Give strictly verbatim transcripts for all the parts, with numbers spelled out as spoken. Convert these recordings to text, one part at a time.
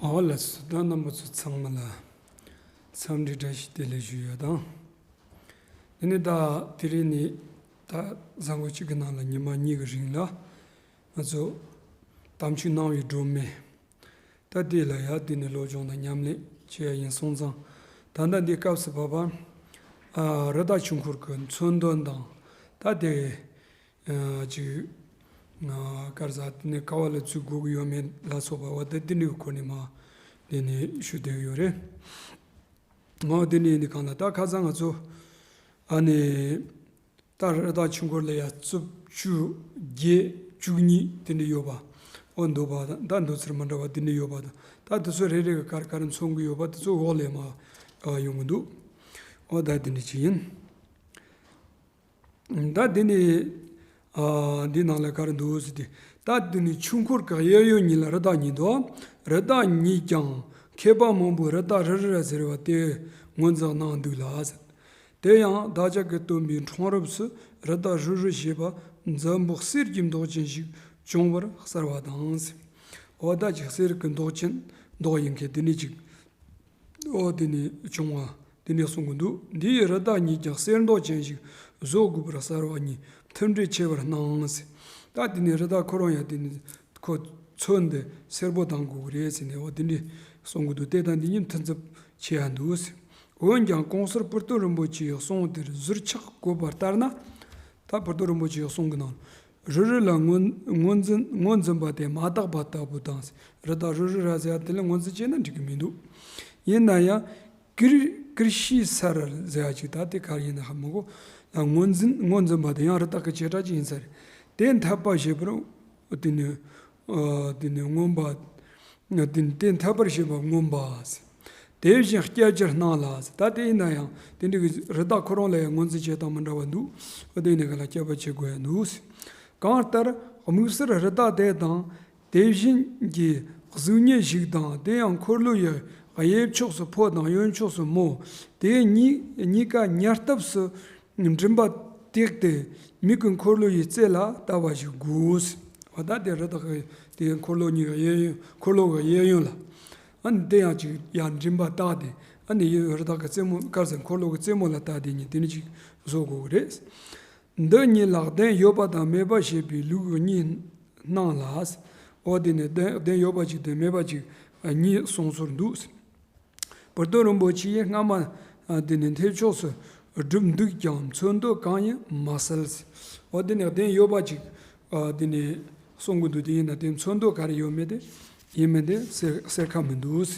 འོ་ལགས་སོ། ད་རྣམ་པ་ཚོ་ཚང་མ་ལ་འཚམས་འདྲི་བཀྲ་ཤིས་བདེ་ལེགས་ཞུ་ཡ་དང་། དེ་ནས་ད་དེ་རིང་ནི་ད་གཟའ་འཁོར་གཅིག་གི་ནང་ལ་ཉི་མ་གཉིས་ཀྱི་རིང་ལ་ང་ཚོ་དམ་ཆོས་གནང་བའི་སྒྲོན་མེ། ད་དེ་ལ་ཡ་དེ་ནས་སློབ་སྦྱོང་དང་ཉམས་ལེན་བྱེད་ཡ་ཡིན་སོང་ཙང་། ད་ལྟ་འདི་སྐབས་སུ་བབ་པ། རི་དྭགས་ཆོས་འཁོར་གྱི་མཚོན་དོན་དང་། ད་དེ་ཅིག་གར་ཟ་དེ་ནས་ག་བ་ལ་ཚུད་དགོས་ཀྱི་ཡོད་མེད་ལ་སོགས་པ་བ་དེ་དེ་འདྲའི་སྐོར་ནས་མ་དེ་ནས་ཞུ་བསྡད་ཡོད་རེད། འོ་དེ་ནས་ཡིན་དུས་གང་ལ་ད་ཁ་སང་ང་ཚོ་ཨ་ནི་ད་རི་དྭགས་ཆོས་འཁོར་ལ་ཡ་རྩུབ་བཅུ་བརྒྱད་བཅུ་གཉིས་དེ་འདྲ་ཡོད་པ། འོ་འདུག་པ་དང་ད་འདུག་ཚུལ་མི་འདྲ་བ་དེ་འདྲ་ཡོད་པ་དང་། ད་དེ་ཚོ་རེ་རེ་གི་ག་རེ་ག་རེ་མཚོན་གྱི་ཡོད་པ་དེ་ཚོ་འོག་ལས་མ་ཡོང་གི་འདུག་འོ་ད་དེ་འདྲ་ཅིག་ཡིན། ད་འདི་ནི། ཨ། འདི་ནང་ལ་ག་རེ་འདུག་ཟེར་ཏེ། ད་འདི་ནི་ཆོས་འཁོར་གྱི་གཡས་གཡོན་གཉིས་ལ་རི་དྭགས་གཉིས་འདུག་རི་དྭགས་གཉིས་ཀྱང་མཁས་པ་མང་པོས་རི་དྭགས་རུ་རུ་ར་ཟེར་བ་དེ་ངོས་འཛིན་གནང་འདུག་ལ། དེ་ཡང་བདག་ཅག་གིས་སྟོན་པའི་འཁྲུངས་རབས་སུ་རི་དྭགས་རུ་རུ་ཞེས་པ་འཛམ་བུ་གསེར་གྱི་མདོག་ཅན་ཞིག་བྱུང་བར་གསལ་བ་དང་། འོ་ད་ཅིག་གསེར་གྱི་མདོག་ཅན་མདོག་ཡིན་མཁན་དེ་ནི་ཅིག་འོ་དེ་ནས་བྱུང་བ་དེ་ནས་གསུང་གི་འདུག་འདི་ཡི་རི་དྭགས་ཉིད་ཀྱང་གསེར་མདོག་ཅན་ཞིག་བཟོ་དགོས་པར་གསལ་བ་ཉིད་མཐུན་སྒྲིལ་ཆེ་བར་སྣང་ཟེར། ད་དེ་ནས་རི་དྭགས་ཁོ་རང་ཡང་དེ་ནས་ཁོ་ཚོན་འདི་སེར་པོ་གཏང་དགོས་ཀྱི་རེད་ཟེར་ནས་འོ་དེ་འདྲས་གསུང་གི་འདུག་དེ་དང་འདི་གཉིས་མཐུན་ཚབ་བྱེད་ཡ་འདུག་ཟེར། འོན་ཀྱང་གོང་གསལ་པུར་སྟོན་རིན་པོ་ཆེའི་གསུང་དེར་ཟུར་ཆག་བཀོད་པ་ལྟར་ན། ད་པུར་སྟོན་རིན་པོ་ཆེའི་གསུང་གི་ནང་། རུ་རུ་ལ་ངོས་ངོས་འཛིན་ངོས་འཛིན་པ་དེ་མ་དག་པ་ལྟ་བུ་དང་། རི་དྭགས་རུ་རུ་ར་ཟེར་ཡ་དེ་ལ་ངོས་འཛིན་བྱས་ན་འགྲིག་གི་མི་འདུག་ཡིན་ན་ཡང་། ཀིར་ཀིར་ཤི་སར་ཟེར་ཡ་ཅིག་ད་དེ་ག་རེ་ཡིན་ན་ཧ་མ་གོ། ངོས་འཛིན་ངོས་འཛིན་པ་དེ་ཡང་རི་དྭགས་ཀྱི་བྱེ་བྲག་ཅིག་ཡིན་ས་རེད། དེ་འཐད་པ་ཞེས་པར་དེ་ནི་དེ་ནི་མངོན་པ། དེ་དེ་འཐད་པར་བྱེད་པ་མངོན་པ། དེ་བཞིན་སྐྱབས་ཀྱི་སྣང་ལ། ད་དེ་ཡིན་ན་ཡང་དེ་འདྲ་གི་རི་དྭགས་ཁོ་རང་ལ་ཡང་ངོས་འཛིན་བྱེད་སྟངས་མི་འདྲ་བ་འདུག་འོ་དེ་ནི་ག་ལ་སྐྱབས་པ་བྱེད་དགོས་ཡ་འདུག་གང་ལྟར་དམིགས་བསལ་རི་དྭགས་དེ་དང་དེ་བཞིན་གྱི་གཟུགས་བརྙན་ཞིག་དང་། དེ་ཡང་འཁོར་ལོ་ཡི་གཡས་ཕྱོགས་སུ་ཕོ་དང་གཡོན་ཕྱོགས་སུ་མོ། དེ་གཉིས་གཉིས་ཀ་ཉེ་འདབས་སུ་མགྲིན་པ་བཏེགས་ཏེ་མིག་གི་འཁོར་ལོ་ཡི་རྩེ་ལ་ལྟ་བ་ཞིག་དགོས། འོ་ད་དེ་རི་དྭགས་ཀྱི་དེ་འཁོར་ལོ་གཉིས་ཀྱི་གཡས་གཡོན། འཁོར་ལོ་གི་གཡས་གཡོན་ལ། ཨ་ནི་དེ་ཡང་ཅིག་ཡར་མགྲིན་པ་བཏགས་ཏེ། ཨ་ནི་ཡུལ་རི་དྭགས་ཀྱི་རྩེ་མོ་དཀར་ཟེར་འཁོར་ལོ་གི་རྩེ་མོ་ལ་བལྟ་དེ་ཉིད་དེ་ནི་ཅིག་བཟོ་དགོས་ཀྱི་རེད། འདི་གཉིས་ལ་གདན་ཡོད་པ་དང་མེད་པ་ཞེས་པའི་ལུགས་གཉིས་སྣང་ལ། འོ་དེ་ནི་གདན་གདན་ཡོད་པ་ཅིག་དང་མེད་པ་ཅིག་གཉིས་གསུངས་སྲོལ་འདུག་པུར་སྟོན་རིན་པོ་ཆེ་ཡིས་སྔ་མ་དེ་ནི་མཐེབ་ཕྱོགས་སུ་སྒྲུབ་འདུག་ཀྱང་མཚོན་དོན་གང་ཡིན་མ་གསལ། འོ་དེ་ནི་གདན་ཡོད་པ་ཅིག་དེ་ནི་གསུང་གི་འདུག་དེ་ཡིན་ན་དེ་མཚོན་དོན་ག་རེ་ཡོད་མེད་དེ་ཡིན་མིན་དེ་གསལ་གསལ་ཁ་མི་འདུག་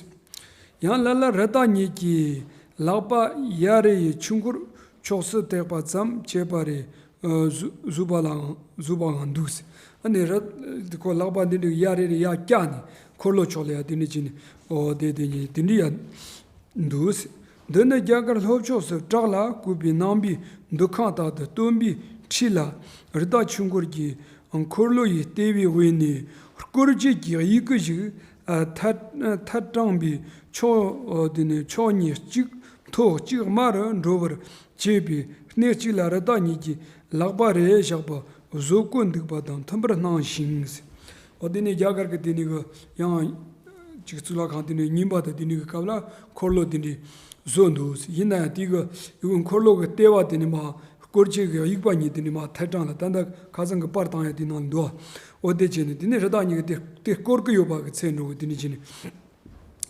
ཡང་ལ་ལ་རི་དྭགས་གཉིས་ཀྱི་ལག་པ་གཡས་རེ་ཡི་ཆོས་འཁོར་ཕྱོགས་སུ་བཏེགས་པ་ཙམ་བྱས་པ་རེ། ཨ། བཟོ་བཟོས་པ་ལའང་བཟོས་པའང་འདུག་ཨ་ནི་རི་དྭགས་ཁོ་ལག་པ་འདི་འདྲའི་གཡས་རེ་རེ་ཡར་བཀྱགས་ནས་འཁོར་ལོ་ཕྱོགས་ལ་ཡ་དེ་འདྲ་བྱས་ནས། འོ་དེ་དེ་གཉིས་དེ་འདྲ་ཡ་འདུག་འདི་ནི་རྒྱ་གར་ལྷོ་ཕྱོགས་སུ་བྲག་ལ་བརྐོས་པའི་ནང་པའི་འདུ་ཁང་དག་ཏུ་སྟོན་པའི་འཁྲིས་ལ་རི་དྭགས་ཆོས་འཁོར་གྱི་འཁོར་ལོ་ཡི་ལྟེ་བའི་དབུས་ནས་སྐོར་བྱེད་ཀྱི་དབྱུ་གུ་ཞིག་ཨ། ཐལ་ཐལ་དྲངས་པའི་ཕྱོགས་དེ་ནས་ཕྱོགས་གཉིས་གཅིག་མཐོ་གཅིག་དམའ་རུ་འགྲོ་བར་བྱས་པའི་སྣེ་གཅིག་ལ་རི་དྭགས་གཉིས་ཀྱི་ལག་པ་རེ་བཞག་པ་བཟོ་བཀོད་འདུག་པ་དང་མཐུན་པར་སྣང་ཞིང་། འོ་དེ་ནས་རྒྱ་གར་གྱི་དེ་ནས་གི་ཡང་ཅིག་གཙུག་ལག་ཁང་དེ་ནས་རྙིང་པ་དང་དེ་ནས་གི་སྐབས་ལ་འཁོར་ལོ་དེ་འདྲའི་བཟོ་འདུག་ཡིན་ན་ཡང་དེ་གི་འཁོར་ལོ་གི་ལྟེ་བ་དེ་ནས་མར་སྐོར་བྱེད་ཀྱི་དབྱུག་པ་གཉིས་དེ་ནས་མར་ཐལ་དྲངས་ལ་ད་ལྟ་ཁ་སང་གི་པར་བཏང་ཡ་དེ་ནང་འདུག་འོ་དེ་བྱས་ནས་དེ་ནས་རི་དྭགས་གཉིས་ཀྱི་དེ་དེ་སྐོར་གྱི་ཡོད་པ་གི་ཚད་འགྲོ་གི་དེ་ནས་བྱས་ནས།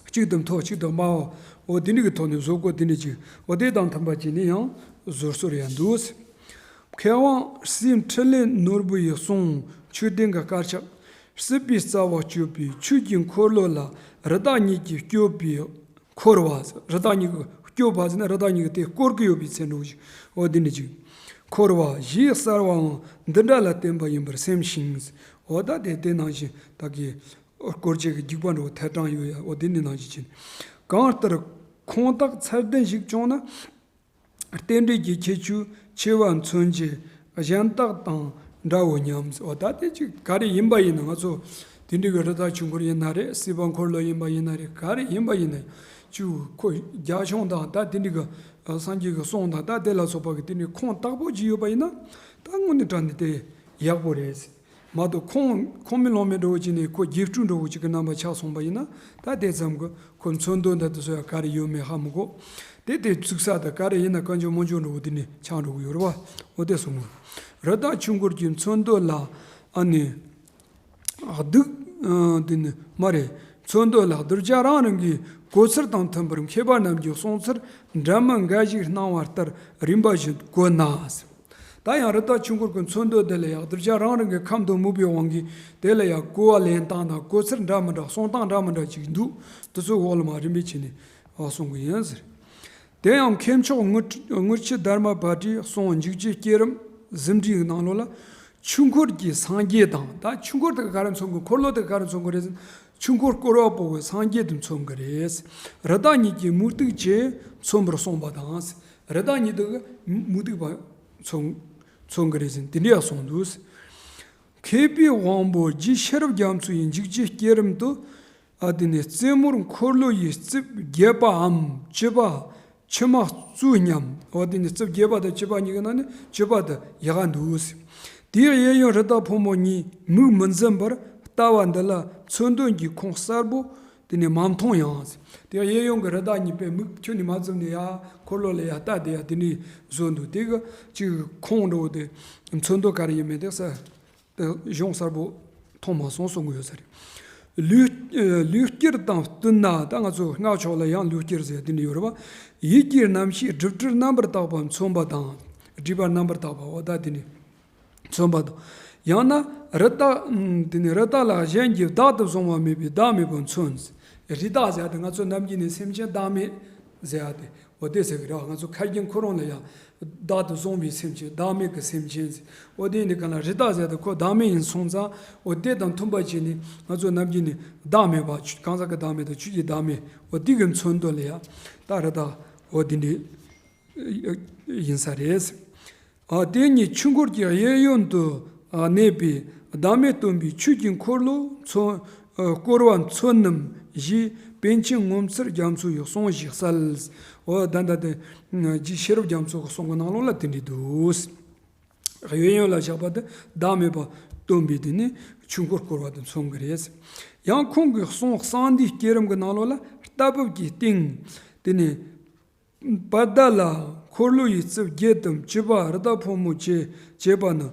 གཅིག་ཏུ་མཐོ་གཅིག་ཏུ་དམའ་བ། འོ་དེ་འདྲ་གི་ཐོག་ནས་བཟོ་བཀོད་དེ་འདྲ་ཅིག་འོ་དེ་དང་མཐུན་པ་བྱས་ནས་ཡང་བཟོ་སྲོལ་ཡང་འདུག་མཁས་དབང་སྲས་འཕྲིན་ལས་ནོར་བུ་ཡི་གསུང་མཆོད་རྟེན་གྱི་དཀར་ཆག་སྲིད་པའི་རྩ་བ་གཅོད་པའི་ཆོས་ཀྱི་འཁོར་ལོ་ལ་རི་དྭགས་གཉིས་ཀྱིས་སྐྱོབ་པའི་འཁོར་བ། རི་དྭགས་གཉིས་ཀྱིས་སྐྱོབ་པ་ཟེར་ན་རི་དྭགས་གཉིས་ཀྱིས་དེ་སྐོར་གྱི་ཡོད་པའི་ཚེ་འགྲོ་ཞིག་འོ་དེ་འདྲ་ཅིག་འཁོར་བ་ཞེས་གསལ་བའང་འདི་འདྲ་ལ་བརྟེན་པ་ཡིན་པར་སེམས་ཤིང་། འོ་ད་དེ་དེ་ནང་བཞིན་ད་གི་སྐོར་བྱེད་ཀྱི་རྒྱུག་པ་འགྲོ་ཐལ་དྲངས་ཡོད་ཡ། འོ་དེ་ནི་ནང་བཞིན་བྱས་ནས། གང་ལྟར་ཁུངས་དག་ཚད་ལྡན་ཞིག་བྱུང་ན་རྟེན་འབྲེལ་གྱི་ཁྱད་ཆོས་ཆེ་བ་མཚོན་བྱེད་གཞན་དག་དང་འདྲའོ་སྙམ། འོ་ད་དེ་ཅིག་ག་རེ་ཡིན་པ་ཡིན་ན་ང་ཚོ་དེ་འདྲ་གི་རི་དྭགས་ཆོས་འཁོར་ཡིན་ན་རེད། སྲིད་པ་འཁོར་ལོ་ཡིན་པ་ཡིན་ན་རེད། ག་རེ་ཡིན་པ་ཡིན་ན་ཅིག་ཁོ་རྒྱ་གཞུང་དང་ད་དེ་འདྲ་གི་སངས་རྒྱས་ཀྱི་གསུང་དང་ད་དེ་ལ་སོགས་པ་གི་དེ་འདྲའི་ཁུངས་དག་པོ་ཅིག་ཡོད་པ་ཡིན་ན་ད་དངོས་གནས་དྲང་གནས་དེ་ཡག་པོ་རེད། མ་གཏོགས་ཁུངས་ཁུངས་མེད་ལུང་མེད་འདྲ་བོ་ཅིག་ནས་ཁོ་རྗེས་སྤྲོས་འདྲ་བོ་ཅིག་གི་རྣམ་པ་ཆགས་སོང་པ་ཡིན་ན། ད་དེ་ཙམ་གྱིས་ཁོ་མཚོན་དོན་འདི་དེ་ཚོ་ཡང་ག་རེ་ཡོད་མེད་ཧ་མི་གོ། དེ་དེ་ཚིག་གསལ་དང་ག་རེ་ཡིན་ན་གང་བྱུང་མང་བྱུང་འདྲ་བོ་དེ་ནས་ཆགས་འགྲོ་གི་ཡོད་རེད་བ། འོ་དེ་གསུངས། རི་དྭགས་ཆོས་འཁོར་གྱི་མཚོན་དོན་ལ་ཨ་ནི། གདུགས། ཨ། དེ་ནི་མ་རེད། མཚོན་དོན་ལ་གདུལ་བྱ་རང་རང་གི་གོ་ཚུལ་དང་མཐུན་པར་མཁས་པ་རྣམས་ཀྱི་གསུང་ཚུལ་འདྲ་མིན་འགའ་ཞིག་སྣང་བ་ལྟར་རིམ་པ་བཞིན་བཀོད་ན། ད་ཡང་རི་དྭགས་ཆོས་འཁོར་གྱི་མཚོན་དོན་དེ་ལ་ཡང་གདུལ་བྱ་རང་རང་གི་ཁམས་དང་མོས་པའི་དབང་གིས་དེ་ལ་ཡང་གོ་བ་ལེན་སྟངས་དང་གོ་ཚུལ་འདྲ་མི་འདྲ་གསུང་སྟངས་འདྲ་མི་འདྲ་ཅིག་འདུག་དེ་ཚོའི་འོག་ལ་མར་རིམ་པས་བྱས་ནས་གསུང་གི་ཡིན་ཟེར། དེ་ཡང་མཁས་མཆོག་དངུལ་དངུལ་ཆུ་དྷརྨ་པཱ་ཏིའི་གསུང་འཇུག་བྱེད་བསྐྱེད་རིམ་ཟིན་བྲིས་ཀྱི་ནང་ལོགས་ལ། ཆོས་འཁོར་གྱི་སངས་རྒྱས་དང་། ད་ཆོས་འཁོར་དེ་ག་རེ་མཚོན་གི། འཁོར་ལོ་དེ་ག་རེ་མཚོན་གི་རེད་ཟེར་ན། ཆོས་འཁོར་བསྐོར་བ་པོ་གི་སངས་རྒྱས་དེ་མཚོན་གི་རེད། རི་དྭགས་གཉིས་ཀྱི་མུ་སྟེགས་ཀྱིས་མཚོན་པར་གསུངས་པ་དང་། རི་དྭགས་གཉིས་དེ་གི་མུ་སྟེགས་པ་མཚོན་མཚོན་གི་རེད་ཟེར་དེ་འདྲ་ཡང་གསུངས་འདུག་མཁས་པའི་དབང་པོ་རྗེ་ཤེས་རབ་རྒྱ་མཚོ་ཡི་འཇུག་བྱེད་བསྐྱེད་རིམ་དུ། ཨ། དེ་ནས་རྩེ་མོར་འཁོར་ལོ་ཡི་རྩིབས་བརྒྱད་པའམ་བཅུ་པ་ཕྱི་མ་གཙོ་སྙམ། འོ་དེ་ནས་རྩིབས་བརྒྱད་པ་དང་བཅུ་པ་གཉིས་ཀྱི་ནང་ནས་བཅུ་པ་དེ་ཡག་ག་འདུག་དེའི་གཡས་གཡོན་རི་དྭགས་ཕོ་མོ་གཉིས་མིག་མི་འཛུམ་པར་ལྟ་བ་འདི་ལ་མཚོན་དོན་གྱི་ཁུངས་གསལ་པོ་དེ་ནས་མ་མཐོང་ཡང་། དེའི་གཡས་གཡོན་གྱི་རི་དྭགས་གཉིས་པས་མིག་ཁྱོན་ནས་མ་བཙུམ་ནས་ཡ་འཁོར་ལོ་ལ་ཡ་ལྟ་བསྡད་ཡ་དེ་འདྲ་བཟོས་འདུག་དེ་གི་ཅིག་ཁུངས་འདྲ་བོ་དེ་མཚོན་དོན་ག་རེ་ཡིན་མིན་དེ་གསལ། གཞུང་གསལ་པོ་མཐོང་མ་སོང་གསུང་གི་ཡོད་ས་རེད། ལུས། ལུས་སྐྱེར་དང་བསྟུན་ན། ད་ང་ཚོ་སྔགས་ཕྱོགས་ལ་ཡང་ལུས་སྐྱེར་ཟེར་དེ་འདྲ་ཡོད་རེད་བ། ཡིད་ཀྱི་རྣམ་ཤེས་སྒྲིབ་བྲལ་རྣམ་པར་དག་པ་མཚོན་པ་དང་། སྒྲིབ་པ་རྣམ་པར་དག་པ་འོ་ད་དེ་ནི་མཚོན་པ་དང་། ཡང་ན་རི་དྭགས། དེ་ནི་རི་དྭགས་ལ་གཞན་གྱིས་བདག་ཏུ་བཟུང་བ་མེད་པའི་བདག་མེད་པ་མཚོན། རི་དྭགས་ཟེར་ཡ་དེ་ང་ཚོ་ནམ་རྒྱུན་ནས་སེམས་ཅན་བདག་མེད་ཟེར་ཡ་དེ། འོ་དེ་ཟེར་གི་རེད། ང་ཚོ་ཁ་རྒྱུན་ཁོ་རང་ལ་ཡང་བདག་ཏུ་བཟུང་བའི་སེམས་ཅན་བདག་མེད་ཀྱི་སེམས་ཅན་ཟེར། འོ་དེ་ཡིན་དུས་གང་ལ་རི་དྭགས་ཟེར་དུས་ཁོ་བདག་མེད་ཡིན་སོང་ཙང་། འོ་དེ་དང་མཐུན་པ་བྱས་ནས་ང་ཚོ་ནམ་རྒྱུན་ནས་བདག་མེད་པ་ཆོས་གང་ཟག་གི་བདག་མེད་དང་ཆོས་ཀྱི་བདག་མེད། འོ་དེ་གི་མཚོན་དོན་ལ་ཡང་ད་རི་དྭགས་འོ་དེ་འདྲ་ཡིན་ས་རེད། ཨ། དེ་ཉིད་ཆོས་འཁོར་གྱི་གཡས་གཡོན་དུ་གནས་པའི་བདག་མེད་སྟོན་པའི་ཆོས་ཀྱི་འཁོར་ལོ་མཚོན། བསྐོར་བ་མཚོན་ནམ་ཞེས་པཎ་ཆེན་ངོ་མཚར་རྒྱ་མཚོ་ཡི་གསུང་ཞིག་གསལ། འོ་ད་ལྟ་དེ་རྗེ་ཤེས་རབ་རྒྱ་མཚོ་གི་གསུང་གི་ནང་ལོགས་ལ་དེ་འདྲ་འདུག་གཡས་གཡོན་ལ་བཞག་པ་དེ་བདག་མེད་པ་སྟོན་པའི་དེ་ནི་ཆོས་འཁོར་བསྐོར་བ་དེ་མཚོན་གི་རེད། ཡང་ཁོང་གི་གསུང་གསང་འདུས་བསྐྱེད་རིམ་གྱི་ནང་ལོགས་ལ་རྟ་བབས་ཀྱི་སྟེང་དེ་ནི། པ་ད་ལ་འཁོར་ལོ་ཡི་རྩིབས་བརྒྱད་དམ་བཅུ་པ་རི་དྭགས་ཕོ་མོ་བཅས་བཅས་པ་ནི་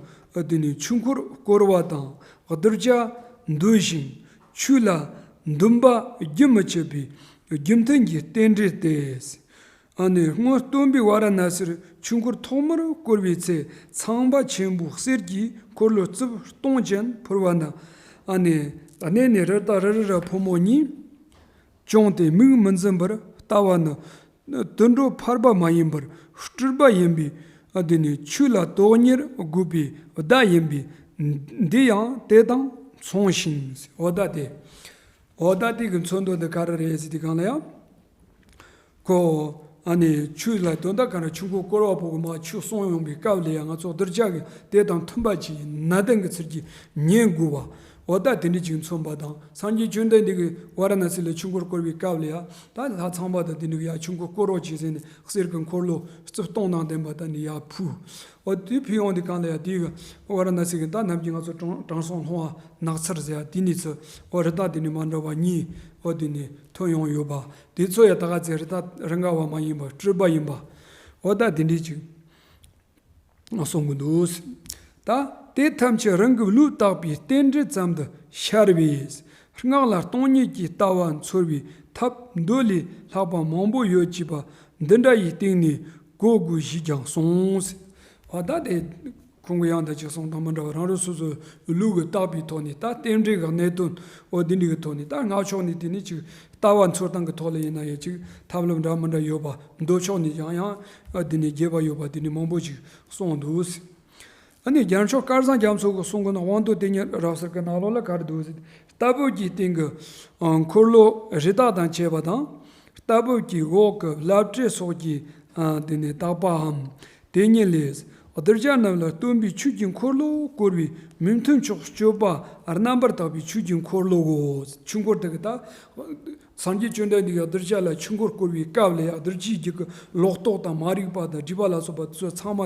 དེ་ནི་ཆོས་འཁོར་བསྐོར་བ་དང་གདུལ་བྱ་འདུལ་ཞིང་ཆོས་ལ་འདུན་པ་རྒྱུན་མི་འཆད་པའི་རྒྱུ་མཐུན་གྱི་རྟེན་འབྲེལ་ཏེ། ཨ་ནི་སྔོན་སྟོན་པའི་ཝཱ་ར་ཎ་སིར་ཆོས་འཁོར་ཐོག་མར་བསྐོར་བའི་ཚེ་ཚངས་པ་ཆེན་པོའི་གསེར་གྱི་འཁོར་ལོ་རྩིབས་སྟོང་ཅན་ཕུལ་བ་ན། ཨ་ནི་གནས་ནས་རི་དྭགས་རི་རི་ར་ཕོ་མོ་གཉིས། བྱུང་སྟེ་མིག་མི་འཛུམ་པར་ལྟ་བ་ནི་དུད་འགྲོ་ཕལ་པ་མ་ཡིན་པར་སྤྲུལ་པ་ཡིན་པས། འདི་ནི་ཆོས་ལ་དོན་གཉེར་དགོས་པའི་བརྡ་ཡིན་པས། འདི་ཡང་དེ་དང་མཚུངས་ཤིང་། འོ་ད་དེ། འོ་ད་དེ་གི་མཚོན་དོན་འདི་ག་རེ་རེད་ཟེར་དུས་གང་ལ་ཡང་། ཁོ། ཨ་ནི་ཆོས་ལ་དོན་དག་ག་རེ་ཆོས་འཁོར་བསྐོར་བ་པོ་གི་མ་ཆོས་གསུང་ཡོང་བའི་སྐབས་ལ་ཡང་ང་ཚོ་གདུལ་བྱ་གི་དེ་དང་མཐུན་པ་ཅིག་ཡིན་ན་དེང་གི་ཚུལ་གྱིས་ཉན་དགོས་པ། འོ་ད་དེ་འདྲ་ཅིག་མཚོན་པ་དང་། སངས་རྒྱས་བཅོམ་ལྡན་འདས་ཀྱིས་ཝཱ་ར་ཎ་སི་ལ་ཆོས་འཁོར་བསྐོར་བའི་སྐབས་ལ་ཡང་ད་ལྷ་ཚངས་པ་དང་དེ་འདྲ་གི་ཡང་ཆོས་འཁོར་བསྐོར་རོགས་བྱེད་ཟེར་ནས་གསེར་གྱི་འཁོར་ལོ་རྩིབས་སྟོང་དང་ལྡན་པ་ད་ནི་ཡར་ཕུལ། འོ་དེ་ཕུལ་ཡོང་དུས་གང་ལ་ཡང་དེ་གི་ཝཱ་ར་ཎ་སི་གི་ད་ནམ་རྒྱུན་ང་ཚོ་དྲང་དྲང་སྲོང་ལྷུང་བ་ནགས་ཚལ་ཟེར་ཡ་དེ་ནས་ཚུར་འོ་རི་དྭགས་དེ་ནས་མ་འདྲ་བ་གཉིས་འོ་དེ་ནས་ཐོན་ཡོང་ཡོད་པ། དེ་ཚོ་ཡང་ད་ག་ཚོད་རི་དྭགས་རི་འགའ་བ་མ་ཡིན་པ་སྤྲུལ་པ་ཡིན་པ། འོ་ད་དེ་འདྲ་ཅིག་གསུང་གི་འདུག་ད་དེ་ཐམས་ཅད་རང་གི་བློས་བཏགས་པའི་རྟེན་འབྲེལ་ཙམ་དུ་ཤར་བས། སྔགས་ལ་སྟོང་ཉིད་ཀྱི་ལྟ་བ་འཚོལ་བའི་ཐབས་འདི་ལས་ལྷག་པ་མང་པོ་ཡོད་ཅེས་པ་འདི་འདྲ་ཡི་སྟེང་ནས་གོ་དགོས་ཞེས་ཀྱང་གསུངས། འོ་ད་དེ། ཁོང་གི་ཡང་དག་ཅིག་གསུང་དང་མི་འདྲ་བ་རང་རང་སོ་སོའི་ལུགས་ཀྱི་བརྟག་པའི་ཐོག་ནས་ད་རྟེན་འབྲེལ་གྱི་གནད་དོན་འོ་འདི་འདྲ་གི་ཐོག་ནས་ད་སྔགས་ཕྱོགས་ནས་དེ་ནི་ཅིག་ལྟ་བ་འཚོལ་སྟངས་ཀྱི་ཐོག་ལ་ཡིན་ན་ཡང་ཅིག་ཐབས་ལམ་འདྲ་མི་འདྲ་ཡོད་པ། མདོ་ཕྱོགས་ནས་ཀྱང་ཡང་འདི་ནས་རྒྱས་པ་ཡོད་པ་དེ་འདྲ་མང་པོ་ཅིག་གསུངས་འདུག་ཨ་ནི་རྒྱལ་མཆོག་སྐལ་བཟང་རྒྱ་མཚོ་གི་གསུང་གི་ནང་དབང་དུ་དེ་ཉིད་རབ་གསལ་གྱི་ནང་ལོགས་ལ་ག་རེ་འདུག་ཟེར། རྟ་བབས་ཀྱི་སྟེང་གི་འཁོར་ལོ་རི་དྭགས་དང་བཅས་པ་དང་། རྟ་བབས་ཀྱི་འོག་གི་བླ་བྲེ་སོགས་ཀྱིས་དེ་ནས་དག་པའམ། དེ་ཉིད་ལས། གདུལ་བྱ་རྣམས་ལ་སྟོན་པའི་ཆོས་ཀྱི་འཁོར་ལོ་བསྐོར་བའི་མི་མཐུན་ཕྱོགས་སྤྱོད་པ་རྣམ་པར་དག་པའི་ཆོས་ཀྱི་འཁོར་ལོའོ། ཆོས་འཁོར་དེ་གི་ད་ སངས་རྒྱས་བཅོམ་ལྡན་འདས་ཀྱིས་གདུལ་བྱ་ལ་ཆོས་འཁོར་བསྐོར་བའི་སྐབས་ལ་ཡང་གདུལ་བྱའི་རྒྱུད་ཀྱི་ལོག་རྟོག་དང་མ་རིག་པ་དང་སྒྲིབ་པ་ལ་སོགས་པ་དེ་ཚོ་ཚང་མ་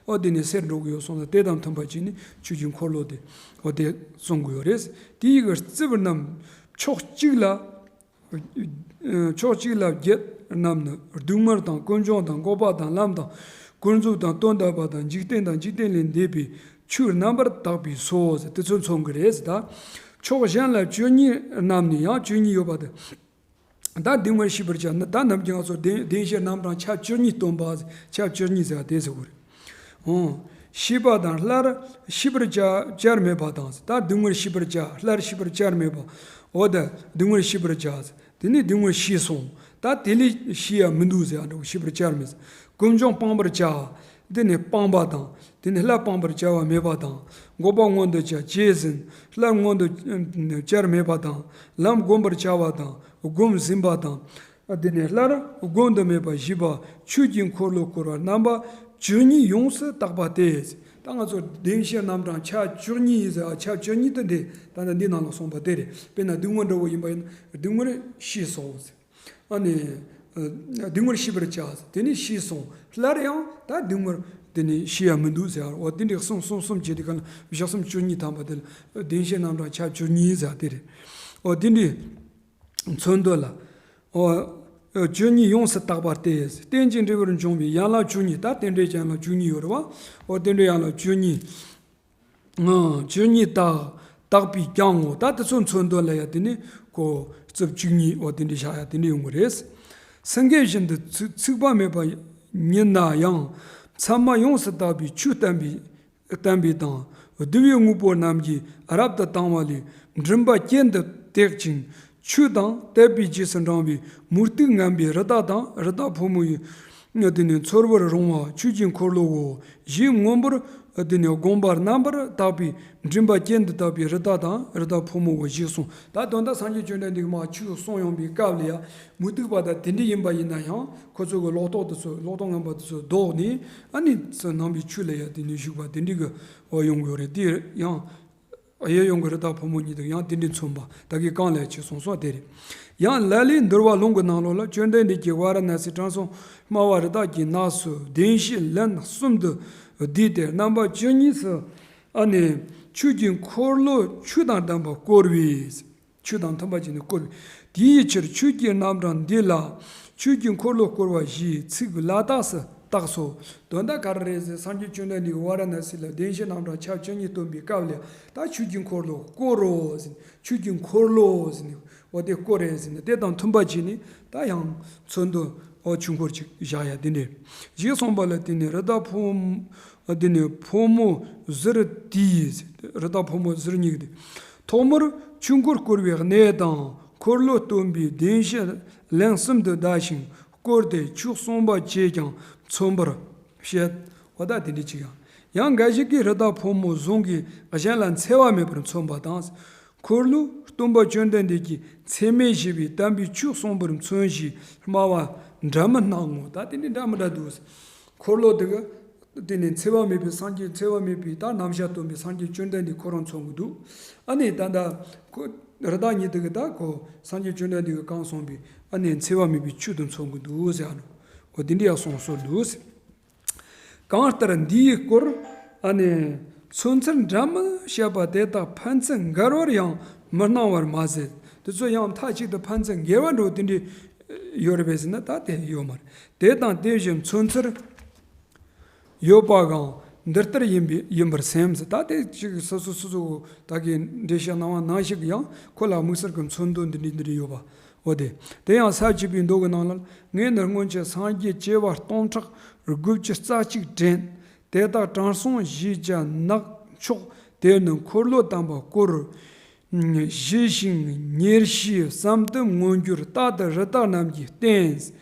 ཨ་དེ་ནས་སེལ་འགྲོ་གི་ཡོད་སོང་ན། དེ་དང་མཐུན་པ་བྱས་ནས་ཆོས་ཀྱི་འཁོར་ལོ་དེ་ཨ་དེ་གསུང་གི་ཡོད་རེད། དེའི་གི་རྩིབས་རྣམས་ཕྱོགས་གཅིག་ལ། ཕྱོགས་གཅིག་ལ་བརྒྱད་རྣམས་ནི། སྡུག་བསྔལ་དང་ཀུན་འབྱུང་དང་འགོག་པ་དང་ལམ་དང་ཀུན་རྫོབ་དང་དོན་དམ་པ་དང་འཇིག་རྟེན་དང་འཇིག་རྟེན་ལས་འདས་པའི་ཆོས་རྣམ་པར་དག་པས་སོ། དེ་ཚོ་མཚོན་གྱི་རེད་ད། ཕྱོགས་གཞན་ལ་བཅུ་གཉིས་རྣམས་ནི། ཡང་བཅུ་གཉིས་ཡོད་པ་དེ། ད་སྡུག་བསྔལ་ཤེས་པར་བྱ་ནི། ད་ནམ་རྒྱུན་ང་ཚོ་བདེན་བདེན་བཞི་རྣམ་གྲངས་ཆ་བཅུ་གཉིས་སྟོན་པ། ཆ་བཅུ་གཉིས་ཟེར་བ་དེ་ཟེར་བ་རེད། འོ། ཤེས་པ་དང་སླར་ཤེས་པར་བྱ་བྱར་མེད་པ་དང་། ད་སྡུག་བསྔལ་ཤེས་པར་བྱ། སླར་ཤེས་པར་བྱར་མེད་པ། འོ་ད་སྡུག་བསྔལ་ཤེས་པར་བྱ། དེ་ནི་སྡུག་བསྔལ་ཤེས་སོང་། ད་དེ་ལས་ཤེས་ཡ་མི་འདུག་ཟེར་བ་འདྲ་བོ། ཤེས་པར་བྱར་མེད། ཀུན་འབྱུང་སྤང་བར་བྱ། དེ་ནི་སྤངས་པ་དང་། དེ་ནི་སླར་སྤང་བར་བྱ་བ་མེད་པ་དང་། འགོག་པ་མངོན་དུ་བྱ། བྱས་ཟིན། སླར་མངོན་དུ་བྱར་མེད་པ་དང་། ལམ་བསྒོམ་པར་བྱ་བ་དང་། བསྒོམ་ཟིན་པ་དང་། དེ་ནས་སླར་བསྒོམ་དུ་མེད་པ་བཞི་པ་ཆོས་ཀྱི་འཁོར་ལོ་བསྐོར་བ་རྣམ་པ་བཅུ་གཉིས་ཡོངས་སུ་དག་པ་སྟེ། ད་ང་ཚོ་བདེན་བཞི་རྣམ་གྲངས་ཆ་བཅུ་གཉིས་ཡིན་ཟེར་བ། ཆ་བཅུ་གཉིས་དེ་འདི་ད་ལྟ་འདི་ནང་ལ་གསུངས་པ་དེ་རེད། དཔེར་ན་སྡུག་བསྔལ་འདྲ་བོ་ཡིན་པ་ཡིན་ན། སྡུག་བསྔལ་ཤེས་སོང་། ཨ་ནི། སྡུག་བསྔལ་ཤེས་པར་བྱ། དེ་ནི་ཤེས་སོང་། སླར་ཡང་ད་སྡུག་བསྔལ་དེ་ནི་ཤེས་ཡ་མི་འདུག་ཟེར། འོ་དེ་འདྲའི་གསུམ་གསུམ་གསུམ་བྱས་དེ་ག་ལ་བཞི་གསུམ་བཅུ་གཉིས་ཐམ་པ་དེ་ལ་བདེན་བཞི་རྣམ་གྲངས་ཆ་བཅུ་གཉིས་ཟེར་དེ་རེད། འོ་དེ་འདྲའི་མཚོན་དོན་ལ། འོ། བཅུ་གཉིས་ཡོངས་སུ་དག་པ་སྟེ། རྟེན་ཅིང་འབྲེལ་བར་འབྱུང་བའི་ཡན་ལག་བཅུ་གཉིས། ད་རྟེན་འབྲེལ་གྱི་ཡན་ལག་བཅུ་གཉིས་ཡོད་རེད་བ། འོ་རྟེན་འབྲེལ་ཡན་ལག་བཅུ་གཉིས། ཨང་། བཅུ་གཉིས་དག་དག་པས་ཀྱང་ངོ་། ད་དེ་ཚོ་མཚོན་དོན་ལ་ཡ་དེ་ནི་ཁོ་རྩིབས་བཅུ་གཉིས། འོ་དེ་འདྲའི་བཞག་ཡ་དེ་འདྲའི་ཡོང་གི་རེད། སེང་གེ་བཞིན་དུ་ཚིག་ཚིག་པ་མེད་པ་ཉིད་ན་ཡང་། མཚན་མ་ཡོངས་སུ་དག་པའི་ཆོས་བསྟན་པའི་བསྟན་པའི་དང་། བསྡུ་བའི་དངོས་པོ་རྣམས་ཀྱིས་རབ་ཏུ་དང་བ་ལས་མགྲིན་པ་གྱེན་དུ་བཏེག་ཅིང་། ཆོས་དང་དད་པའི་རྗེས་སུ་འབྲང་བའི་མུ་སྟེགས་ངན་པའི་རི་དྭགས་དང་། རི་དྭགས་ཕོ་མོ་ཡི་དེ་ནི་ཚོར་བར་རུང་བ་ཆོས་ཀྱི་འཁོར་ལོའོ། ཞེས་མངོན་པར་དེ་ནི་བསྒོམ་པ་རྣམ་པར་དག་པའི་མགྲིན་པ་གྱེན་དུ་བཏེག་པའི་རི་དྭགས་དང་རི་དྭགས་ཕོ་མོའོ། ཞེས་གསུངས། ད་དོན་དག་སངས་རྒྱས་བཅོམ་ལྡན་འདས་ཀྱིས་མར་ཆོས་གསུངས་ཡོང་བའི་སྐབས་ལ་ཡང་མུ་སྟེགས་པ་དང་དེ་འདྲ་ཡིན་པ་ཡིན་ན་ཡང་། ཁོ་ཚོ་གི་ལོག་རྟོག་དེ་ཚོ། ལོག་རྟོག་ངན་པ་དེ་ཚོ་བཟློག་ནས། ཨ་ནི་ནང་པའི་ཆོས་ལ་ཡ་དེ་ནི་ཞུགས་པ་དེ་འདྲའི་གི་འོ་ཡོང་གི་ཡོད་རེད། དེ་ཡང་། གཡས་གཡོན་གྱི་རི་དྭགས་ཕོ་མོ་གཉིས་དང་ཡང་དེ་འདྲའི་མཚོན་པ། ད་གིན་གང་ལ་ཡ་ཆོས་གསུངས་སོང་དེ་རེད། ཡང་ལ་ལས་འདུལ་བ་ལུང་གི་ནང་ལོགས་ལ། བཅོམ་ལྡན་འདས་ཀྱིས་ཝཱ་ར་ཎཱ་སིའི་དྲང་སྲོང་སྨྲ་བ་རི་དྭགས་ཀྱི་ནགས་སུ་བདེན་བཞི་ལན་གསུམ་དུ་བསྡུས་ཏེ། རྣམ་པ་བཅུ་གཉིས་སུ་ཨ་ནི་ཆོས་ཀྱི་འཁོར་ལོ་ཆོས་དང་ལྡན་པ་བསྐོར་བས། ཆོས་དང་མཐུན་པ་བྱས་ནས་བསྐོར་བས། དེའི་ཕྱིར་ཆོས་ཀྱི་རྣམ་གྲངས་འདི་ལ་ཆོས་ཀྱི་འཁོར་ལོ་བསྐོར་བ་ཞེས་ཚིག་ལ་དྭགས་སུ་བཏགས་སོ། དོན་དག་ག་རེ་རེད་ཟེར། སངས་རྒྱས་བཅོམ་ལྡན་འདས་ཀྱིས་ཝཱ་ར་ཎཱ་སི་ལ་བདེན་བཞི་རྣམ་གྲངས་ཆ་བཅུ་གཉིས་སྟོན་པའི་སྐབས་ལ། ད་ཆོས་ཀྱི་འཁོར་ལོ་བསྐོར་རོ་ཟེར། ཆོས་ཀྱི་འཁོར་ལོ་ཟེར་ནས། འོ་དེ་བསྐོར་རེ་ཟེར་ནས། དེ་དང་མཐུན་པ་བྱས་ནས་ད་ཡང་མཚོན་དོན་འོ་ཆོས་འཁོར་ཅིག་བཞག་ཡ་དེ་འདྲས། ཞེས་གསུངས་པ་ལ་བརྟེན་ནས་རི་དྭགས་ཕོ་མོ། དེ་ནས་ཕོ་མོ་ཟུར་དེས། རི་དྭགས་ཕོ་མོ་ཟུར་གཉིས་ཀྱིས། ཐོག་མར་ཆོས་འཁོར་བསྐོར་བའི་གནས་དང་། འཁོར་ལོ་སྟོན་པའི་བདེན་བཞི་ལན་གསུམ་དུ་བཟླས་ཤིང་བསྐོར་ཏེ། ཆོས་གསུངས་པ་བཅས་ཀྱང་མཚོན་པར་བཤད། འོ་ད་དེ་འདྲ་ཅིག་ཡང་། ཡང་འགའ་ཞིག་གིས་རི་དྭགས་ཕོ་མོ་ཟུང་གིས་གཞན་ལ་འཚེ་བ་མེད་པར་མཚོན་པ་དང་། འཁོར་ལོ་སྟོན་པ་བཅོམ་ལྡན་འདས་ཀྱིས་འཚེ་མེད་ཞི་བའི་དམ་པའི་ཆོས་གསུངས་པར་མཚོན་ཞེས་སྨྲ་བ་འདྲ་མིན་སྣང་ངོ་། ད་དེ་འདྲ་འདྲ་མི་འདྲ་འདུག། འཁོར་ལོ་དེ་གི་དེ་ནི་འཚེ་བ་མེད་པའི་སངས་རྒྱས། འཚེ་བ་མེད་པའི་ད་རྣམ་གཞག་སྟོན་པའི་སངས་རྒྱས་བཅོམ་ལྡན་འདས་ཁོ་རང་མཚོན་གྱི་འདུག། ཨ་ནི་ད་ལྟ་ཁོ་རི་དྭགས་གཉིས་དེ་གི་ད་ཁོ་སངས་རྒྱས་བཅོམ་ལྡན་འདས་ཀྱིས་གང་གསུངས་པའི་ཨ་ནི་འཚེ་བ་མེད་པའི་ཆོས་དེ་མཚོན་གྱི་འདུག་ཟེར། ཨ་ནི་ཁོ་དེ་འདྲ་ཡང་གསུངས་སོ་འདུག། གང་ལྟར་འདིའི་སྐོར་ཨ་ནི་མཚོན་ཚུལ་འདྲ་མིན་བཤད་པ་དེ་དག་ཕན་ཚུན་འགལ་བར་ཡང་མི་སྣང་བར་མ་ཟད། དེ་ཚོ་ཡང་མཐའ་གཅིག་ཏུ་ཕན་ཚུན་འགལ་བ་འདྲ་བོ་དེ་འདྲ་ཡོད་རེད་པས་ཟེར་ན། ད་དེ་ཡོད་མ་རེད། དེ་དང་དེ་བཞིན་མཚོན་ཚུལ་ཡོད་པའང་འདི་ལྟར་ཡིན་པས་ཡིན་པར་སེམས། ད་དེ་ཅིག་སོ་སོ་སོ་སོ་ད་གིན་འགྲེལ་བཤད་གནང་བ་ནང་བཞིན་ཡང་ཁོ་ལ་དམིགས་བསལ་གྱི་མཚོན་དོན་འདི་འདྲ་འདི་འདྲ་ཡོད་པ། འོ་དེ། དེ་ཡང་ས་བཅུ་པའི་མདོ་གི་ནང་ལ། ངས་ནི་སྔོན་ཆད་སངས་རྒྱས་བྱེ་བ་སྟོང་ཕྲག་དགུ་བཅུ་རྩ་གཅིག་དྲན། དེ་དག་དྲང་སྲོང་བཞིས་ཀྱང་ནག་ཕྱོགས་དེར་ནི་འཁོར་ལོ་དམ་པ་བསྐོར། ཞི་ཞིང་ཉེར་ཞིའི་བསམ་གཏན་མངོན་གྱུར་རྟག་ཏུ་རི་དྭགས་རྣམས་ཀྱིས་བསྟན།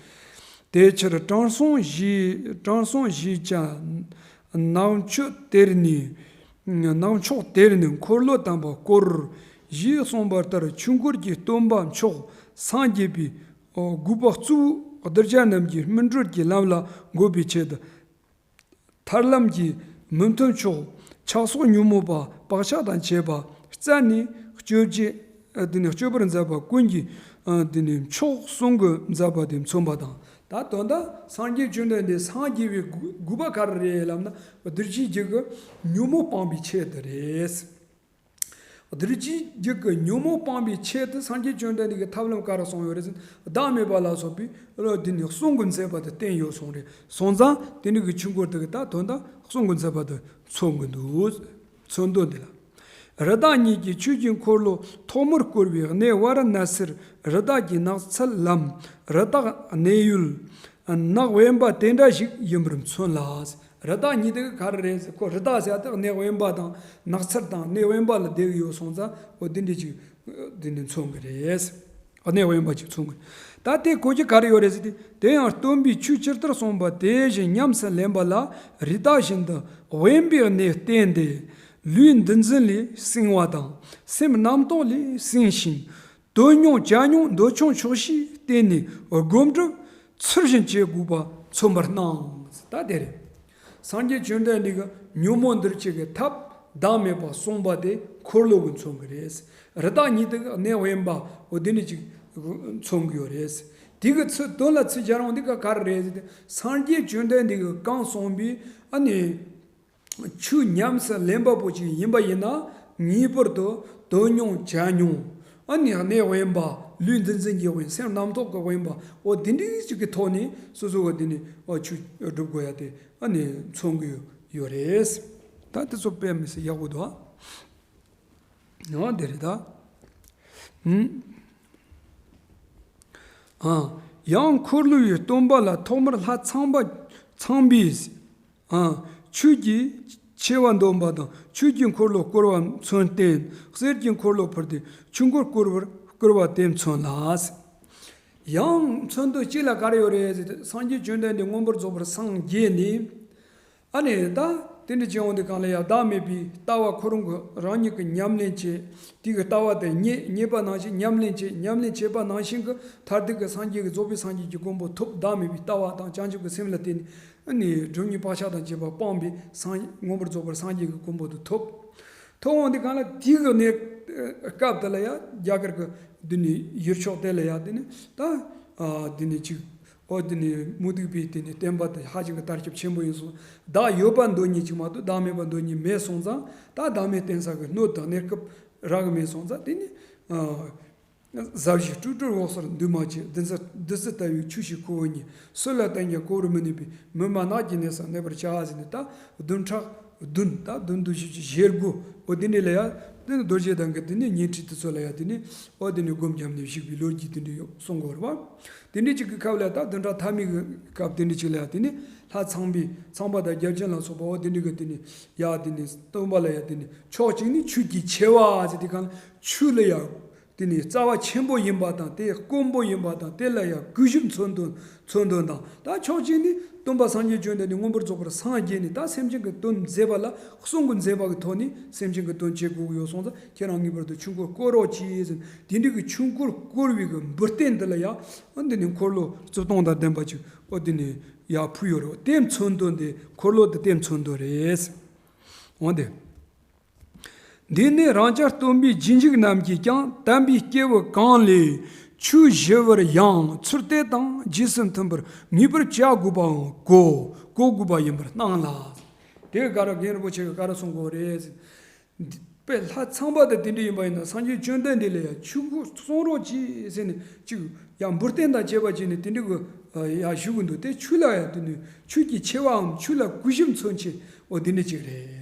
དེ་ཕྱིར་དྲང་སྲོང་བཞི། དྲང་སྲོང་བཞིས་ཀྱང་ནག་ཕྱོགས་དེར་ནི། ནག་ཕྱོགས་དེར་ནི་འཁོར་ལོ་དམ་པ་བསྐོར། ཞེས་གསུངས་པ་ལྟར་ཆོས་འཁོར་གྱི་སྟོན་པ་མཆོག་སངས་རྒྱས་པའི་དགོངས་པ་གཙོ་བོ་གདུལ་བྱ་རྣམས་ཀྱི་སྨིན་གྲོལ་གྱི་ལམ་ལ་འགོད་པའི་ཆེད་དུ། ཐར་ལམ་གྱི་མི་མཐུན་ཕྱོགས་ཆགས་སོགས་ཉོན་མོངས་པ་བག་ཆགས་དང་བཅས་པ་རྩད་ནས་གཅོད་བྱེད། དེ་ནས་གཅོད་པར་མཛད་པ་ཀུན་གྱིས་ ཨ། དེ་ནི་མཆོག་གསུམ་གྱིས་མཛད་པ་དེ་མཚོན་པ་དང་། ད་དོན་དག་སངས་རྒྱས་བཅོམ་ལྡན་འདས་སངས་རྒྱས་པའི་དགོས་དགོས་པ་ག་རེ་རེད་ལབ་ན། རྡུལ་གཅིག་གི་ཉོན་མོངས་སྤངས་པའི་ཆེད་དུ་རེད། རྡུལ་གཅིག་གི་ཉོན་མོངས་སྤངས་པའི་ཆེད་དུ་སངས་རྒྱས་བཅོམ་ལྡན་འདས་ཀྱིས་ཐབས་ལམ་ག་རེ་གསུངས་ཡོད་རེད་ཟེར་ན། བདག་མེད་པ་ལ་སོགས་པའི་རོ་དེ་ནི་གསུང་གི་མཛད་པ་དེ་བསྟན་ཡོད་གསུངས་རེད། སོང་ཙང་དེ་ནི་གི་ཆོས་འཁོར་དེ་གི་ད་དོན་དག་གསུང་གི་མཛད་པ་དེ་མཚོན་གི་འདུག། མཚོན་དོན་འདི་ལ། རི་དྭགས་གཉིས་ཀྱིས་ཆོས་ཀྱི་འཁོར་ལོ་ཐོག་མར་བསྐོར་བའི་གནས་ཝཱ་ར་ཎ་སིར། རི་དྭགས་ཀྱི་ནགས་ཚལ་ལམ། རི་དྭགས་གནས་ཡུལ། ནགས་དབེན་པ་དེ་འདྲ་ཞིག་ཡིན་པར་མཚོན་ལ། རི་དྭགས་གཉིས་དེ་ག་རེ་རེད་ཟེར། ཁོ་རི་དྭགས་ཟེར་ཡ་དེ་གནས་དབེན་པ་དང་ནགས་ཚལ་དང་གནས་དབེན་པ་ལ་བསྡད་ཀྱི་ཡོད་སོང་ཙང་། འོ་དེ་འདྲ་ཅིག་དེ་ནི་མཚོན་གྱི་རེད། གནས་དབེན་པ་ཅིག་མཚོན་གྱི་རེད། ད་དེ་གོ་རྒྱུ་ག་རེ་ཡོད་རེད་ཟེར་དུས། དེ་ཡང་སྟོན་པས་ཆོས་ཇི་ལྟར་གསུངས་པ་དེ་བཞིན་ཉམས་སུ་ལེན་པ་ལ། རི་དྭགས་བཞིན་དུ་དབེན་པའི་གནས་བསྟེན་ཏེ། ལུས་འདུ་འཛི་ལས་བསྲིང་བ་དང་། སེམས་རྣམ་རྟོག་ལས་བསྲིང་ཞིང་། དོན་མྱོང་བྱ་མྱོང་འདོད་ཆུང་ཆོག་ཤེས་བསྟེན་ནས་སྒོམ་སྒྲུབ་ཚུལ་བཞིན་བྱེད་དགོས་པ་མཚོན་པར་སྣང་། ད་དེ་རེད། སངས་རྒྱས་བཅོམ་ལྡན་འདས་ཀྱིས་ཉོན་མོངས་འདུལ་བྱེད་ཀྱི་ཐབས་བདག་མེད་པ་གསུངས་པ་དེ་འཁོར་ལོ་གི་མཚོན་གྱི་རེད། རི་དྭགས་གཉིས་དེ་གནས་དབེན་པ། འོ་དེ་ནི་ཅིག་མཚོན་གྱི་ཡོད་རེད། དེ་གི་ཚུལ་དོན་ལ་ཚུལ་སྦྱར་ཡོང་དུས་ག་ག་རེ་རེད་ཟེར་ཏེ། སངས་རྒྱས་བཅོམ་ལྡན་འདས་ཀྱིས་གང་གསུངས་པའི་ཨ་ནི་ཆོས་ཉམས་སུ་ལེན་པ་པོ་ཅིག་ཡིན་པ་ཡིན་ན། ངེས་པར་དུ་དོན་མྱོང་བྱ་མྱོང་། ཨ་ནི་གནས་དབེན་པ། ལུས་འདུ་འཛི་གི་དབེན། སེམས་རྣམ་རྟོག་གི་དབེན་པ། འོ་དེ་འདྲའི་ཅིག་གི་ཐོག་ནས་སོ་སོ་བ་དེ་ནི་འོ་ཆོས་སྒྲུབ་དགོས་ཡ་དེ་ཨ་ནི་མཚོན་གྱི་ཡོད་རེད། ད་དེ་ཚོ་དཔེ་མི་སྲིད་ཡག་པོ་འདུག་ཨ། འོ་དེ་རེད་ད། ཨ། ཡང་འཁོར་ལོ་ཡི་སྟོན་པ་ལ་ཐོག་མར་ལྷ་ཚངས་པ་ཚངས་པས། ཨ། ཆོས་ཀྱི་ཆེ་བ་འདོན་པ་དང་། ཆོས་ཀྱི་འཁོར་ལོ་བསྐོར་བ་མཚོན་བསྟན། གསེར་གྱི་འཁོར་ལོ་ཕུལ་ཏེ་ཆོས་འཁོར་བསྐོར་བར་བསྐུལ་བ་དེ་མཚོན་ལ། ཡང་མཚོན་དོན་གཅིག་ལ་ག་རེ་ཡོད་རེད་ཟེར་ཏེ། སངས་རྒྱས་བཅོམ་ལྡན་འདས་མངོན་པར་རྫོགས་པར་སངས་རྒྱས་ནས། ཨ་ནི་ད་དེ་འདྲ་བྱུང་དུས་གང་ལ་ཡང་བདག་མེད་པའི་ལྟ་བ་ཁོ་རང་གི་རང་ཉིད་ཀྱིས་ཉམས་ལེན་བྱེད། དེ་གི་ལྟ་བ་དེ་རྙེད་རྙེད་པ་ནང་བཞིན་ཉམས་ལེན་བྱེད། ཉམས་ལེན་བྱེད་པ་ནང་བཞིན་གྱི་མཐར་ཐུག་གི་སངས་རྒྱས་ཀྱི་རྫོགས་པའི་སངས་རྒྱས་ཀྱི་གོ་འཕང་ཐོབ། བདག་མེད་པའི་ལྟ་བ་དང་བྱང་ཆུབ་ཀྱི་སེམས་ལ་བརྟེན་ནས། ཨ་ནི་སྒྲིབ་གཉིས་བག་ཆགས་དང་བཅས་པ་སྤངས་པའི་སངས་མངོན་པར་རྫོགས་པར་སངས་རྒྱས་ཀྱི་གོ་འཕང་དུ་ཐོབ། ཐོབ་འོང་དུས་གང་ལ་དེ་གི་གནས་སྐབས་དེ་ལ་ཡང་རྒྱ་གར་གྱི་འདི་ནི་ཡུལ་ཕྱོགས་དེ་ལ་ཡང་དེ་ནི་ད་ཨ་དེ་ནི་ཅིག་འོ་དེ་ནི་མུ་སྟེགས་པའི་དེ་ནི་བསྟན་པ་དེ་ཧ་ཅང་གི་དར་ཁྱབ་ཆེན་པོ་ཡིན་སོང་། བདག་ཡོད་པར་འདོད་མཁན་ཅིག་མ་གཏོགས་བདག་མེད་པར་འདོད་མཁན་མེད་སོང་ཙང་། ད་བདག་མེད་བསྟེན་ས་གི་སྣོད་དང་གནས་སྐབས་རག་གི་མེད་སོང་ཙང་། དེ་ནི་ཨ་གཟབ་ཞིང་སྤྲོས་བྲལ་འོད་གསལ་འདུས་མ་བྱས། བདུད་རྩི་བདུད་རྩི་ལྟ་བུའི་ཆོས་ཤིག་ཁོ་བོ་ཉིད། སུ་ལ་བསྟན་ཀྱང་གོ་བར་མི་ནུས་པའི་མུན་པ་ནགས་ཀྱི་གནས་སུ་གནས་པར་བྱ་ཟེར་ནས། ད་བདུན་ཕྲག་བདུན། ད་བདུན་བདུན་བཞི་བཅུ་ཞེ་དགུ། འོ་དེ་འདྲ་ལ་ཡང་དེ་ནི་རྡོ་རྗེ་གདན་གྱི་དེ་ནི་ཉི་ཁྲི་དེ་ཚོ་ལ་ཡང་དེ་ནི་འོ་དེ་ནི་སྒོམ་བརྒྱབ་ནས་བཞུགས་པའི་ལོ་རྒྱུས་དེ་འདྲ་ཡོད་གསུང་གི་ཡོད་རེད་པ། དེ་འདྲ་ཅིག་གི་སྐབས་ལ་ད་བདུན་ཕྲག་ཐ་མའི་གི་སྐབས་དེ་འདྲ་ཅིག་ལ་ཡང་དེ་ནི་ལྷ་ཚངས་པའི་ཚངས་པ་དང་བརྒྱ་བྱིན་ལ་སོགས་པ་འོ་དེ་འདྲ་གི་དེ་ནི་ཡང་དེ་ནི་སྟོན་པ་ལ་ཡང་དེ་ནི་ཕྱོགས་གཅིག་ནི་ཆོས་ཀྱི་ཆེ་བ་ཟེར་དུས་གང་ལ་ཆོས་ལ་ཡང་དེ་ནི་རྩ་བ་ཆེན་པོ་ཡིན་པ་དང་། དེ་དཀོན་པོ་ཡིན་པ་དང་། དེ་ལ་ཡང་གུས་ཞབས་མཚོན་དོན་མཚོན་དོན་དང་། ད་ཕྱོགས་གཅིག་ནི་སྟོན་པ་སངས་རྒྱས་བཅོམ་ལྡན་འདས་མངོན་པར་རྫོགས་པར་སངས་རྒྱས་ནས། ད་སེམས་ཅན་གྱི་དོན་མཛད་པ་ལ་གསུང་གི་མཛད་པ་གི་ཐོག་ནས་སེམས་ཅན་གྱི་དོན་བྱེད་དགོས་ཀྱི་ཡོད་སོང་ཙང་། ཁྱེད་རང་ངེས་པར་དུ་ཆོས་འཁོར་བསྐོར་རོགས་གྱིས་ཟེར། དེ་འདྲ་གི་ཆོས་འཁོར་བསྐོར་བའི་གི་འབུལ་རྟེན་འདི་ལ་ཡང་འདི་ནི་འཁོར་ལོ་རྩིབས་སྟོང་དང་ལྡན་པ་ཅིག་འོ་དེ་ནི་ཡར་ཕུལ་ཡོད་རེད། དེ་མཚོན་དོན་དེ་འཁོར་ལོ་དེ་དེ་མཚོན་དོན་རེད། འོ་དེ། འདི་ནི་རང་ཅག་སྟོན་པའི་རྗེས་འཇུག་རྣམས་ཀྱིས་ཀྱང་། དམ་པའི་སྐྱེས་བུ་གང་ལས་ཆོས་ཞུ་བར་ཡང་། ཚུལ་དེ་དང་རྗེས་སུ་མཐུན་པར་ངེས་པར་བྱ་དགོས་པའང་གོ་གོ་དགོས་པ་ཡིན་པར་སྣང་ལ། དེ་ག་རེ་རྒན་རིན་པོ་ཆེ་གིས་ག་རེ་གསུང་གི་ཡོད་རེད་ཟེར། དཔེ་ལྷ་ཚངས་པ་དང་དེ་འདྲ་ཡིན་པ་ཡིན་ན། སངས་རྒྱས་བཅོམ་ལྡན་འདས་ལ་ཡང་ཆོས་འཁོར་གསུང་རོགས་གྱིས་ཟེར་ནས་ཅིག་ཡང་འབུལ་རྟེན་དང་བཅས་པ་བྱས་ནས་དེ་འདྲ་གི་ཡང་ཞུ་གི་འདུག། དེ་ཆོས་ལ་ཡང་དེ་ནི་ཆོས་ཀྱི་ཆེ་བའམ་ཆོས་ལ་གུས་ཞབས་མཚོན་བྱེད་འོ་དེ་འདྲ་ཅིག་རེད།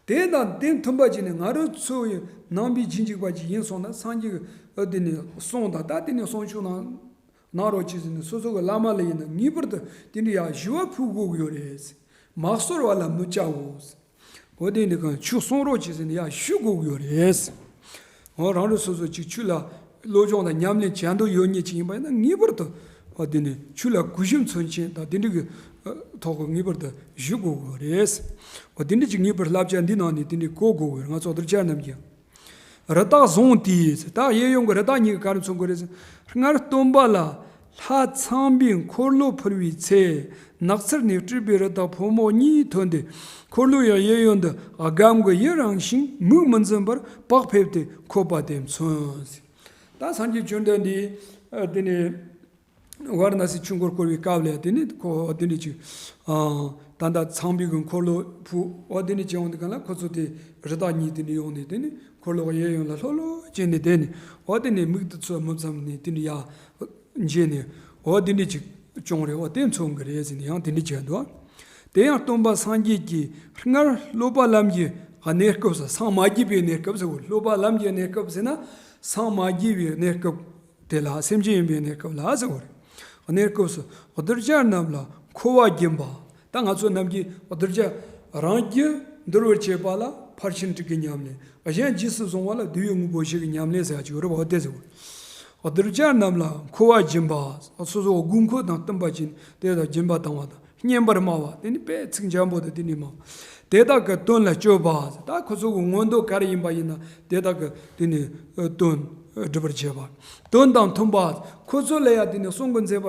དེ་དང་དེ་མཐུན་པ་བྱས་ནས་ང་རང་ཚོ་ཡི་ནང་པའི་རྗེས་འཇུག་པ་ཅིག་ཡིན་སོང་ན། སངས་རྒྱས་ཀྱི་འོ་དེ་ནི་གསུང་དང་། ད་དེ་ནི་གསུང་ཆོས་གནང་གནང་རོགས་གྱིས་ཟེར་ནས་སོ་སོ་གི་བླ་མ་ལ་ཡིན་ན་ངེས་པར་དུ་དེ་འདྲ་ཡང་ཞུ་བ་ཕུལ་དགོས་ཀྱི་ཡོད་རེད། མ་གསོལ་བ་ལ་མི་བྱའོ། འོ་དེ་ནི་གང་ཆོས་གསུང་རོགས་གྱིས་ཟེར་ནས་ཡང་ཞུ་དགོས་ཀྱི་ཡོད་རེད། འོ་རང་རང་སོ་སོ་ཅིག་ཆོས་ལ་སློབ་སྦྱོང་དང་ཉམས་ལེན་བྱ་འདོད་ཡོད་མཁན་ཅིག་ཡིན་པ་ཡིན་ན་ངེས་པར་དུ་འོ་དེ་ནི་ཆོས་ལ་གུས་ཞབས་མཚོན་བྱེད་དང་དེ་འདྲ་གི་ཐོག་གི་ངེས་པར་དུ་ཞུ་དགོས་ཀྱི་ཡོད་རེད། འོ་དེ་འདྲ་ཅིག་ངེས་པར་བསླབ་བྱ་འདི་ནང་ནས་དེ་འདྲ་གོ་དགོས་ཀྱི་ཡོད་རེད། ང་ཚོ་གདུལ་བྱ་རྣམས་ཀྱིས། རི་དྭགས་བཟུང་སྟེ། ད་གཡས་གཡོན་གྱི་རི་དྭགས་གཉིས་ཀྱིས་ག་རེ་མཚོན་གྱི་རེད་ཟེར། སྔར་སྟོན་པ་ལ་ལྷ་ཚངས་པས་འཁོར་ལོ་ཕུལ་བའི་ཚེ། ནགས་ཚལ་ནས་སྤྲུལ་པའི་རི་དྭགས་ཕོ་མོ་གཉིས་ཐོན་ཏེ། འཁོར་ལོ་ཡི་གཡས་གཡོན་དུ་སྒམ་གྱི་ཡུན་རིང་ཞིང་མིག་མི་འཛུམ་པར་བག་ཕེབས་ཏེ་འཁོད་པ་དེ་མཚོན། ད་སངས་རྒྱས་བཅོམ་ལྡན་འདས་དེ་ནས་ཝཱ་ར་ཎ་སིའི་ཆོས་འཁོར་བསྐོར་བའི་སྐབས་ལ་དེ་ནས་ཁོ་དེ་འདྲ་ཅིག་ད་ལྟ་ཚངས་པའི་གི་འཁོར་ལོ་ཕུབ། འོ་དེ་འདྲ་ཅིག་ཡོང་དུས་གང་ལ་ཁོ་ཚོ་དེ་རི་དྭགས་གཉིས་དེ་འདྲ་ཡོང་ནས་དེ་ནས་འཁོར་ལོ་གཡས་གཡོན་ལ་ལྷོད་ལྷོད་བྱས་ནས་དེ་ནས་འོ་དེ་ནས་མིག་ཏུ་ཚོད་མི་ཙམ་ནས་དེ་འདྲ་ཡར་འགྱེལ་ནས་འོ་དེ་འདྲ་ཅིག་བྱུང་རེད། འོ་དེ་མཚོན་གི་རེད་ཟེར་ནས་ཡང་དེ་འདྲ་བྱས་འདུག་དེ་ཡང་སྟོན་པ་སངས་རྒྱས་ཀྱིས་སྔར་སློབ་པ་ལམ་གྱི་གནས་སྐབས་སུ། སངས་མ་རྒྱས་པའི་གནས་སྐབས་སུ། སློབ་པ་ལམ་གྱི་གནས་སྐབས་ཟེར་ན་སངས་མ་རྒྱས་པའི་གནས་སྐབས་དེ་ལ། སེམས་ཅན་ཡིན་པའི་གནས་སྐབས་ལ་ཟེར་བ་རེད། གནས་སྐབས་སུ་གདུལ་བྱ་རྣམས་ལ་འཁོར་བ་སྦྱིན་པ། ད་ང་ཚོ་རྣམས་ཀྱིས་གདུལ་བྱ་རང་རྒྱུད་འདུལ་བར་བྱེད་པ་ལ་ཕར་ཕྱིན་དྲུག་གི་ཉམས་ལེན། གཞན་རྗེས་སུ་བཟུང་བ་ལ་བསྡུ་བའི་དངོས་པོ་བཞི་གི་ཉམས་ལེན་ཟེར་ཡ་ཅིག་ཡོད་རེད་པ། འོ་དེ་ཟེར་བ། གདུལ་བྱ་རྣམས་ལ་འཁོར་བ་སྦྱིན་པ། སོ་སོའི་དགོས་མཁོ་དང་བསྟུན་པ་བྱས་དེ་དག་སྦྱིན་པ་བཏང་བ་དང་། སྙན་པར་སྨྲ་བ། དེ་ནི་དཔེ་ཚིག་འཇམ་པོ་དང་དེ་ནི་སྨྲ་བ། དེ་དག་གི་དོན་ལ་སྤྱོད་པ། ད་ཁོ་ཚོ་གི་མངོན་འདོད་ག་རེ་ཡིན་པ་ཡིན་ན་དེ་དག་གི་དེ་ནི་དོན་སྒྲུབ་པར་བྱེད་པ། དོན་དང་མཐུན་པ། ཁོ་ཚོ་ལ་ཡང་དེ་ནི་གསུང་གི་མཛད་པ་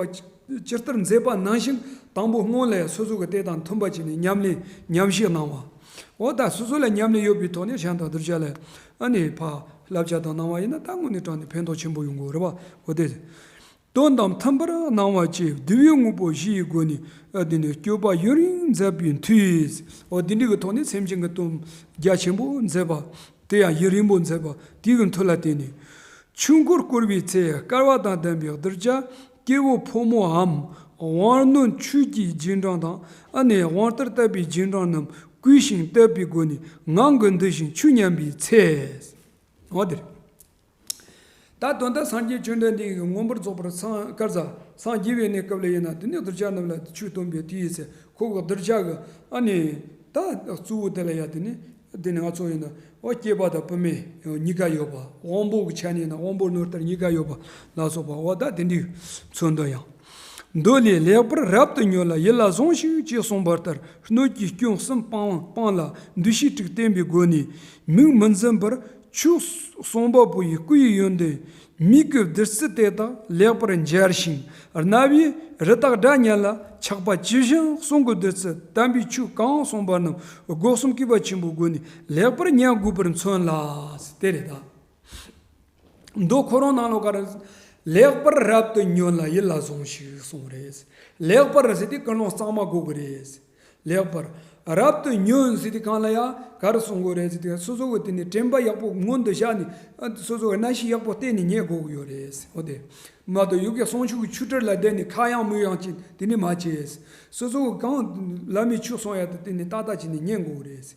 ཇི་ལྟར་མཛད་པ་ནང་བཞིན་དང་པོ་སྔོན་ལ་ཡང་སོ་སོ་གི་དེ་དང་མཐུན་པ་བྱས་ནས་ཉམས་ལེན་ཉམས་བཞེས་གནང་བ། འོ་ད་སོ་སོ་ལ་ཉམས་ལེན་ཡོད་པའི་ཐོག་ནས་གཞན་དང་གདུལ་བྱ་ལ་ཨ་ནི་ཕར་བསླབ་བྱ་དང་གནང་བ་ཡིན་ན་ད་དངོས་གནས་དྲང་ནས་ཕན་ཐོགས་ཆེན་པོ་ཡོང་གི་ཡོད་རེད་པ། འོ་དེ། དོན་དང་མཐུན་པར་སྣང་བ་བཅས་བསྡུ་བའི་དངོས་པོ་བཞིའི་སྒོ་ནས་ཨ་དེ་ནི་སྤྱོད་པ་ཡུན་རིང་མཛད་པའི་མཐུས། འོ་དེ་འདྲ་གི་ཐོག་ནས་སེམས་ཅན་གྱི་དོན་རྒྱ་ཆེན་པོ་མཛད་པ། དེ་ཡང་ཡུན་རིང་པོ་མཛད་པ་དེ་གི་མཐུ་ལ་བརྟེན་ནས། ཆོས་འཁོར་བསྐོར་བའི་ཚེ་བསྐལ་པ་དང་ལྡན་པའི་གདུལ་བྱ་སྐྱེ་བོ་ཕོ་མོའམ་དབང་རྣོན་ཆོས་ཀྱི་རྗེས་འབྲང་དང་ཨ་ནི་དབང་ལྟར་དད་པའི་རྗེས་འབྲང་རྣམས་བསྐུལ་ཞིང་དད་པའི་སྒོ་ནས་ངང་གིས་འདུ་ཞིང་ཆོས་ཉན་པའི་ཚེ། འོ་དེ་རེད། ད་དོན་དག་སངས་རྒྱས་བཅོམ་ལྡན་འདས་ཀྱིས་མངོན་པར་རྫོགས་པར་སངས་དཀར་ཟ་སངས་རྒྱས་པའི་གནས་སྐབས་ལ་ཡིན་ན་དེ་ནས་གདུལ་བྱ་རྣམས་ལ་ཆོས་སྟོན་པའི་དུས་ཡིན་ཟེར། ཁོ་གི་གདུལ་བྱ་གི་ཨ་ནི་ད་གཙོ་བོ་དེ་ལ་ཡ་དེ་ནི་དེ་ནི་ང་ཚོ་ཡིན་ན་འོ་སྐྱེས་པ་དང་བུད་མེད་གཉིས་ཀ་ཡོད་པ། དབང་པོ་གི་ཆ་ནས་ཡིན་ན་དབང་པོ་རྣོན་རྟུལ་གཉིས་ཀ་ཡོད་པ་ལ་སོགས་པ། འོ་ད་དེ་འདྲའི་མཚོན་དོན་ཡང་། མདོ་ལས། ལེགས་པར་རབ་ཏུ་ཉོན་ལ་ཡིད་ལ་ཟུངས་ཤིག་ཅེས་གསུངས་པ་ལྟར། སྣོད་ཀྱི་སྐྱོན་གསུམ་སྤང་སྤང་ལ་འདུ་ཤེས་དྲུག་བསྟེན་པའི་སྒོ་ནས་མིག་མི་འཛུམ་པར་ཆོས་གསུང་པ་པོ་ཡི་སྐུ་ཡི་ཡོན་ཏན་མིག་གི་བདུད་རྩི་དེ་དག་ལེགས་པར་འབྱར་ཞིང་། རྣ་བས་རི་དྭགས་སྒྲ་ཉན་ལ་ཆགས་པ་ཇི་བཞིན་གསུང་གི་བདུད་རྩི་དམ་པའི་ཆོས་གང་གསུངས་པ་རྣམས་སྒོ་གསུམ་གུས་པ་ཆེན་པོའི་སྒོ་ནས་ལེགས་པར་ཉན་དགོས་པར་མཚོན་ལ། དེ་རེད་ད། མདོ་ཁོ་རང་ནང་ལོགས་ཀ་རེད། ལེགས་པར་རབ་ཏུ་ཉོན་ལ་ཡིད་ལ་ཟུངས་ཤིག་གསུངས་རེད། ལེགས་པར་ཟེར་དུས་ཀུན་སློང་གཙང་མ་དགོས་ཀྱི་རེད། ལེགས་པར་རབ་ཏུ་ཉོན་ཟེར་དུས་གང་ལ་ཡ་ག་རེ་གསུང་དགོས་རེད་ཟེར་དུས་སོ་སོ་གི་དེ་ནི་དྲན་པ་ཡག་པོ་མངོན་དུ་བཞག་ནས་ཨ་སོ་སོ་གི་རྣ་ཤེས་ཡག་པོ་གཏད་ནས་ཉན་དགོས་ཀྱི་ཡོད་རེད། འོ་དེ་མ་གཏོགས་ཡུལ་གྱི་གསུང་ཆོས་ཀྱི་ཆོས་ཁྲིད་ལ་བསྡད་ནས་ཁ་ཡང་མིག་ཡང་བྱས་དེ་ནི་མ་བྱས། སོ་སོ་གི་གང་བླ་མའི་ཆོས་གསུང་ཡ་དེ་དེ་ནི་ཏག་ཏག་བྱས་ནས་ཉན་དགོས་ཀྱི་རེད།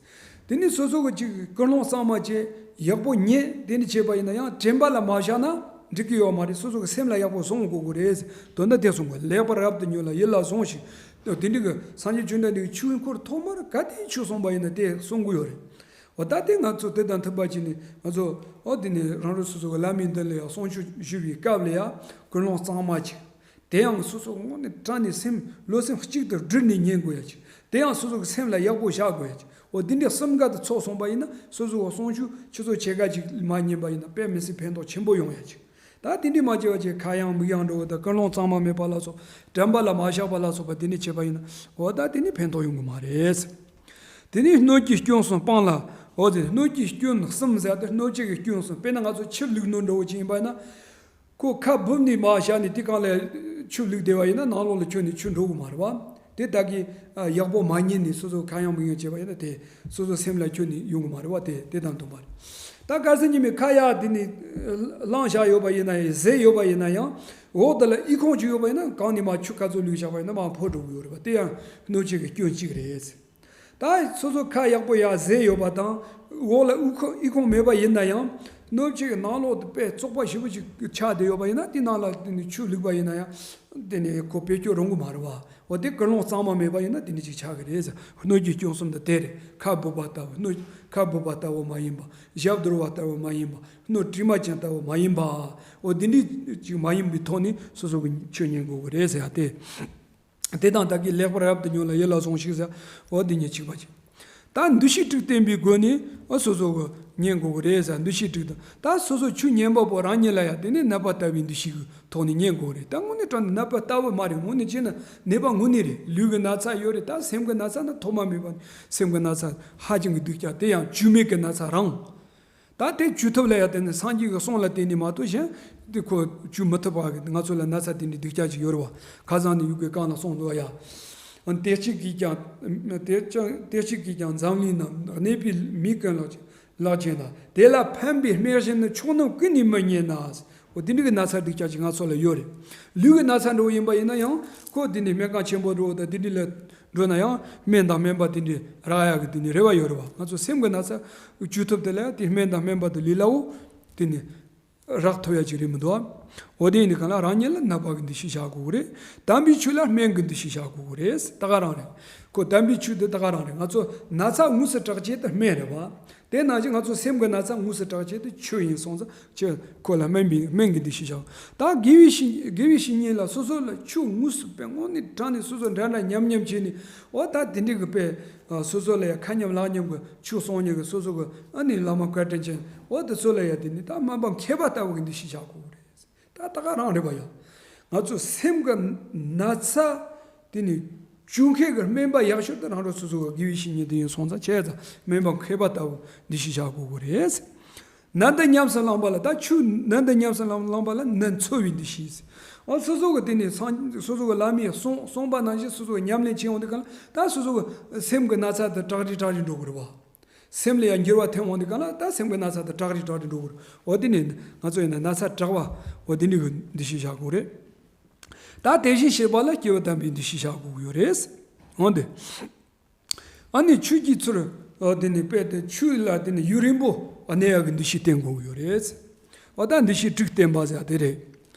དེ་ནི་སོ་སོ་གི་ཅིག་ཀུན་སློང་གཙང་མ་བྱས་ཡག་པོ་ཉན་དེ་ནི་བྱས་པ་ཡིན་ན་ཡང་དྲན་པ་ལ་མ་བཞག་ན་འགྲིག་གི་ཡོད་མ་རེད། སོ་སོ་གི་སེམས་ལ་ཡག་པོ་ཟུངས་དགོས་ཀྱི་རེད། དོན་དག་དེ་གསུང་དགོས། ལེགས་པར་རབ་ཏུ་ཉོན་ལ་ཡིད་ལ་ཟུངས་ཤིག་དེ་འདྲ་གི་སངས་རྒྱས་བཅོམ་ལྡན་འདས་ཀྱི་ཆོས་འཁོར་ཐོག་མར་ག་དེ་ཆོས་གསུངས་པ་ཡིན་ན་དེ་གསུང་གི་ཡོད་རེད། འོ་ད་དེ་ང་ཚོ་དེ་དང་མཐུན་པ་བྱས་ནས་ང་ཚོ་འོ་དེ་ནས་རང་རང་སོ་སོ་གི་བླ་མའི་མདུན་ལ་ཡང་གསུང་ཆོས་ཞུ་བའི་སྐབས་ལ་ཡང་ཀུན་སློང་གཙང་མ་བྱས། དེ་ཡང་སོ་སོ་དངོས་གནས་དྲང་ནས་སེམས་བློ་སེམས་གཅིག་ཏུ་སྒྲིལ་ནས་ཉན་དགོས་ཡ་ཅིག་དེ་ཡང་སོ་སོ་གི་སེམས་ལ་ཡག་པོ་བཞག་དགོས་ཡ་ཅིག་འོ་འདི་འདྲའི་གསུམ་ཀ་དེ་ཚོགས་སོང་པ་ཡིན་ན་སོ་སོ་གི་གསུང་ཆོས་ཆུ་ཚོད་ཕྱེད་ཀ་ཅིག་མ་ཉན་པ་ཡིན་ན་དཔེ་མི་སྲིད་ཕན་ཐོགས་ཆེན་པོ་ཡོང་ཡ་ཅིག་ད་དེ་འདྲའི་མ་བྱས་པ་ཅིག་ཁ་ཡང་མིག་ཡང་འགྲོ་བ་དང་ཀུན་སློང་གཙང་མ་མེད་པ་ལ་སོགས། དྲན་པ་ལ་མ་བཞག་པ་ལ་སོགས་པ་དེ་འདྲ་བྱས་པ་ཡིན་ན་འོ་ད་དེ་ནི་ཕན་ཐོགས་ཡོང་གི་མ་རེད། དེ་ནས་སྣོད་ཀྱི་སྐྱོན་གསུམ་སྤང་ལ། འོ་དེ་སྣོད་ཀྱི་སྐྱོན་གསུམ་ཟེར་ཏེ་སྣོད་བཅུད་ཀྱི་སྐྱོན་གསུམ། དཔེར་ན་ང་ཚོ་ཆུ་བླུགས་སྣོད་འདྲ་བོ་ཅིག་ཡིན་པ་ཡིན་ན། ཁོ་ཁ་སྦུབ་ནས་མར་བཞག་ནས་དེ་གང་ལ་ཆུ་བླུགས་བསྡད་པ་ཡིན་ན་ནང་ལོགས་ལ་ཁྱོན་ནས་ཆུ་འགྲོ་གི་མ་རེད་བ། དེ་ད་གི་ཡག་པོ་མ་ཉན་ནས་སོ་སོ་ཁ་ཡང་མིག་ཡང་བྱས་པ་ཡིན་ན་དེ་སོ་སོ་སེམས་ལ་ཁྱོན་ནས་ཡོང་གི་མ་རེད་བ། དེ་དེ་དང་མཐུན་པ་རེད། ད་གལ་སྲིད་ཉི་མའི་ཁ་ཡག་དེ་ནས་བླངས་བཞག་ཡོད་པ་ཡིན་ན་ཡང་བཟས་ཡོད་པ་ཡིན་ན་ཡང་འོག་དེ་ལ་ཨི་ཁུང་ཅིག་ཡོད་པ་ཡིན་ན་གང་ནས་མར་ཆུ་ག་ཚོད་བླུགས་བཞག་པ་ཡིན་ན་མར་འཕོ་འགྲོ་གི་ཡོད་རེད་བ། དེ་ཡང་སྣོད་བཅུད་ཀྱི་སྐྱོན་གཅིག་རེད། ད་སོ་སོ་ཁ་ཡག་པོ་ཡག་བཟས་ཡོད་པ་དང་འོག་ལ་ཨི་ཁུང་ཨི་ཁུང་མེད་པ་ཡིན་ན་ཡང་སྣོད་བཅུད་ཀྱི་ནང་ལོགས་དེ་དཔེ་བཙོག་པ་ཞེ་པོ་ཅིག་ཆགས་བསྡད་ཡོད་པ་ཡིན་ན་དེ་ནང་ལ་དེ་ནས་ཆུ་བླུགས་པ་ཡིན་ན་ཡང་དེ་ནས་ཁོ་བེད་སྤྱོད་རུང་གི་མ་རེད་བ། འོ་དེ་ཀུན་སློང་གཙང་མ་མེད་པ་ཡིན་ན་དེ་འདྲ་ཅིག་ཆགས་ཀྱི་རེད་ཟེར། སྣོད་ཀྱི་སྐྱོན་གསུམ་དེ་དེ་རེད། ཁ་སྦུབ་པ་ལྟ་བུ་སྣོད་ཁ་སྦུབ་པ་ལྟ་བུ་མ་ཡིན་པ། ཞབས་རྡོལ་བ་ལྟ་བུ་མ་ཡིན་པ། སྣོད་དྲི་མ་ཅན་ལྟ་བུ་མ་ཡིན་པ། འོ་དེ་འདྲ་ཅིག་མ་ཡིན་པའི་ཐོག་ནས་སོ་སོ་གི་ཆོས་ཉན་དགོས་ཀྱི་རེད་ཟེར་ཡ་དེ། དེ་དང་ད་གིན་ལེགས་པར་རབ་ཏུ་ཉོན་ལ་ཡིད་ལ་ཟུངས་ཤིག་ཟེར། འོ་འདི་ཉིད་གཅིག་པ་ཅིག་ད་འདུ་ཤེས་དྲུག་བསྟེན་པའི་སྒོ་ནས་འོ་སོ་སོ་གི་ཉན་དགོས་ཀྱི་རེད་ཟེར། འདུ་ཤེས་དྲུག་དང་ད་སོ་སོ་ཆོས་ཉན་པ་པོ་རང་ཉིད་ལ་ཡང་དེ་ནས་ནད་པ་ལྟ་བུའི་འདུ་ཤེས་ཀྱི་ཐོག་ནས་ཉན་དགོས་རེད། ད་དངོས་གནས་དྲང་ནས་ནད་པ་ལྟ་བུ་མ་རེད། དངོས་གནས་བྱས་ན་ནད་པ་དངོས་གནས་རེད། ལུས་ཀྱི་ན་ཚ་ཡོད་རེད། ད་སེམས་ཀྱི་ན་ཚ་ན་ཐོག་མ་མེད་པ་ནས་སེམས་ཀྱི་ན་ཚ་ཧ་ཅང་གི་སྡུག་ཅག་དེ་ཡང་བཅོས་མིན་གྱི་ན་ཚ་རང་། ད་དེ་བཅོས་ཐབས་ལ་ཡང་དེ་ནི་སངས་རྒྱས་ཀྱི་གསུང་ལ་བརྟེན་ནས་མ་གཏོགས་གཞན་ དེ་ཁོ་བཅོས་མི་ཐུབ་པ་གི་ང་ཚོ་ལ་ན་ཚ་དེ་འདྲའི་སྡུག་ཅག་ཅིག་ཡོད་རེད་བ། ཁ་སང་ནས་ཡུལ་གི་གང་ལ་སོང་འདུག་ཡ། དེ་གཅིག་གིས་ཀྱང་དེ་ཀྱང་དེ་གཅིག་གིས་ཀྱང་འཛམ་གླིང་ན་གནས་པའི་མི་ཀུན་ལ་ལག་ཅན་ན། དེ་ལ་ཕན་པའི་སྨན་གཞན་ནི་མཆོག་རྣམས་ཀུན་ནས་མི་རྙེད་ན། འོ་དེ་འདྲ་གི་ན་ཚ་སྡུག་ཅག་ཅིག་ང་ཚོ་ལ་ཡོད་རེད། ལུས་ཀྱི་ན་ཚ་འདྲ་བོ་ཡིན་པ་ཡིན་ན་ཡང་ཁོ་དེ་ནི་སྨན་ཁང་ཆེན་པོ་འདྲ་བོ་དང་དེ་འདྲ་ལ་འགྲོ་ན་ཡང་སྨན་དང་སྨན་པ་དེ་འདྲ་རག་ཡག་གི་དེ་ནི་རེ་བ་ཡོད་རེད་བ། ང་ཚོ་སེམས་ཀྱི་ན་ཚ་བཅོས་ཐུབ་དེ་ལ་ཡང་དེ་སྨན་དང་སྨན་པ་དེ་ལས་སླ་བོ་དེ་ནི་རག་ཐུབ་ཡག་ཅིག་རེད་མི་འདུག་བ། འོ་དེ་ཡིན་དུས་གང་ལ་རང་ཉིད་ལ་ནད་པ་གི་འདུ་ཤེས་བཞག་དགོས་ཀྱི་རེད། དམ་པའི་ཆོས་ལ་སྨན་གྱི་འདུ་ཤེས་བཞག་དགོས་ཀྱི་རེད། ད་ག་རང་རེད། ཁོ་དམ་པའི་ཆོས་དེ་ད་ག་རང་རེད། ང་ཚོ་ན་ཚ་དངོས་སུ་དྲག་བྱེད་དེ་སྨན་རེད་བ། དེ་ནང་བཞིན་ང་ཚོ་སེམས་ཀྱི་ན་ཚ་དངོས་སུ་དྲག་བྱེད་དེ་ཆོས་ཡིན་སོང་ཙང་ཆོས་ཁོ་ལ་སྨན་པའི་སྨན་གྱི་འདུ་ཤེས་བཞག་ད་དགེ་བའི་བཤེས་དགེ་བའི་བཤེས་གཉེན་ལ་སོ་སོ་ལ་ཆོས་དངོས་སུ་དཔེ་དངོས་གནས་དྲང་ནས་སོ་སོ་འདྲ་འདྲ་མཉམ་མཉམ་བྱས་ནས་འོ་ད་དེ་འདྲའི་གི་དཔེ་སོ་སོ་ལ་ཡ་ཁ་མཉམ་ལག་མཉམ་གི་ཆོས་གསུང་མཁན་གི་སོ་སོ་གི་ཨ་ནི་བླ་མ་བཀའ་དྲིན་ཅན་འོ་དེ་ཚོ་ལ་ཡ་དེ་ནི་ད་སྨན་པ་མཁས་པ་ལྟ་བུ་གི་འདུ་ཤེས་བཞག་དགོས་རེད། ད་ད་ག་རང་རེད་པ་ཡ། ང་ཚོ་སེམས་ཀྱི་ན་ཚ་དེ་ནི་བཅོས་མཁན་གྱི་སྨན་པ་ཡག་ཤོས་དེ་རང་རང་སོ་སོ་གི་དགེ་བའི་བཤེས་གཉེན་དེ་ཡིན་སོང་ཙང་བྱས་ཙང་སྨན་པ་མཁས་པ་ལྟ་བུ་འདུ་ཤེས་བཞག་དགོས་ཀྱི་རེད། ནད་འདི་ཉམས་སུ་བླངས་པ་ལ་ད་ཆོས་ནད་འདི་ཉམས་སུ་བླངས་བླངས་པ་ལ་ནད་འཚོ་བའི་འདུ་ཤེས། འོ་སོ་སོ་གི་དེ་ནི་སངས་སོ་སོ་གི་བླ་མས་གསུངས་གསུངས་པ་ནང་བཞིན་སོ་སོ་གི་ཉམས་ལེན་བྱས་འོང་དུས་གང་ལ་ད་སོ་སོ་གི་སེམས་ཀྱི་ན་ཚ་དེ་དྲག་རི་དྲག་རི་འགྲོ་གི་རེད་བ། སེམས་ལ་ཡང་འགྱུར་བ་ཐེབས་འོང་དུས་གང་ལ་ད་སེམས་ཀྱི་ན་ཚ་དེ་དྲག་རི་དྲག་རི་འགྲོ་གི་རེད། འོ་དེ་ནི་ང་ཚོ་ཡིན་ན་ན་ཚ་དྲག་པ་འོ་དེ་འདྲ་གི་འདུ་ཤེས་བཞག་དགོས་རེད། ད་དེ་བཞིན་གཤེགས་པ་ལ་སྐྱེས་བུ་དམ་པའི་འདུ་ཤེས་བཞག་དགོས་ཀྱི་ཡོད་རེད། འོན་ཏེ། ཨ་ནི་ཆོས་ཀྱི་ཚུལ་འོ་དེ་ནི་དཔེ་དེ་ཆོས་ལ་དེ་ནི་ཡུན་རིང་པོ་གནས་ཡག་གི་འདུ་ཤེས་བསྟེན་དགོས་ཀྱི་ཡོད་རེད། འོ་ད་འདུ་ཤེས་དྲུག་བསྟེན་པ་ཟེར་དེ་རེད།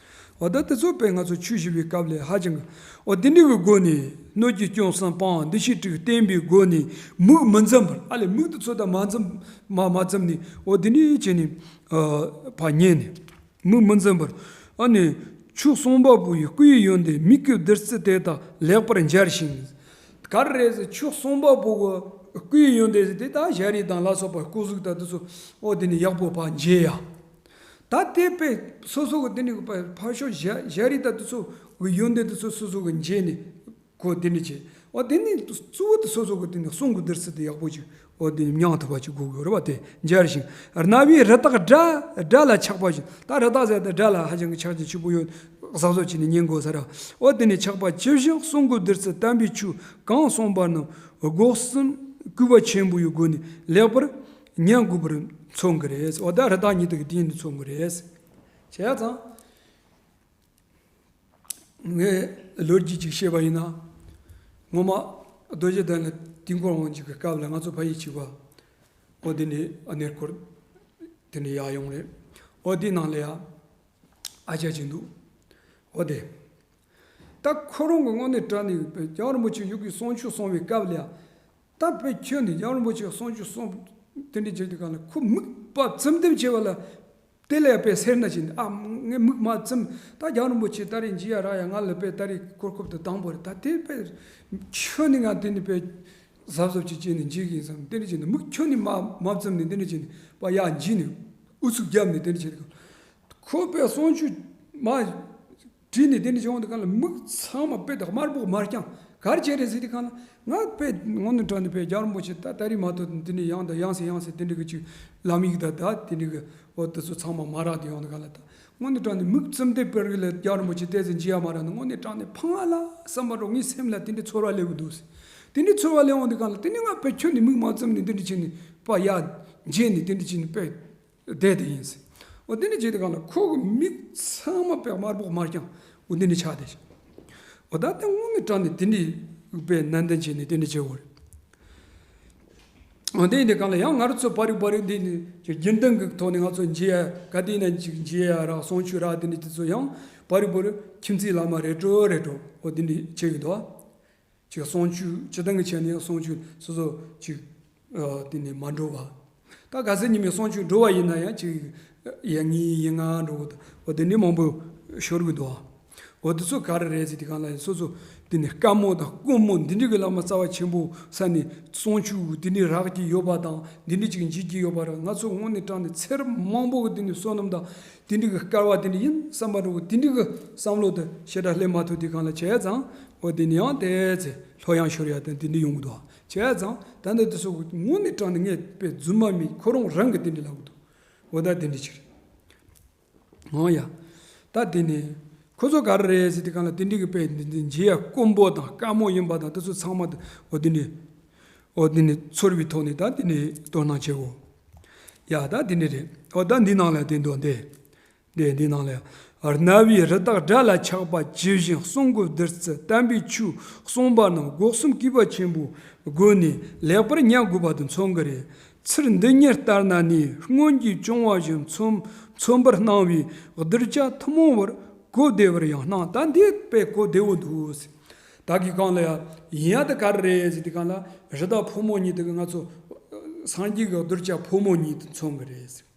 འོ་ད་དེ་ཚོ་དཔེ་ང་ཚོ་ཆོས་ཞུ་བའི་སྐབས་ལ་ཧ་ཅང་གི་འོ་དེ་འདྲ་གི་སྒོ་ནས་སྣོད་ཀྱི་སྐྱོན་གསུམ་སྤང་འདུ་ཤེས་དྲུག་བསྟེན་པའི་སྒོ་ནས་མིག་མི་འཛུམ་པར་ཨ་ལས་མིག་དེ་ཚོ་ད་མ་འཛུམ་མ་མ་བཙུམ་ནས་འོ་དེ་འདྲ་བྱས་ནས་ཕར་ཉལ་ནས་མིག་མི་འཛུམ་པར་ཨ་ནི་ཆོས་གསུངས་པ་པོ་ཡི་སྐུའི་ཡོན་ཏན་མིག་གི་བདུད་རྩི་དེ་དག་ལེགས་པར་འབྱར་ཞིང་། ག་རེ་རེད་ཟེར་ཆོས་གསུངས་པ་པོ་གི་སྐུའི་ཡོན་ཏན་ཟེར་དེ་དག་ཞལ་རས་དང་ལ་སོགས་པ་སྐུ་གཟུགས་དང་དེ་ཚོ་འོ་དེ་ནི་ཡག་པོ་ཕར་འབྱེད་ཡ། ད་དེ་དཔེ་སོ་སོ་གི་དེ་ནི་ཕར་ཕར་ཕྱོགས་ཞལ་ཞལ་རས་དང་དེ་ཚོ་གི་ཡོན་ཏན་དེ་ཚོ་སོ་སོ་གི་འབྱེད་ནས་གོ་དེ་འདྲ་བྱེད། འོ་དེ་ནི་གཙོ་བོ་དེ་སོ་སོ་གི་དེ་ནི་གསུང་གི་བདུད་རྩི་དེ་ཡག་པོ་ཅིག་འོ་དེ་ནི་མྱང་ཐུབ་པ་ཅིག་དགོས་དགོས་རེད་བ། དེ་འབྱར་ཞིང་རྣ་བའི་རི་དྭགས་སྒྲ་སྒྲ་ལ་ཆགས་པ་བཞིན། ད་རི་དྭགས་ཟེར་ཏེ་སྒྲ་ལ་ཧ་ཅང་གི་ཆགས་ཀྱི་ཆུ་བོ་ཡོད་གཟབ་གཟབ་བྱས་ནས་ཉན་དགོས་ས་ར། འོ་དེ་ནི་ཆགས་པ་ཇི་བཞིན་གསུང་གི་བདུད་རྩི་དམ་པའི་ཆོས་གང་གསུངས་པ་རྣམས་སྒོ་གསུམ་གུས་པ་ཆེན་པོ་ཡི་སྒོ་ནས་ལེགས་པར་ཉན་དགོས་པར་མཚོན་གྱི་རེད། འོ་ད་རི་དྭགས་གཉིས་དེ་གི་དེ་ཡིན་དུ་མཚོན་གྱི་རེད། བྱས་ཙང་། ངས་ལོ་རྒྱུས་ཅིག་བཤད་པ་ཡིན་ན། སྔོན་མ་རྡོ་རྗེ་གདན་ལ་དུས་འཁོར་དབང་ཕྱུག་གི་སྐབས་ལ་ང་ཚོ་ཕ་ཡུལ་གཅིག་པ། འོ་དེ་ནས་གནས་སྐོར་དེ་འདྲ་ཡར་ཡོང་རེད། འོ་དེ་ནང་ལ་ཡ་ཨ་ཅག་ཅིག་འདུག་འོ་དེ། ད་ཁོ་རང་གི་དངོས་གནས་དྲང་གནས་རྒྱལ་བ་རིན་པོ་ཆེ་ཡུལ་གྱི་གསུང་ཆོས་གསུང་བའི་སྐབས་ལ་ཡ། ད་དཔེ་ཁྱོད་ནི་རྒྱལ་བ་རིན་པོ་ཆེ་གསུང་ཆོས་གསུང་དེ་འདྲ་བྱེད་དུས་གང་ལ་ཁོ་མིག་པ་བཙུམ་བཙུམ་བྱེད་པ་ལ། དེ་ལས་དཔེ་སེར་སྣ་ཅན་ཨ་ངས་མིག་མ་བཙུམ། ད་རྒྱལ་བ་རིན་པོ་ཆེ་ད་རེས་མཇལ་ཡ་རག་ཡ་ང་ལ་དཔེ་ད་རེས་གོ་སྐབས་དེ་དང་པོ་རེད། ད་དེ་དཔེ་ཁྱོད་ནི་ང་དེ་ནི་དཔེ་གཟབ་གཟབ་ཅིག་བྱས་ནས་མཇལ་གི་ཡིན་བསམ། དེ་འདྲ་བྱས་ནས་མིག་ཁྱོད་ནི་མ་མ་བཙུམ་ནས་དེ་འདྲ་བྱས་ནས་པ་ཡར་འཇིགས་ནས་ཨུ་ཚུགས་བརྒྱབ་ནས་དེ་འདྲ་བྱས་ནས་ཁོ་དཔེ་གསུང་ཆོས་མ། བྲིས་ནས་དེ་འདྲ་བྱུང་དུས་གང་ལ་མིག་ཚང་མ་དཔེ་དང་དམར་པོ་དམར་རྐྱང་ག་རེ་བྱས་རེད་ཟེར་དུས་གང་ལ་ང་དཔེ་དངོས་གནས་དྲང་གནས་དཔེ་རྒྱལ་བ་རིན་པོ་ཆེ་ད་ད་རེས་མ་གཏོགས་དེ་ནས་ཡང་དང་ཡང་སེ་ཡང་སེ་དེ་འདྲ་གི་ཅིག་ལམ་ཡིག་དང་ད་དེ་འདྲ་གི་འོ་དེ་ཚོ་ཚང་མ་མ་རག་དེ་ཡོང་དུས་གང་ལ་ད་དངོས་གནས་དྲང་གནས་མིག་བཙུམ་སྟེ་དཔེ་རིགས་ལ་རྒྱལ་བ་རིན་པོ་ཆེ་བལྟས་ཚེ་མཇལ་ཡ་མ་རག་ན་དངོས་གནས་དྲང་གནས་ཕངས་ང་ལ་བསམ་པ་འགྲོ། ངའི་སེམས་ལ་དེ་འདྲ་ཚོར་བ་སླེབས་ཀྱི་འདུག་ཟེར། དེ་འདྲ་ཚོར་བ་སླེབས་འོང་དུས་གང་ལ་དེ་ནས་ང་དཔེ་ཁྱོད་ནི་མིག་མ་བཙུམ་ནས་དེ་འདྲ་བྱས་ནས་དཔེ་ཡར་མཇལ་ནས་དེ་འདྲ་བྱས་ནས་དཔེ། བསྡད་དེ་ཡིན་ཟེར། འོ་དེ་ནས་བྱས་དེ་གང་ལ་ཁོ་གི་མིག་ཚང་མ་དཔེ་དམར་པོ་དམར་རྐྱང་འོ་དེ་ནས་ཆགས་བསྡད་ཤག་འོ་ད་དེ་དངོས་གནས་དྲང་གནས་དེ་འདྲའི་དཔེ་ནན་ཏན་བྱས་ནས་དེ་འདྲ་བྱེད་དགོས་རེད། འོ་དེ་ཡིན་དེ་གང་ལ་ཡང་ང་རང་ཚོ་པར་རིས་པར་རིས་འདི་ནས་ཀྱི་རྒྱུན་ལྡན་གྱི་ཐོག་ནས་ང་ཚོ་མཇལ་ཡ་ག་དུས་ཡིན་ན་ཅིག་མཇལ་ཡ་རག་གསུང་ཆོས་རག་དེ་འདྲ་དེ་ཚོ་ཡང་པར་རིས་པར་རིས་ཁྱིམ་མཚེས་བླ་མ་རེ་དྲོ་རེ་དྲོ་འོ་དེ་འདྲ་བྱེད་ཀྱི་འདུག་ཅིག་གསུང་ཆོས་སྤྱི་བཏང་གི་ཆ་ནས་གསུང་ཆོས་སོ་སོ་ཅིག་ཨ་དེ་ནས་མ་འགྲོ་བ། ད་ག་ཚོད་ཉི་མའི་གསུང་ཆོས་འགྲོ་བ་ཡིན་ན་ཡང་ཅིག་ཡ་ངའི་ཡིན་ང་འགྲོ་བ་འོ་དེ་འདྲའི་མང་པོ་ཤོར་གི་འདུག་འོ་དེ་ཚོ་ག་རེ་རེད་ཟེར་དུས་གང་ལ་སོ་སོ་དེ་ནས་དཀའ་མོ་དང་དཀོན་མོ་འདི་འདྲ་གི་བླ་མ་རྩ་བ་ཆེན་པོ་ས་ནས་གསུང་ཆོས་འདི་འདྲའི་རག་གི་ཡོད་པ་དང་འདི་འདྲ་ཅིག་འཇིག་གི་ཡོད་པ་ར་ང་ཚོ་དངོས་གནས་དྲང་གནས་ཚེ་རབས་མང་པོ་གི་དེ་ནས་བསོད་ནམས་དང་དེ་འདྲ་གི་སྐལ་བ་དེ་འདྲ་ཡིན་བསམ་པ་འགྲོ་གི་དེ་འདྲ་གི་བསམ་བློ་དེ་ཞེ་དྲག་སླེབས་མ་ཐུབ་དུས་གང་ལ་བྱས་ཙང་། འོ་དེ་ནི་ཡང་དེ་ཚེ་ལྷོད་ཡངས་ཤོར་ཡ་དང་དེ་འདྲ་ཡོང་གི་འདུག་བྱས་ཙང་ད་ལྟ་དེ་ཚོ་དངོས་གནས་དྲང་གནས་ངས་དཔེ་རྫུན་མ་མིན་ཁོ་རང་རང་གི་དེ་འདྲ་ལབ་གི་འདུག་འོ་ད་དེ་འདྲ་ཅིག་རེད། འོ་ཡ། ད་དེ་ནས་ཁོ་ཚོ་ག་རེ་རེད་ཟེར་དུས་སྒང་ལ་དེ་འདྲའི་གི་དཔེ་འདི་འདི་མཇལ་ཡ་དཀོན་པོ་དང་དཀའ་མོ་ཡིན་པ་དང་དེ་ཚོ་ཚང་མ་འོ་དེ་ནས་འོ་དེ་ནས་ཚོར་བའི་ཐོག་ནས་ད་དེ་ནས་དོ་སྣང་བྱེད་འོ། ཡ་ད་དེ་འདྲ་རེད། འོ་ད་འདི་ནང་ལ་དེ་འདུག་འདི། འདི་འདི་ནང་ལ་ཡ། རྣ་བའི་རི་དྭགས་སྒྲ་ལ་ཆགས་པ་ཇི་བཞིན་གསུང་གི་བདུད་རྩི་བསྟན་པའི་ཆོས་གསུངས་པ་རྣམས་སྒོ་གསུམ་གུས་པ་ཆེན་པོའི་སྒོ་ནས་ལེགས་པར་ཉན་དགོས་པ་དེ་མཚོན་གྱི་རེད། ཚུར་འདི་ཉིད་ལྟར་ན་ནི་སྔོན་གྱི་བྱུང་བ་བཞིན་མཚོན་མཚོན་པར་སྣང་བའི་གདུལ་བྱ་ཐུན་མོང་བར་གོ་བདེ་བར་ཡང་སྣང་། ད་འདི་དཔེ་གོ་བདེ་བོ་འདུག་ཟེར། ད་གི་གང་ལ་ཡ། ཡིན་ཡ་ད་ག་རེ་རེད་ཟེར་དུས་སྒང་ལ་རི་དྭགས་ཕོ་མོ་གཉིས་དེ་གི་ང་ཚོ་སངས་རྒྱས་ཀྱི་གདུལ་བྱ་ཕོ་མོ་གཉིས་དེ་མཚོན་གྱི་རེད་ཟེར།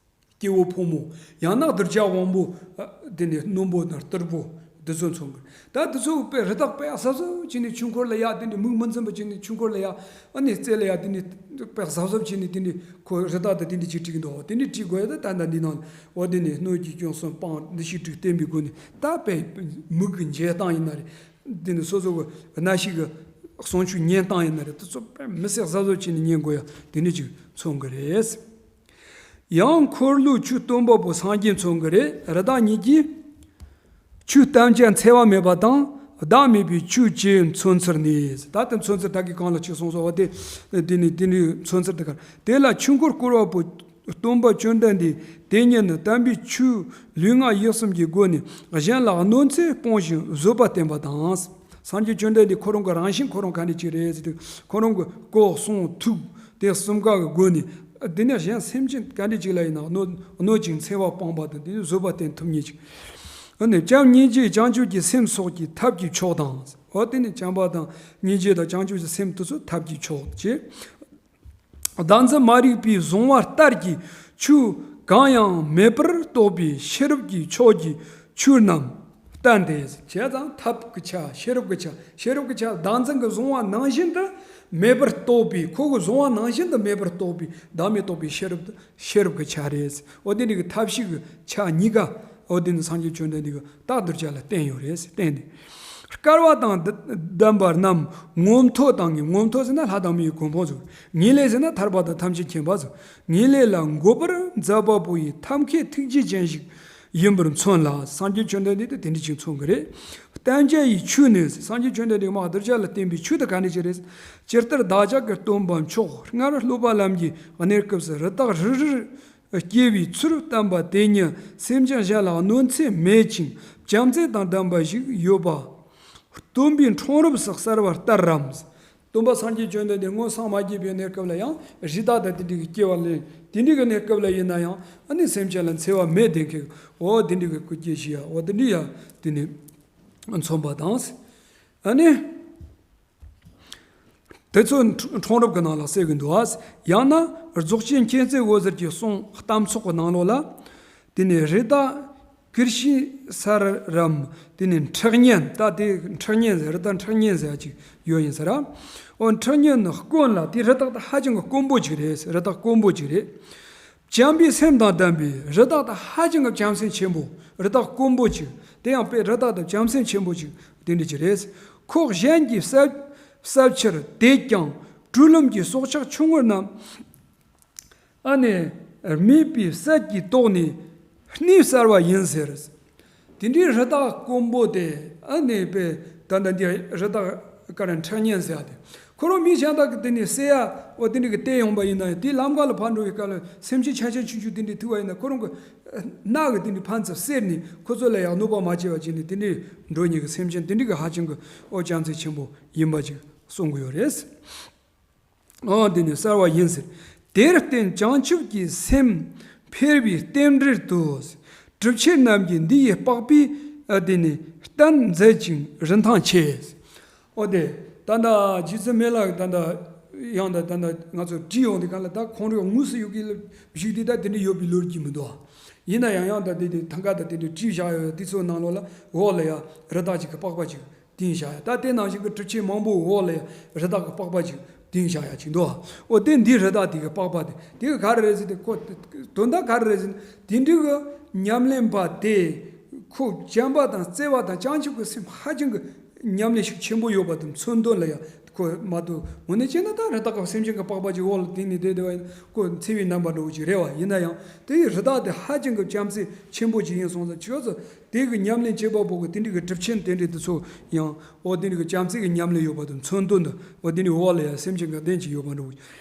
སྐྱེ་བོ་ཕོ་མོ། ཡང་ན་གདུལ་བྱ་དབང་པོ། ཨ། དེ་ནས་རྣོན་པོ་དང་རྟུལ་པོ། འདི་ཚོ་མཚོན་གྱི། ད་འདི་ཚོ་དཔེ་རི་དྭགས་དཔེ་གཟབ་གཟབ་བྱས་ནས་ཆོས་འཁོར་ལ་ཡ་དེ་ནས་མིག་མི་འཛུམ་པ་བྱས་ནས་ཆོས་འཁོར་ལ་ཡ། ཨ་ནི་རྩེ་ལ་ཡ་དེ་ནས་དཔེ་གཟབ་གཟབ་བྱས་ནས་དེ་ནས་ཁོ་རི་དྭགས་དང་དེ་འདྲ་ཅིག་བྲིས་ཀྱི་འདུག་དེ་འདྲ་བྲིས་དགོས་ཡ་ད་ད་ལྟ་འདི་ནང་ལ་འོ་དེ་ནས་སྣོད་ཀྱི་སྐྱོན་གསུམ་སྤངས་འདུ་ཤེས་དྲུག་བསྟན་པའི་སྒོ་ནས་ད་དཔེ་མིག་གི་མཇལ་སྟངས་ཡིན་ན་རེད། དེ་ནས་སོ་སོ་གི་རྣ་ཤེས་ཀྱི་གསུང་ཆོས་ཉན་སྟངས་ཡིན་ན་རེད། དེ་ཚོ་དཔེ་མི་སྲིད་གཟབ་གཟབ་བྱས་ནས་ཉན་དགོས་ཡ་དེ་འདྲ་ཅིག་མཚོན་གྱི་རེད། ཡང་འཁོར་ལོའི་ཆོས་སྟོན་པ་པོ་སངས་རྒྱས་མཚོན་གྱི་རེད། རི་དྭགས་གཉིས་ཀྱིས་ཆོས་ཐམས་ཅད་འཚེ་བ་མེད་པ་དང་བདག་མེད་པའི་ཆོས་ཅེས་མཚོན་ཚུལ་ནི། ད་ལྟ་མཚོན་ཚུལ་ད་གི་གང་ལ་ཅིག་གསུངས་སོང་བ་དེ། དེ་ནི་དེ་ནི་མཚོན་ཚུལ་དེ་གར། དེ་ལ་ཆོས་འཁོར་བསྐོར་བ་པོ་སྟོན་པ་བཅོམ་ལྡན་འདས་དེ་ཉིད་ནི་དམ་པའི་ཆོས་ལུས་ངག་ཡིད་གསུམ་གྱི་སྒོ་ནས་གཞན་ལ་གནོད་འཚེ་སྤོང་ཞིང་བཟོད་པ་བསྟན་པ་དང་། སངས་རྒྱས་བཅོམ་ལྡན་འདས་ཁོ་རང་གི་རང་བཞིན་ཁོ་རང་ག་འདྲ་ཅིག་རེད་ཟེར་དུས་ཁོ་རང་གི་ལྐོག་གསུང་ཐུགས་དེ་གསུམ་ཀ་གི་སྒོ་ནས་འདི་ནས་གཞན་སེམས་ཅན་ག་འདྲ་ཅིག་ལ་ཡིན་ན་གནོད་གནོད་ཅིང་འཚེ་བ་སྤངས་པ་དང་དེ་ནས་བཟོད་པ་བསྟན་ཐུབ་ངེས་ཅིག་ཨ་ནི་བྱམས་སྙིང་རྗེ་བྱང་ཆུབ་ཀྱི་སེམས་སོགས་ཀྱི་ཐབས་ཀྱི་མཆོག་དང་། འོ་དེ་ནི་བྱམས་པ་དང་སྙིང་རྗེ་དང་བྱང་ཆུབ་ཀྱི་སེམས་དེ་ཚོ་ཐབས་ཀྱི་མཆོག་ཅེས། བདག་འཛིན་མ་རིག་པའི་གཟུང་བ་ལྟར་གྱི་ཆོས་གང་ཡང་མེད་པར་རྟོགས་པའི་ཤེས་རབ་ཀྱི་མཆོག་གི་ཆོས་རྣམས་བསྟན་ཏེ། བྱས་ཙང་ཐབས་ཀྱི་ཆ་ཤེས་རབ་ཀྱི་ཆ་ཤེས་རབ་ཀྱི་ཆ་བདག་འཛིན་གྱི་གཟུང་བ་ནང་བཞིན་དུ་མེད་པར་རྟོགས་པའི་ཁོ་གི་གཟུང་བ་ནང་བཞིན་དུ་མེད་པར་རྟོགས་པའི་བདག་མེད་རྟོགས་པའི་ཤེས་རབ་ཏུ། ཤེས་རབ་ཀྱི་ཆ་རེད། འོ་དེ་འདྲ་གི་ཐབས་ཤེས་ཀྱི་ཆ་གཉིས་ཀ་འོ་དེ་ནི་སངས་རྒྱས་བཅོམ་ལྡན་འདས་ཀྱིས་རྟག་གདུལ་བྱ་ལ་བསྟན་ཡོད་རེད། བསྟན་ཏེ། སྐལ་བ་དང་ལྡན་པ་རྣམས་མངོན་མཐོ་དང་ངེས། མངོན་མཐོ་ཟེར་ན་ལྷ་དང་མིའི་གོ་འཕང་ཟེར། ངེས་ལེགས་ཟེར་ན་ཐར་པ་དང་ཐམས་ཅད་མཁྱེན་པ་ཟེར། ངེས་ལེགས་ལ་འགོད་པར་མཛད་པ་པོ་ཡི་ཐབས་མཁས་ཐུགས་རྗེ་ཅན་ཞིག་ཡིན་པར་མཚོན་ལ། སངས་རྒྱས་བཅོམ་ལྡན་འདས་དེ་དེ་འདྲ་ཅིག་མཚོན་གྱི་རེད། བསྟན་བྱ་ཡི་ཆོས་ནི། སངས་རྒྱས་བཅོམ་ལྡན་འདས་མར་གདུལ་བྱ་ལ་བསྟན་པའི་ཆོས་དེ་ག་འདྲ་ཅིག་རེད། ཇི་ལྟར་བདག་ཅག་གི་སྟོན་པ་མཆོག་སྔར་སློབ་པ་ལམ་གྱི་གནས་སྐབས་སུ་རི་དྭགས་རིལ་རིལ་སྐྱེ་བའི་ཚུལ་བསྟན་པ་དེ་ཉིད་སེམས་ཅན་གཞན་ལ་གནོད་འཚེ་མེད་ཅིང་བྱམས་བརྩེ་དང་ལྡན་པ་ཞིག་ཡོད་པ། སྟོན་པའི་འཁྲུངས་རབས་སུ་གསལ་བར་ལྟར་རམ། སྟོན་པ་སངས་རྒྱས་བཅོམ་ལྡན་འདས་སྔོན་སངས་མ་རྒྱས་པའི་གནས་སྐབས་ལ་ཡང་རི་དྭགས་དང་དེ་འདྲའི་གི་སྐྱེ་བ་ལེན། དེ་འདྲའི་གི་གནས་སྐབས་ལ་ཡིན་ན་ཡང་ཨ་ནི་སེམས་ཅན་ལ་འཚེ་བ་མེད་དེ་མཁན་འོ་དེ་འདྲའི་གི་སྐུ་སྐྱེ་ཞིག་ཡ་འོ་དེ་འདྲའི་ཡ་དེ་ནི་མཚོན་པ་དང་། ཨ་ནི། དེ་ཚོ་འཁྲུངས་རབས་ཀྱི་ནང་ལ་གསལ་གྱི་འདུག་ཨ། ཡང་ན་རྫོགས་ཆེན་མཁྱེན་བརྩེ་འོད་ཟེར་གྱི་གསུང་གཏམ་ཚོགས་ཀྱི་ནང་ལོགས་ལ། དེ་ནས་རི་དྭགས་ཀིར་ཤི་སར་རམ། དེ་ནས་འཁྲུག་ཉེན། ད་དེ་འཁྲུག་ཉེན་ཟེར་རི་དྭགས་འཁྲུག་ཉེན་ཟེར་ཡ་ཅིག་ཡོད་ཡིན་ཟེར་ཨ། འོ་འཁྲུག་ཉེན་ནི་དཀོན་ལ་དེ་རི་དྭགས་དེ་ཧ་ཅང་གི་དཀོན་པོ་ཅིག་རེད། རི་དྭགས་དཀོན་པོ་ཅིག་རེད། བྱམས་པའི་སེམས་དང་ལྡན་པའི་རི་དྭགས་དེ་ཧ་ཅང་གི་བྱམས་སེམས་ཆེན་པོ། རི་དྭགས་དཀོན་པོ་ཅིག་དེ་ཡང་དཔེ་རི་དྭགས་དེ་བྱམས་སེམས་ཆེན་པོ་ཅིག་དེ་འདྲ་ཅིག་རེད། ཁོག་གཞན་གྱི་བསད་བསད་ཕྱིར་དེད་ཀྱང་སྦྲུལ་ལམ་གྱི་སྲོག་ཆགས་ཆུང་ངུ་རྣམས་ཨ་ནི་རྨིས་པའི་བསད་ཀྱིས་བཏོགས་ནས་གནས་གསར་བ་ཡིན་ཟེར། དེ་འདྲའི་རི་དྭགས་དཀོན་པོ་དེ་ཨ་ནི་པའི་ད་ལྟ་འདི་རི་དྭགས་ཀ་ར་འཁྲུག་ཉེན་ཟེར་ཡ་དེ། ཁོ་རང་མི་གཞན་དག་གི་དེ་ནས་བསད་ཡ་འོ་དེ་འདྲ་གི་བསྟན་ཡོང་པ་ཡིན་ན་ཡང་དེའི་ལམ་ཁ་ལ་ཕར་འགྲོ་བའི་སྐབས་ལ་སེམས་ཅན་ཆ་ཆ་ཆུང་ཆུང་དེ་འདྲ་ཐུག་པ་ཡིན་ན་ཁོ་རང་གི་རྣག་གི་དེ་འདྲ་ཕར་ཚུར་བསྲེས་ནས་ཁོ་ཚོ་ལ་ཡང་གནོད་པ་མ་བྱས་པ་བྱས་ནས་དེ་འདྲ་འགྲོ་མཁན་གྱི་སེམས་ཅན་དེ་འདྲ་གི་ཧ་ཅང་གི་འོ་བྱམས་བརྩེ་ཆེན་པོ་ཡིན་པ་ཅིག་གསུང་གི་ཡོད་རེད། འོ་འདི་ནི་གསར་བ་ཡིན་ཟེར། དེར་བརྟེན་བྱང་ཆུབ་ཀྱི་སེམས་འཕེལ་བའི་རྟེན་འབྲེལ་དུ། གྲུབ་ཆེན་རྣམས་ཀྱིས་འདི་ཡི་དཔག་པའི་འདི་ནི་གཏན་མཛད་ཅིང་རིན་ཐང་ཆེ། འོ་དེ་ད་ལྟ་རྗེ་བཙུན་མི་ལ་ད་ལྟ་ཡང་ད་ད་ལྟ་ང་ཚོ་བྲིས་ཡོང་དུས་གང་ལ་ད་ཁོང་རང་དངོས་སུ་ཡོད་ཀྱི་བཞུགས་དུས་ད་དེ་འདྲ་ཡོད་པའི་ལོ་རྒྱུས་མི་འདུག་ཡིན་ན་ཡང་ཡང་ད་དེ་དེ་ཐང་ག་ད་དེ་འདྲ་བྲིས་བཞག་ཡོད་དེ་ཚོའི་ནང་ལོགས་ལ་འོག་ལ་ཡང་རི་དྭགས་ཅིག་གི་པགས་པ་ཅིག་བཏིང་བཞག་ཡ། ད་དེ་ནང་བཞིན་གྱི་གྲུབ་ཆེན་མང་པོའི་འོག་ལ་ཡང་རི་དྭགས་ཀྱི་པགས་པ་ཅིག་བཏིང་བཞག་ཡ་ཅིག་འདུག་འོ་དེ་འདི་རི་དྭགས་དེ་གི་པགས་པ་དེ་དེ་གི་ག་རེ་རེད་ཟེར་ཏེ་ཁོ་དོན་དག་ག་རེ་རེད་ཟེར་ན་དེ་འདྲའི་གི་ཉམས་ལེན་པ་དེ་ཁོ་བྱམས་པ་དང་བརྩེ་བ་དང་བྱང་ཆུབ་ཀྱི་སེམས་ཧ་ཅང་གི་ ཉམས་ལེན་ཤུགས་ཆེན་པོ་ཡོད་པ་དང་མཚོན་དོན་ལ་ཡང་ཁོ་མ་གཏོགས་དངོས་གནས་བྱས་ན་ད་རི་དྭགས་ཀྱི་སེམས་ཅན་གྱི་པགས་པ་ཅིག་འོག་ལ་དེ་ནས་བསྡད་བསྡད་པ་ཡིན་ན་ཁོ་འཚེ་བའི་རྣམ་པ་འདྲ་བོ་ཅིག་རེད་བ། ཡིན་ན་ཡང་དེ་ཡི་རི་དྭགས་དེ་ཧ་ཅང་གི་བྱམས་བརྩེ་ཆེན་པོ་ཅིག་ཡིན་སོང་ཙང་ཆོས་སུ་དེ་གི་ཉམས་ལེན་བྱེད་པ་པོ་གི་དེ་འདྲའི་གི་གྲུབ་ཆེན་དེ་འདྲའི་དེ་ཚོ་ཡང་འོ་དེ་འདྲའི་གི་བྱམས་བརྩེ་གི་ཉམས་ལེན་ཡོད་པ་དང་མཚོན་དོན་དུ་འོ་དེ་འདྲའི་འོག་ལ་ཡང་སེམས་ཅན་གྱི་གདན་ཅིག་ཡོད་པ་འདྲ་བོ་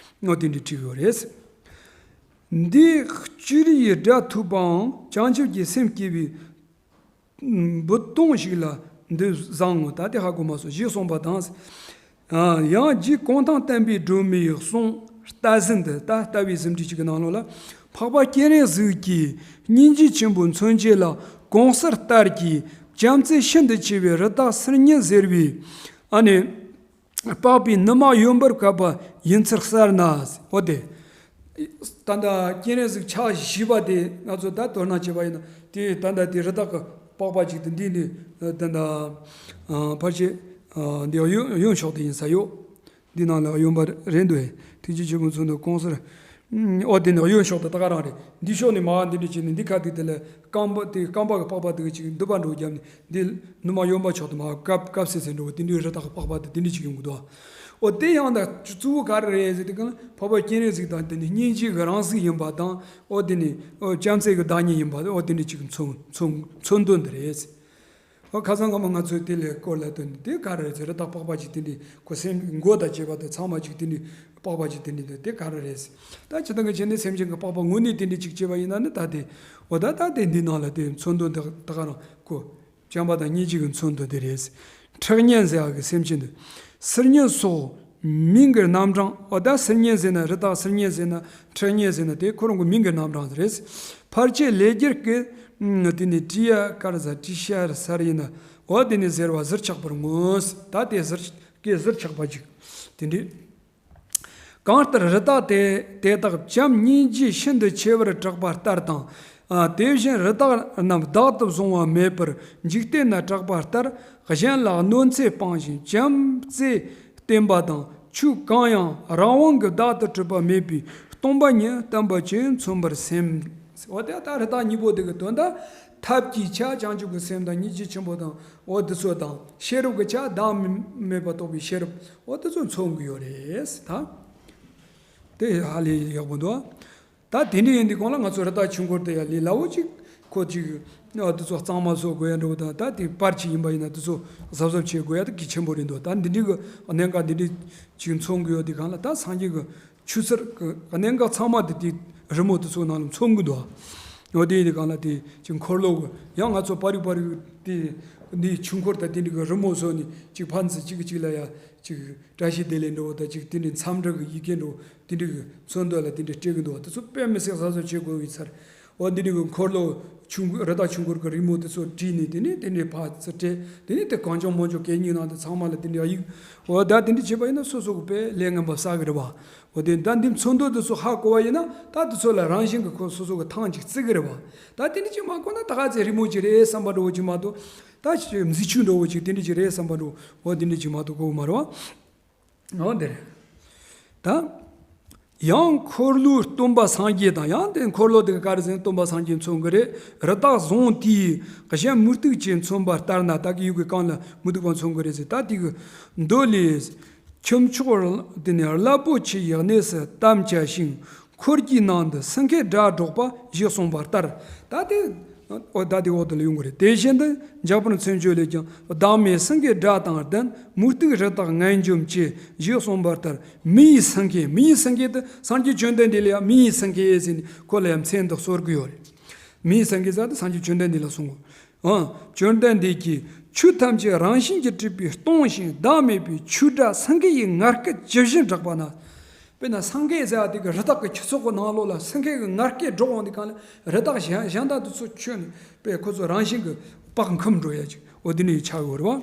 འོ་དེ་འདྲའི་བྲིས་ཡོད་རེད། འདིས་སྤྱིར་ཡི་སྒྲ་ཐོས་པའང་བྱང་ཆུབ་ཀྱི་སེམས་བསྐྱེད་པའི་འབུ་སྟོང་ཞིག་ལ་འདི་བཟང་ངོ་། ད་དེ་ཧ་གོ་མ་སོང་ཞེས་གསུངས་པ་དང་། ཡང་རྗེ་གུང་ཐང་བསྟན་པའི་སྒྲོན་མེའི་གསུང་ལྟ་ཟིན་དུ་ད་ལྟ་བའི་ཟིན་བྲིས་གཅིག་གི་ནང་ལོགས་ལ། འཕགས་པ་སྤྱན་རས་གཟིགས་ཀྱིས་སྙིང་རྗེ་ཆེན་པོས་མཚོན་བྱེད་ལ་གོང་གསལ་ལྟར་གྱི་བྱམས་བརྩེ་ཤིན་ཏུ་ཆེ་བའི་རི་དྭགས་སིལ་སྙན་ཟེར་བའི་ཨ་ནི། པགས་པའི་ནུ་མ་ཡོན་པར་བཀབ་པ་ཡིན་ཚུལ་གསལ་ན། འོ་དེ། ད་ལྟ་སྤྱན་རས་གཟིགས་ཕྱག་བཞི་པ་དེ་ང་ཚོ་ད་དོ་སྣང་བྱས་པ་ཡིན་ན་དེ་ད་ལྟ་དེ་རི་དྭགས་ཀྱི་པགས་པ་ཅིག་དེ་འདི་ནི་ད་ལྟ་ཕལ་ཆེར་འདི་གཡོན་གཡོན་ཕྱོགས་དེ་ཡིན་ས་ཡོད། འདི་ནང་ལ་གཡོན་པ་རེད་འདུག་ཐུགས་རྗེ་ཆེན་པོ་མཚོན་དུ་གོང་གསལ། ཨོ་དེ་ནི་གཡོན་ཕྱོགས་དེ་ད་ག་རང་རེད། འདི་ཕྱོགས་ནས་མར་འདི་འདྲ་བྱས་ནས་འདི་ཁ་དེ་དེ་ལ་རྐང་པ་དེ་རྐང་པ་གི་པགས་པ་དེ་གཅིག་མདུད་པ་འདྲ་བོ་བརྒྱབ་ནས་འདི་ནུ་མ་གཡོན་པ་ཕྱོགས་དེ་མར་བཀབ་བཀབ་སེ་སེ་འདྲ་བོ་དེ་འདྲའི་རི་དྭགས་ཀྱི་པགས་པ་དེ་དེ་འདྲ་ཅིག་ཡོང་གི་འདུག་ཨོ་དེ་ཡང་ད་གཙོ་བོ་ག་རེ་རེད་ཟེར་དུས་གང་ལ་འཕགས་པ་སྤྱན་རས་གཟིགས་དང་དེ་ནི་སྙིང་རྗེ་གི་རང་གཟུགས་ཡིན་པ་དང་ཨོ་དེ་ནི་ཨོ་བྱམས་བརྩེ་གི་བདག་ཉིད་ཡིན་པ་ཨོ་དེ་འདྲ་ཅིག་མཚོན་མཚོན་མཚོན་དོན་དེ་རེད། ཨོ་ཁ་སང་སྔ་མོ་ང་ཚོས་དེ་ལས་སྐོར་ལ་དོན་དེ་ག་རེ་རེད་ཟེར་རི་དྭགས་པགས་པ་ཅིག་དེ་འདྲའི་ཁོ་སེམས་མགོ་དང་བཅས་པ་དང་ཚང་མ་ཅིག་དེ་འདྲའི་པགས་པ་ཅིག་དེ་འདྲའི་དེ་ག་རེ་རེད་ཟེར། ད་ཇི་ལྟར་གི་བྱས་ནས་སེམས་ཅན་གྱི་པགས་པ་དངོས་གནས་དེ་འདྲའི་ཅིག་བྱས་པ་ཡིན་ན་ནི་ད་དེ་ཨོ་ད་ད་དེ་འདི་ནང་ལ་དེ་མཚོན་དོན་དེ་ད་ག་རང་ཁོ། བྱམས་པ་དང་སྙིང་རྗེ་གི་མཚོན་དོན་དེ་རེད། ཁྲག་སྙན་ཟེར་བ་གི་སེམས་ཅན་དེ། སིལ་སྙན་སོགས་མིང་གི་རྣམ་གྲངས་ཨོ་ད་སིལ་སྙན་ཟེར་ན་རི་དྭགས་སིལ་སྙན་ཟེར་ན་ཁྲག་སྙན་ཟེར་ན་དེ་ཁོ་རང་གི་མིང་གི་རྣམ་གྲངས་རེད། ཕལ་ཆེར་ལེགས་སྦྱར་གྱི་དེ་ནི་ཏྲི་ཡ་ཀར་ཟ་ཏྲི་ཤ་ར་སར་ཡིན་ན་འོ་དེ་ནི་ཟེར་བ་ཟུར་ཆག་པར་མངོན། ད་དེ་ཟུར་གྱི་ཟུར་ཆག་པ་ཅིག་དེ་འདྲས། གང་ལྟར་རི་དྭགས་དེ་དེ་དག་བྱམས་སྙིང་རྗེ་ཤིན་ཏུ་ཆེ་བར་གྲགས་པ་ལྟར་དང་། ཨ་དེ་བཞིན་རི་དྭགས་རྣམས་བདག་ཏུ་བཟུང་བ་མེད་པར་འཇིག་རྟེན་ན་གྲགས་པ་ལྟར་གཞན་ལ་གནོད་འཚེ་སྤངས་ཤིང་བྱམས་བརྩེ་བསྟེན་པ་དང་ཆོས་གང་ཡང་རང་དབང་གིས་བདག་ཏུ་གྲུབ་པ་མེད་པའི་སྟོང་པ་ཉིད་བསྟན་པ་ཅིག་མཚོན་པར་སེམས། འོ་དེ་ལྟར་རི་དྭགས་གཉིས་པོ་དེ་གི་དོན་དག་ཐབས་ཀྱི་ཆ་བྱང་ཆུབ་ཀྱི་སེམས་དང་སྙིང་རྗེ་ཆེན་པོ་དང་འོ་དེ་ཚོ་དང་ཤེས་རབ་ཀྱི་ཆ་བདག་མེད་པ་རྟོགས་པའི་ཤེས་རབ་འོ་དེ་ཚོ་མཚོན་གྱི་ཡོད་རེད་ད། དེ་ཧ་ལས་ཡག་པོ་འདུག་ད་དེ་འདྲ་ཡིན་དུས་གང་ལ་ང་ཚོ་རི་དྭགས་ཆོས་འཁོར་དེ་ཡ་ལས་སླ་བོ་ཅིག་ཁོ་ཅིག་འོ་དེ་ཚོ་གཙང་མ་བཟོ་དགོས་ཡ་འདྲ་བོ་དང་ད་དེ་པར་ཅིག་ཡིན་པ་ཡིན་ན་དེ་ཚོ་གཟབ་གཟབ་བྱེད་དགོས་ཡ་དེ་གལ་ཆེན་པོ་རེད་འདུག་ད་འདི་འདྲའི་གི་གནད་འགག་འདི་འདྲའི་ཅིག་མཚོན་གྱི་ཡོད་དུས་གང་ལ་ད་སངས་རྒྱས་ཀྱི་ཆོས་ཚུལ་གྱི་གནད་འགག་ཚང་མ་དེ་དེ་རི་མོ་དེ་ཚོ་ནང་ལ་མཚོན་གྱི་འདུག་འོ་དེ་ཡིན་དུས་གང་ལ་དེ་ཅིག་འཁོར་ལོ་གི་ཡང་ང་ཚོ་པར་རིས་པར་རིས་དེ་འདི་ཆོས་འཁོར་དང་དེ་འདྲའི་གི་རི་མོ་བཟོས་ནས་ཅིག་ཕན་ཚུན་གཅིག་གིས་གཅིག་ལ་ཡ་ཅིག་བཀྲ་ཤིས་བདེ་ལེགས་འདྲ་བོ་དང་ཅིག་དེ་འདྲའི་འཚམས་འདྲི་གི་ཡི་གེ་འདྲ་བོ་དེ་འདྲའི་གི་མཚོན་དོན་ལ་དེ་འདྲའི་སྤྲད་གི་འདུག་དེ་ཚོ་དཔེ་མི་སྲིད་གཟབ་གཟབ་བྱེད་དགོས་པའི་ཚར། འོ་འདི་འདྲའི་གི་འཁོར་ལོ་ཆུང་ཀུ་རི་དྭགས་ཆུང་ཀུར་གི་རི་མོ་དེ་ཚོ་བྲིས་ནས་དེ་ནས་དེ་འདྲའི་ཕར་ཚུར་སྤྲད་དེ་ནས་དེ་གངས་ལྗོངས་མང་ལྗོངས་གད་སྙིགས་ནང་དུ་ཚང་མ་ལ་དེ་འདྲའི་ཡིག་འོ་ད་དེ་འདྲ་བྱས་པ་ཡིན་ན་སོ་སོ་གི་དཔེ་ལས་ངན་པ་བསགས་གི་རེད་བ། འོ་དེ་ད་འདི་མཚོན་དོན་དེ་ཚོ་ཧ་གོ་བ་ཡིན་ན་ད་དེ་ཚོ་ལ་རང་བཞིན་གི་ཁོ་སོ་སོ་གི་ཐང་ཅིག་བརྩི་གི་རེད་བ། ད་དེ་འདྲ་ཅིག་མ་གོ་ན་ད་ག་ཚད་རི་མོ་ཅིག་རེད་བསམ་པ་འདྲ་བོ་ཅིག་མ་གཏོགས་ད་ཅིག་མཛེས་ཆོས་འདྲ་བོ་ཅིག་དེ་འདྲ་ཅིག་རེད་བསམ་པ་འདྲ་བོ་འོ་དེ་འདྲ་ཅིག་མ་གཏོགས་གོ་གི་མ་རེད་བ། འོ་དེ་རེད། ད། ཡང་འཁོར་ལོའི་སྟོན་པ་སངས་རྒྱས་དང་ཡང་དེ་འཁོར་ལོ་དེ་ག་ག་རེ་ཟེར་ན་སྟོན་པ་སངས་རྒྱས་མཚོན་གྱི་རེད། རི་དྭགས་བཟང་དེས་གཞན་མུ་སྟེགས་ཅན་མཚོན་པ་ལྟར་ན་ད་གི་ཡུལ་གྱི་གང་ལ་མུ་སྟེགས་པ་མཚོན་གྱི་རེད་ཟེར་ད་དེ་གི་མདོ་ལས། ཁྱུ་མཆོག་དེ་ནི་རླབས་པོ་ཆེ་ཡི་གནས་སུ་དམ་བཅའ་ཞིང་འཁོར་གྱི་ནང་དུ་སེང་གེའི་སྒྲ་སྒྲོག་པ་ཞེས་གསུངས་པ་ལྟར། ད་དེ། ཨོ་ད་དེ་འོག་ཏུ་ལ་ཡོང་གི་རེད། དེ་བཞིན་དུ་འཇམ་དཔལ་མཚན་བརྗོད་ལས་ཀྱང་བདག་མེད་སེང་གེའི་སྒྲ་དང་ལྡན་མུ་སྟེགས་རི་དྭགས་ངན་འཇོམས་བྱེད་ཞེས་གསུངས་པ་ལྟར་མི་ཡི་སེང་གེ་མི་ཡི་སེང་གེ་དེ་སངས་རྒྱས་བཅོམ་ལྡན་འདས་ལ་ཡང་མི་ཡི་སེང་གེ་ཟེར་ནས་ཁོ་ལ་ཡང་མཚན་དེ་གསོལ་གི་ཡོད་རེད། མི་ཡི་སེང་གེ་ཟེར་དེ་སངས་རྒྱས་བཅོམ་ལྡན་འདས་ལ་གསུངས་གོ། ཨང་། བཅོམ་ལྡན་འདས་ཀྱིས་ཆོས་ཐམས་ཅད་རང་བཞིན་གྱིས་གྲུབ་པས་སྟོང་ཞིང་བདག་མེད་པའི་ཆོས་སྒྲ་སེང་གེ་ཡི་ངར་སྐད་ཇི་བཞིན་བསྒྲགས་པ་ན། དཔེར་ན་སེང་གེ་ཟེར་བ་དེ་གི་རི་དྭགས་ཀྱི་ཁྱུ་ཚོགས་ཀྱི་ནང་ལོགས་ལ་སེང་གེ་གི་ངར་སྐད་སྒྲོག་འོང་དུས་གང་ལ་རི་དྭགས་གཞན་གཞན་དག་དེ་ཚོ་ཁྱོད་ནི་དཔེ་ཁོ་ཚོ་རང་བཞིན་གྱི་བག་འཁུམས་འགྲོ་ཡ་ཅིག་འོ་དེ་ནི་ཆགས་ཡོད་རེད་བ།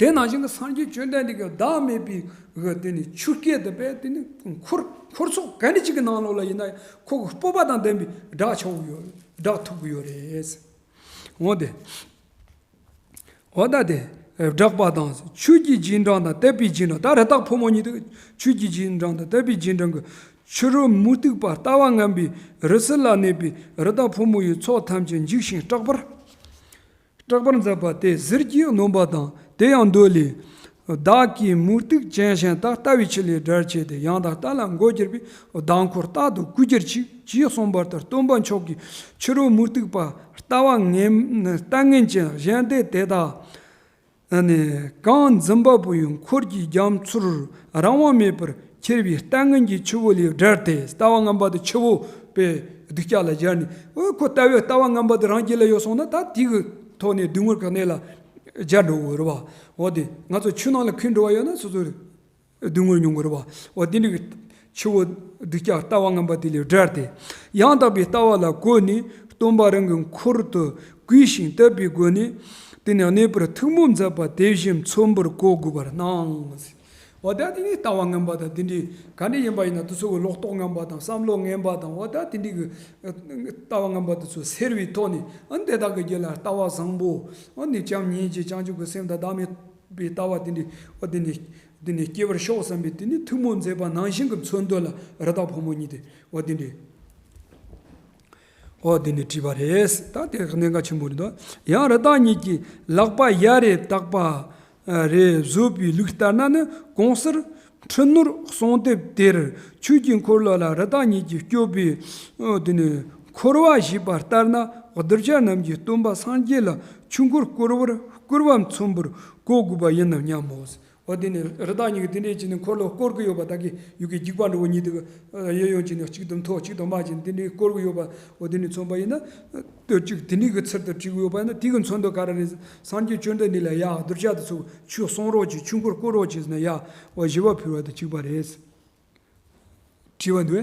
དེ་ནང་བཞིན་གྱི་སངས་རྒྱས་བཅོམ་ལྡན་འདས་ཀྱི་བདག་མེད་པའི་གི་དེ་ནི་ཆོས་སྐད་དེ་དཔེ་དེ་ནི་འཁོར་འཁོར་ཚོགས་ག་འདྲ་ཅིག་གི་ནང་ལོགས་ལ་ཡིན་ན་ཁོ་གི་སྤོབས་པ་དང་ལྡན་པའི་སྒྲ་ཆགས་ཡོད་སྒྲ་ཐུབ་ཀྱི་ཡོད་རེད། འོ་དེ། འོ་ད་དེ། བསྒྲགས་པ་དང་ཆོས་ཀྱི་རྗེས་འབྲང་དང་དད་པའི་རྗེས་འབྲང་ད་རི་དྭགས་ཕོ་མོ་གཉིས་དེ་ཆོས་ཀྱི་རྗེས་འབྲང་དང་དད་པའི་རྗེས་འབྲང་གི་ཕྱི་རོལ་མུ་སྟེགས་པ་ལྟ་བ་ངན་པའི་རི་སུལ་ལ་གནས་པའི་རི་དྭགས་ཕོ་མོ་ཡི་ཚོགས་ཐམས་ཅད་འཇིགས་ཤིང་སྐྲག་པར་སྐྲག་པར་མཛད་པ་དེ་ཟུར་གྱིས་གནོན་པ་དང་ དེ་ཡང་མདོ་ལས། བདག་གིས་མུ་སྟེགས་ཅན་ཞིང་དག་ལྟ་བའི་ཆོས་ལས་བསྒྲལ་བྱས་ཏེ། ཡང་དག་ལྟ་ལ་མགོ་སྒྱུར་བས་བདག་འཁོར་རྟག་ཏུ་བསྐུལ་གྱུར་ཅིག་ཅེས་གསུངས་པ་ལྟར། སྟོན་པ་མཆོག་གིས་ཕྱི་རོལ་མུ་སྟེགས་པ་ལྟ་བ་ངན་ལྟ་ངན་ཅན་གཞན་སྡེ་དེ་དག་ནི་གང་འཛུམ་པ་པོ་ཡི་འཁོར་གྱི་རྒྱ་མཚོར་རང་དབང་མེད་པར་ཁྱེར་བའི་ལྟ་ངན་གྱི་ཆུ་བོ་ལས་བསྒྲལ་ཏེ། ལྟ་བ་ངན་པ་དེ་ཆུ་བོ་པའི་སྡུག་ཅག་ལ་སྦྱར་ནས། འོ་ཁོ་ལྟ་བའི་ལྟ་བ་ངན་པ་དེ་རང་རྒྱུད་ལ་ཡོད་སོང་ན། ད་དེ་གི་ཐོག་ནས་སྡུག་བསྔལ་གི་གནས་ལ་སྦྱར་འགྲོ་དགོས་རེད་བ། འོ་དེ་ང་ཚོ་ཆུ་ནང་ལ་ཁུག་འགྲོ་བ་ཡོད་ན་སོ་སོ་སྡུག་བསྔལ་མྱོང་གི་རེད་བ། འོ་དེ་འདྲའི་གི་ཆུ་བོ་སྡུག་ཅག་ལྟ་བ་ངན་པ་དེ་ལས་བསྒྲལ་ཏེ། ཡང་དག་པའི་ལྟ་བ་ལ་བཀོད་ནས་སྟོན་པ་རང་གི་འཁོར་དུ་བསྐུལ་ཞིང་བསྟོད་པའི་སྒོ་ནས། དེ་ནས་གནས་པར་ཐུགས་སྨོན་མཛད་པ་དེ་བཞིན་མཚོན་པར་གོ་དགོས་པར་སྣང་། འོ་ད་དེ་ནི་ལྟ་བ་ངན་པ་དང་དེ་འདྲའི་ག་འདྲ་ཡིན་པ་ཡིན་ན། དེ་ཚོ་གི་ལོག་རྟོག་ངན་པ་དང་བསམ་བློ་ངན་པ་དང་། འོ་ད་དེ་འདྲའི་གི་ལྟ་བ་ངན་པ་དེ་ཚོ་སེལ་བའི་ཐོག་ནས། ཨ་ནི་དེ་དག་གི་རྒྱུད་ལ་ལྟ་བ་བཟང་པོ། ཨ་ནི་བྱམས་སྙིང་རྗེ་བྱང་ཆུབ་ཀྱི་སེམས་དང་བདག་མེད་པའི་ལྟ་བ་དེ་འདྲའི། འོ་དེ་ནི་དེ་ནི་སྐྱེ་བར་ཤོག་བསམ་པའི་དེ་ནི་ཐུགས་སྨོན་མཛད་པ་ནང་བཞིན་གྱི་མཚོན་དོན་ལ་རི་དྭགས་ཕོ་མོ་གཉིས་ཏེ། འོ་དེ་འདྲའི། འོ་དེ་ནི་བྲིས་པ་རེད། ད་དེ་གནད་འགག་ཆེན་པོ་རེད་དོ། ཡང་རི་དྭགས་གཉིས་ཀྱིས་ལག་པ་གཡས་རེ་བཏགས་པ་རེ་བཟོད་པའི་ལུགས་ལྟར་ན་ནི། གོང་གསལ་འཕྲུལ་ནོར་གསོལ་འདེབས་དེར་ཆོས་ཀྱི་འཁོར་ལོ་ལ་རི་དྭགས་གཉིས་ཀྱིས་སྐྱོབ་པའི་དེ་ནི་འཁོར་བ་ཞེས་པ་ལྟར་ན། གདུལ་བྱ་རྣམས་ཀྱིས་སྟོན་པ་སངས་རྒྱས་ལ་ཆོས་འཁོར་བསྐོར་བར་བསྐུལ་བ་མཚོན་པར་གོ་དགོས་པ་ཡིན་ནམ་སྙམ་མོ། འོ་དེ་ནི་རི་དྭགས་གཉིས་ཀྱིས་དེ་འདྲས་བྱས་ནས་འཁོར་ལོ་བསྐོར་གྱི་ཡོད་པ། ད་གི་ཡུལ་གྱི་རྒྱུག་པ་འདྲ་བོ་གཉིས་དེ་གི་གཡས་གཡོན་བྱས་ནས་གཅིག་ཏུ་མཐོ་གཅིག་ཏུ་དམའ་བྱས་ནས་དེ་འདྲས་བསྐོར་གྱི་ཡོད་པ། འོ་དེ་ནི་མཚོན་པ་ཡིན་ན། དེ་གཅིག་དེ་འདྲས་ཀྱི་ཚུལ་དུ་བྲིས་ཀྱི་ཡོད་པ་ཡིན་ན། དེ་གི་མཚོན་དོན་ག་རེ་རེད། སངས་རྒྱས་བཅོམ་ལྡན་འདས་ལ་ཡ་གདུལ་བྱ་དེ་ཚོ་ཆོས་གསུང་རོགས་གྱིས། ཆོས་འཁོར་བསྐོར་རོགས་གྱིས་ཟེར་ནས་ཡ་འོ་ཞུ་བ་ཕུལ་བ་དང་གཅིག་པ་རེད། བྲིས་པ་འདུག་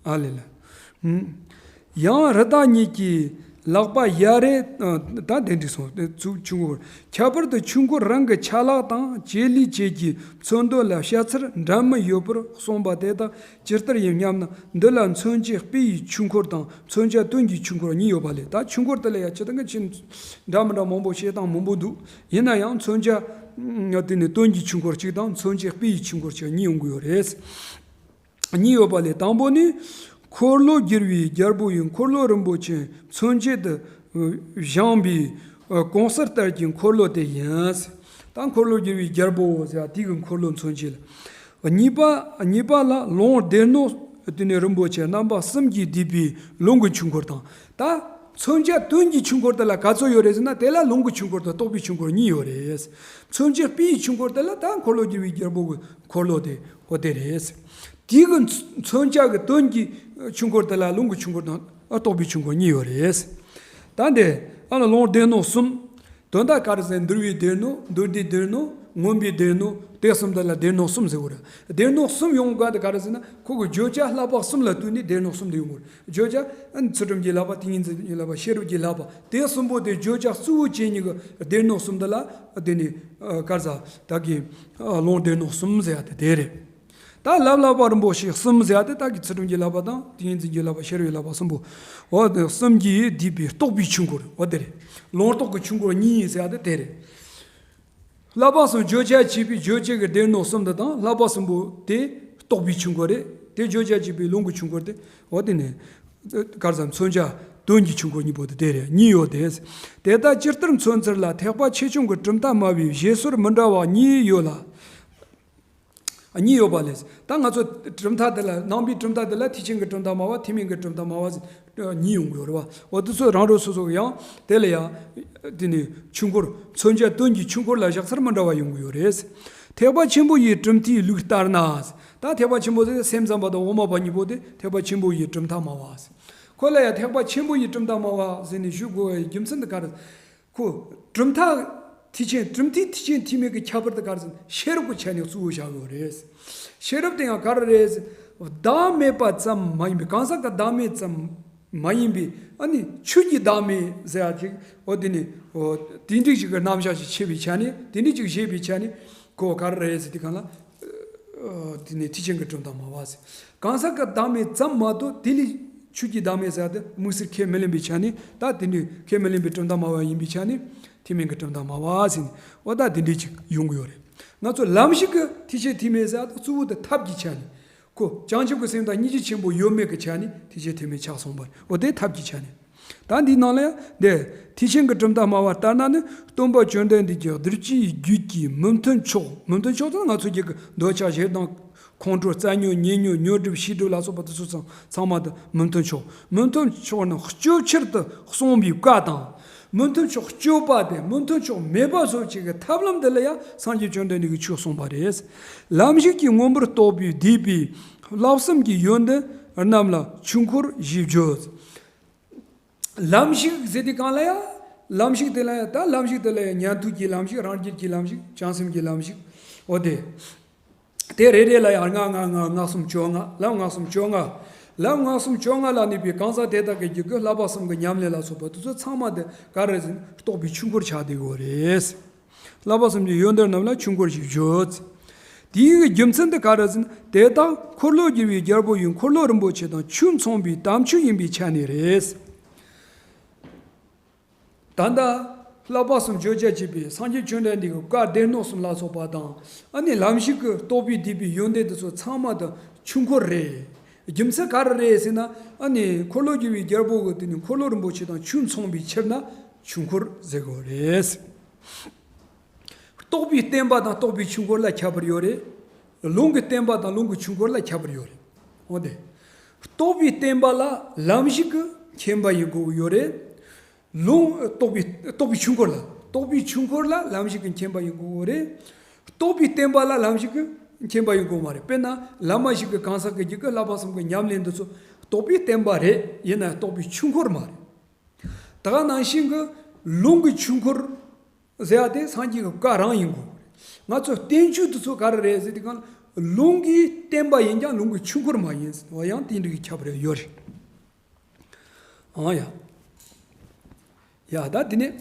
ཨ་ལེ་ལ། ཡང་རི་དྭགས་གཉིས་ཀྱིས་ལག་པ་གཡས་རེ། ད་དེ་འགྲིག་སོང་། ཚུགས་ཆུང་ངུར། ཁྱད་པར་དུ་ཆོས་འཁོར་རང་གི་ཆ་ལག་དང་བྱེད་ལས་བཅས་ཀྱི་མཚོན་དོན་ལ་བཤད་ཚུལ་འདྲ་མིན་ཡོད་པར་གསུངས་པ་དེ་དག་ཇི་ལྟར་ཡིན་སྙམ་ན། འདི་ལ་མཚོན་བྱེད་དཔེ་ཡི་ཆོས་འཁོར་དང་། མཚོན་བྱ་དོན་གྱི་ཆོས་འཁོར་གཉིས་ཡོད་པ་ལས། ད་ཆོས་འཁོར་དེ་ལ་ཡང་ཅི་ལྟར་གྱི་ཆེ་འདྲ་མི་འདྲ་མང་པོ་བཤད་སྟངས་མང་པོ་འདུག་ཡིན་ན་ཡང་མཚོན་བྱ་དེ་ནི་དོན་གྱི་ཆོས་འཁོར་གཅིག་དང་། མཚོན་བྱེད་དཔེ་ཡི་ཆོས་འཁོར་གཅིག་གཉིས་ཡོང་གི་ཡོད་རེད། གཉིས་ཡོད་པ་ལས། དང་པོ་ནི། འཁོར་ལོ་སྒྱུར་བའི་རྒྱལ་པོ་ཡི་འཁོར་ལོ་རིན་པོ་ཆེ་མཚོན་བྱེད་དུ་བཞེངས་པའི་གོང་གསལ་ལྟར་གྱི་འཁོར་ལོ་དེ་ཡིན། ད་འཁོར་ལོ་སྒྱུར་བའི་རྒྱལ་པོ་ཟེར་བ་དེ་གི་འཁོར་ལོ་མཚོན་བྱེད་ལ། གཉིས་པ། གཉིས་པ་ལ་ལུང་སྡེ་སྣོད་དེ་ནས་རིན་པོ་ཆེ་རྣམ་པ་གསུམ་གྱིས་བསྡུས་པའི་ལུང་གི་ཆོས་འཁོར་དང་། ད་མཚོན་བྱ་དོན་གྱི་ཆོས་འཁོར་དེ་ལ་ག་ཚོད་ཡོད་རེད་ཟེར་ན། དེ་ལ་ལུང་གི་ཆོས་འཁོར་དང་རྟོགས་པའི་ཆོས་འཁོར་གཉིས་ཡོད་རེད། མཚོན་བྱེད་དཔེ་ཡི་ཆོས་འཁོར་དེ་ལ་ད་འཁོར་ལོ་སྒྱུར་བའི་རྒྱལ་པོ་གི་འཁོར་ལོ་དེ་འོ་དེ་རེད། དེའི་གི་མཚོན་བྱ་གི་དོན་གྱི་ཆོས་འཁོར་དེ་ལ་ལུང་གི་ཆོས་འཁོར་དང་རྟོགས་པའི་ཆོས་འཁོར་གཉིས་ཡོད་རེད། ད་འདི་ཨ་ལ་ལུང་སྡེ་སྣོད་གསུམ། དོན་དག་ག་རེ་ཟེར། འདུལ་བའི་སྡེ་སྣོད། མདོ་སྡེའི་སྡེ་སྣོད། མངོན་པའི་སྡེ་སྣོད། དེ་གསུམ་དེ་ལ་སྡེ་སྣོད་གསུམ་ཟེར་བ་རེད། སྡེ་སྣོད་གསུམ་ཡོང་དགོས་དེ་ག་རེ་ཟེར་ན། ཁོ་གི་བརྗོད་བྱ་བསླབ་པ་གསུམ་ལ་ལྟོས་ནས་སྡེ་སྣོད་གསུམ་དེ་ཡོང་དགོས་རེད། བརྗོད་བྱ་ཨ་ནི་ཚུལ་ཁྲིམས་ཀྱི་བསླབ་པ། ཏིང་ངེ་འཛིན་གྱི་བསླབ་པ། ཤེས་རབ་ཀྱི་བསླབ་པ། དེ་གསུམ་པོ་དེ་བརྗོད་བྱ་གཙོ་བོ་བྱས་ནས་གི་སྡེ་སྣོད་གསུམ་དེ་ལ་དེ་ནི་ག་རེ་ཟེར། ད་གི་ལུང་སྡེ་སྣོད་གསུམ་ཟེར་ཡ་དེ་དེ་རེད། ད་བསླབ་བསླབ་པ་རིན་པོ་ཆེ་གསུམ་ཟེར་ཡ་དེ་ད་གི་ཚུལ་ཁྲིམས་ཀྱི་བསླབ་པ་དང་། ཏིང་ངེ་འཛིན་གྱི་བསླབ་པ། ཤེས་རབ་ཀྱི་བསླབ་པ་གསུམ་པོ། འོ་དེ་གསུམ་གྱིས་བསྡུས་པའི་རྟོགས་པའི་ཆོས་འཁོར་འོ་དེ་རེད། ལུང་རྟོགས་ཀྱི་ཆོས་འཁོར་གཉིས་ཟེར་ཡ་དེ་དེ་རེད། བསླབ་པ་གསུམ་བརྗོད་བྱ་བྱས་པའི་བརྗོད་བྱེད་ཀྱི་སྡེ་སྣོད་གསུམ་དེ་དང་། བསླབ་པ་གསུམ་པོ་དེ་རྟོགས་པའི་ཆོས་འཁོར་རེད། དེ་བརྗོད་བྱ་བྱས་པའི་ལུང་གི་ཆོས་འཁོར་དེ་འོ་དེ་ནི་ག་རེ་ཟེར། མཚོན་བྱ་དོན་གྱི་ཆོས་འཁོར་གཉིས་པོ་དེ་དེ་རེད། གཉིས་ཡོད་དེ། དེ་ལྟར་ཇི་ལྟར་མཚོན་ཚུལ་ལ་ཐེག་པ་ཆེ་ཆུང་གི་གྲུབ་མཐའ་སྨྲ་བའི་བཞེད་སྲོལ་མི་འདྲ་བ་གཉིས་ཡོད་ལ། གཉིས་ཡོད་པ་ལས། ད་ང་ཚོ་གྲུབ་མཐའ་དེ་ལ། ནང་པའི་གྲུབ་མཐའ་དེ་ལ་ཐེག་ཆེན་གྱི་གྲུབ་མཐའ་སྨྲ་བ། ཐེག་དམན་གྱི་གྲུབ་མཐའ་སྨྲ་བ་ཟེར་གཉིས་ཡོང་གི་ཡོད་རེད་བ། འོ་དེ་ཚོ་རང་རང་སོ་སོ་ཡང་དེ་ལ་ཡང་དེ་ནི་ཆོས་འཁོར་མཚོན་བྱ་དོན་གྱི་ཆོས་འཁོར་ལ་བཞག་ཚུལ་མི་འདྲ་བ་ཡོང་གི་ཡོད་རེད། ཐེག་པ་ཆེན་པོ་ཡི་གྲུབ་མཐའི་ལུགས་ལྟར་ན། ད་ཐེག་པ་ཆེན་པོ་ཟེར་སེམས་ཙམ་པ་དང་དབུ་མ་པ་གཉིས་པོ་དེ་ཐེག་པ་ཆེན་པོ་ཡི་གྲུབ་མཐའ་སྨྲ་བ་ཟེར། ཁོ་ལ་ཡང་ཐེག་པ་ཆེན་པོ་ཡི་གྲུབ་མཐའ་སྨྲ་བ་ཟེར་ནས་ཞུ་དགོས་པའི་རྒྱུ་མཚན་དེ་ག་རེ། ཁོ་གྲུབ་མཐའ་ཐེག་ཆེན། གྲུབ་མཐའི་ཐེག་ཆེན་ཐེག་དམན་གྱི་ཁྱད་པར་དེ་ག་རེ་ཟེར་ན། ཤེས་རབ་ཀྱི་ཆ་ནས་གཙོ་བོ་བཞག་ཡོད་རེད། ཤེས་རབ་དེ་ཡང་ག་རེ་རེད་ཟེར། བདག་མེད་པ་ཙམ་མ་ཡིན་པའི། གང་ཟག་གི་བདག་མེད་ཙམ་མ་ཡིན་པའི། ཨ་ནི་ཆོས་ཀྱི་བདག་མེད་ཟེར་ཡ་ཅིག་འོ་དེ་ནི་འོ་དེ་འདྲ་ཞིག་གི་རྣམ་གཞག་ཅིག་ཕྱེ་བའི་ཆ་ནས། དེ་འདྲ་ཅིག་བཞེད་པའི་ཆ་ནས་ཁོ་ག་རེ་རེད་ཟེར། དེ་གང་ལ། ཨ་དེ་ནི་ཐེག་ཆེན་གྱི་གྲུབ་མཐའ་སྨྲ་བ་ཟེར། གང་ཟག་གི་བདག་མེད་ཙམ་མ་གཏོགས། དེ་ལས་ཆོས་ཀྱི་བདག་མེད་ཟེར་ཡ་དེ་དམིགས་བསལ་ཁས་མི་ལེན་པའི་ཆ་ནས། ད་དེ་འདྲའི་ཁས་མི་ལེན་པའི་གྲུབ་མཐའ་སྨྲ་བ་ཡིན་པའི་ཆ་ནས་ཐེག་དམན་གྱི་གྲུབ་མཐའ་སྨྲ་བ་ཟེར་ནས། འོ་ད་དེ་འདྲའི་ཅིག་ཡོང་གི་ཡོད་རེད། ང་ཚོ་ལམ་ཞིག་གི་ཐེག་ཆེན་ཐེག་དམན་ཟེར་ཡ་དེ་གཙོ་བོ་དེ་ཐབས་ཀྱི་ཆ་ནས། ཁོ་བྱང་ཆུབ་ཀྱི་སེམས་དང་སྙིང་རྗེ་ཆེན་པོ་ཡོད་མེད་ཀྱི་ཆ་ནས་ཐེག་ཆེན་ཐེག་དམན་ཆགས་སོང་བ་རེད། འོ་དེ་ཐབས་ཀྱི་ཆ་ནས། ད་འདིའི་ནང་ལ་ཡང་འདི་ཐེག་ཆེན་གྱི་གྲུབ་མཐའ་སྨྲ་བ་ལྟར་ན་ནི། སྟོན་པ་བཅོམ་ལྡན་འདས་ཀྱི་གདུལ་བྱའི་རྒྱུད་ཀྱི་མི་མཐུན་ཕྱོགས། མི་མཐུན་ཕྱོགས་དེ་ང་ཚོ་རྒྱུད་ཀྱི་འདོད་ཆགས་ཞེ་སྡང་ཁོང་ཁྲོ་རྩ་ཉོན་ཉེ་ཉོན་ཉོན་སྒྲིབ་ཤེས་སྒྲིབ་ལ་སོགས་པ་དེ་ཚོ་ཚང་ཚང་མ་དེ་མི་མཐུན་ཕྱོགས། མི་མཐུན་ཕྱོགས་རྣམས་གཅོད་ཕྱིར་དུ་གསུངས་པའི་བཀའ་དང་། མི་མཐུན་ཕྱོགས་གཅོད་པ་དེ་མི་མཐུན་ཕྱོགས་མེད་པ་བཟོ་བྱེད་ཀྱི་ཐབས་ལམ་དེ་ལ་ཡང་སངས་རྒྱས་བཅོམ་ལྡན་འདས་ཀྱིས་ཆོས་གསུངས་པ་རེད། ལམ་ཞིག་གི་མངོན་པར་རྟོགས་པའི་བསྡུས་པའི་བསླབ་གསུམ་གྱི་ཡོན་ཏན་རྣམས་ལ་ཆོས་འཁོར་ཞེས་བརྗོད། ལམ་ཞིག་ཟེར་དུས་གང་ལ་ཡང་། ལམ་ཞིག་དེ་ལ་ཡང་། ད་ལམ་ཞིག་དེ་ལ་ཡང་ཉན་ཐོས་ཀྱི་ལམ་ཞིག་རང་རྒྱུད་ཀྱི་ལམ་ཞིག་བྱང་སེམས་ཀྱི་ལམ་ཞིག་འོ་དེ། དེ་རེ་རེ་ལ་ཡང་སྔགས་སྔགས་སྔགས་སྔགས་སུམ་བཅོ་ལྔ། ལམ་སྔགས་སུམ་བཅོ་ལྔ། ལམ་སྔགས་སུམ་བཅོ་ལྔ་ལ་གནས་པའི་གང་ཟག་དེ་དག་གི་རྒྱུད་ཀྱི་བསླབ་པ་གསུམ་གྱི་ཉམས་ལེན་ལ་སོགས་པ་དེ་ཚོ་ཚང་མ་དེ་ག་རེ་ཟེར་ན་རྟོགས་པའི་ཆོས་འཁོར་ཆགས་བསྡད་ཡོད་རེད། བསླབ་པ་གསུམ་གྱི་ཡོན་ཏན་རྣམས་ལ་ཆོས་འཁོར་ཞེས་བརྗོད། དེའི་རྒྱུ་མཚན་དེ་ག་རེ་ཟེར་ན། དེ་དག་འཁོར་ལོས་སྒྱུར་བའི་རྒྱལ་པོ་ཡི་འཁོར་ལོ་རིན་པོ་ཆེ་དང་ཆོས་མཚུངས་པའི་དམ་ཆོས་ཡིན་པའི་ཆ་ནས་རེད། ད་ལྟ་བསླབ་པ་གསུམ་བརྗོད་བྱ་བྱེད་པའི་སངས་རྒྱས་བཅོམ་ལྡན་འདས་ཀྱི་བཀའ་སྡེ་སྣོད་གསུམ་ལ་སོགས་པ་དང་། ཨ་ནི་ལམ་ཞིག་གི་རྟོགས་པའི་བསྡུས་པའི་ཡོན་ཏན་དེ་ཚོ་ཚང་མ་དེ་ཆོས་འཁོར་རེད། རྒྱུ་མཚན་ག་རེ་རེད་ཟེར་ན། ཨ་ནི་འཁོར་ལོས་སྒྱུར་བའི་རྒྱལ་པོ་གི་དེ་ནི་འཁོར་ལོ་རིན་པོ་ཆེ་དང་ཆོས་མཚུངས་པའི་ཕྱིར་ན་ཆོས་འཁོར་ཟེར་དགོས་རེད། རྟོགས་པའི་བསྟན་པ་དང་རྟོགས་པའི་ཆོས་འཁོར་ལ་ཁྱད་པར་ཡོད་རེད། ལུང་གི་བསྟན་པ་དང་ལུང་གི་ཆོས་འཁོར་ལ་ཁྱད་པར་ཡོད་རེད། འོ་དེ། རྟོགས་པའི་བསྟན་པ་ལ་ལམ་ཞིག་གི་མཁྱེན་པ་ཡིན་དགོས་ཀྱི་ཡོད་རེད། ལུང་། རྟོགས་པའི་རྟོགས་པའི་ཆོས་འཁོར་ལ། རྟོགས་པའི་ཆོས་འཁོར་ལ་ལམ་ཞིག་གི་མཁྱེན་པ་ཡིན་དགོས་ཀྱི་ཡོད་རེད། རྟོགས་པའི་བསྟན་པ་ལ་ལམ་ཞིག་གི་མཁྱེན་པ་ཡིན་དགོས་མ་རེད། དཔེར་ན་བླ་མ་ཞིག་གི་གང་ཟག་གི་རྒྱུད་ཀྱི་བསླབ་པ་གསུམ་གྱི་ཉམས་ལེན་འདི་ཚོ་རྟོགས་པའི་བསྟན་པ་རེད། ཡིན་ན་རྟོགས་པའི་ཆོས་འཁོར་མ་རེད། ད་ག་ནང་བཞིན་གྱི་ལུང་གི་ཆོས་འཁོར་ཟེར་ཡ་དེ་སངས་རྒྱས་ཀྱི་བཀའ་རང་ཡིན་དགོས། ང་ཚོ་བསྟན་བཅོས་དེ་ཚོ་ག་རེ་རེད་ཟེར་དུས་གང་ལ། ལུང་གི་བསྟན་པ་ཡིན་ཀྱང་ལུང་གི་ཆོས་འཁོར་མ་ཡིན་ཟེར་བ་ཡང་དེ་འདྲ་གི་ཁྱད་པར་ཡོད་རེད། ཨང་ཡ། ཡ་ད་དེ་ནས།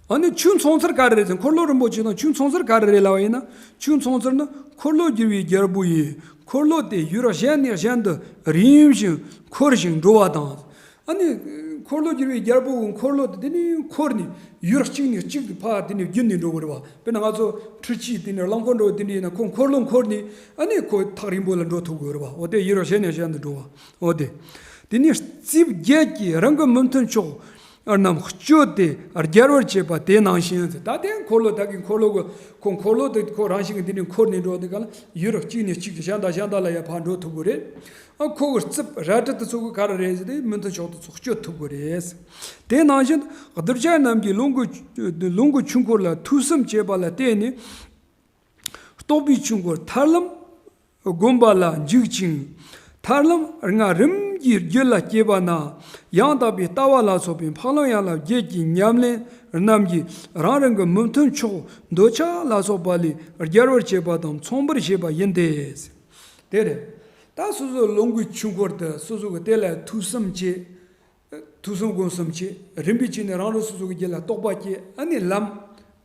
ཨ་ནི་ཆོས་མཚུངས་ཚུལ་ག་རེ་རེད་ཟེར། འཁོར་ལོ་རིན་པོ་ཆེ་དང་ཆོས་མཚུངས་ཚུལ་ག་རེ་རེད་ལབ་པ་ཡིན་ན། ཆོས་མཚུངས་ཚུལ་ནི་འཁོར་ལོ་སྒྱུར་བའི་རྒྱལ་པོ་ཡི་འཁོར་ལོ་དེ་ཡུལ་གཞན་ནས་གཞན་དུ་རིམ་བཞིན་འཁོར་ཞིང་འགྲོ་བ་དང་། ཨ་ནི་འཁོར་ལོ་སྒྱུར་བའི་རྒྱལ་པོ་གི་འཁོར་ལོ་དེ་དེ་ནས་འཁོར་ནས་ཡུལ་གཅིག་ནས་གཅིག་ཏུ་ཕར་དེ་ནས་བརྒྱུད་ནས་འགྲོ་དགོས་རེད་བ། དཔེར་ན་ང་ཚོ་འཕྲུལ་ཆས་དེ་ནས་རླངས་འཁོར་འགྲོ་དེ་འདྲ་ཡིན་ན། ཁོ་འཁོར་ལོ་འཁོར་ནས་ཨ་ནི་ཁོ་ཐག་རིང་པོ་ལ་འགྲོ་ཐུབ་དགོས་རེད་བ། འོ་དེ་ཡུལ་གཞན་ནས་གཞན་དུ་འགྲོ་བ། འོ་དེ། དེ་ནས་རྩིབས་བརྒྱད་ཀྱིས་རང་གི་མི་མཐུན་ཕྱོགས་རྣམས་གཅོད་དེ་རྒྱལ་བར་བྱེད་པ་དེ་ནང་བཞིན་ཟེར། ད་དེ་འཁོར་ལོ་དག་གི་འཁོར་ལོ་གི་ཁོ་འཁོར་ལོ་དེ་ཁོ་རང་བཞིན་གྱི་དེ་ནས་འཁོར་ནས་འགྲོ་དེ་ག་ལ་ཡུལ་གཅིག་ནས་གཅིག་གཞན་དང་གཞན་དག་ལ་ཡང་ཕར་འགྲོ་ཐུབ་དགོས་རེད། ཨ་ཁོ་གི་རྩིབས་རལ་གྲི་དེ་ཚོ་གི་ག་རེ་རེད་ཟེར་དེ་མི་མཐུན་ཕྱོགས་དེ་ཚོ་གཅོད་ཐུབ་དགོས་རེད། དེ་ནང་བཞིན་གདུལ་བྱ་རྣམས་ཀྱི་ལུང་གི་ལུང་གི་ཆོས་འཁོར་ལ་ཐོས་བསམ་བྱེད་པ་ལ་བརྟེན་ནས། རྟོགས་པའི་ཆོས་འཁོར་ཐར་ལམ་སྒོམ་པ་ལ་འཇུག་ཅིང་། ཐར་ལམ་ལྔ་རིམ་གྱིས་རྒྱུད་ལ་སྐྱེས་པ་ན། ཡང་དག་པའི་ལྟ་བ་ལ་སོགས་པའི་འཕགས་ལམ་ཡན་ལག་བརྒྱད་ཀྱི་ཉམས་ལེན་རྣམས་ཀྱིས་རང་རང་གི་མི་མཐུན་ཕྱོགས་འདོད་ཆགས་ལ་སོགས་པ་ལས་རྒྱལ་བར་བྱེད་པ་དང་མཚུངས་པར་བྱེད་པ་ཡིན་ཏེ། དེ་རེད། ད་སོ་སོའི་ལུང་གི་ཆོས་འཁོར་དེ་སོ་སོ་གི་དེ་ལ་ཐོས་བསམ་བྱེད། ཐོས་བསམ་སྒོམ་གསུམ་བྱེད། རིམ་པས་བྱས་ནས་རང་རང་སོ་སོ་གི་རྒྱུད་ལ་རྟོགས་པ་སྐྱེ། ཨ་ནི་ལམ་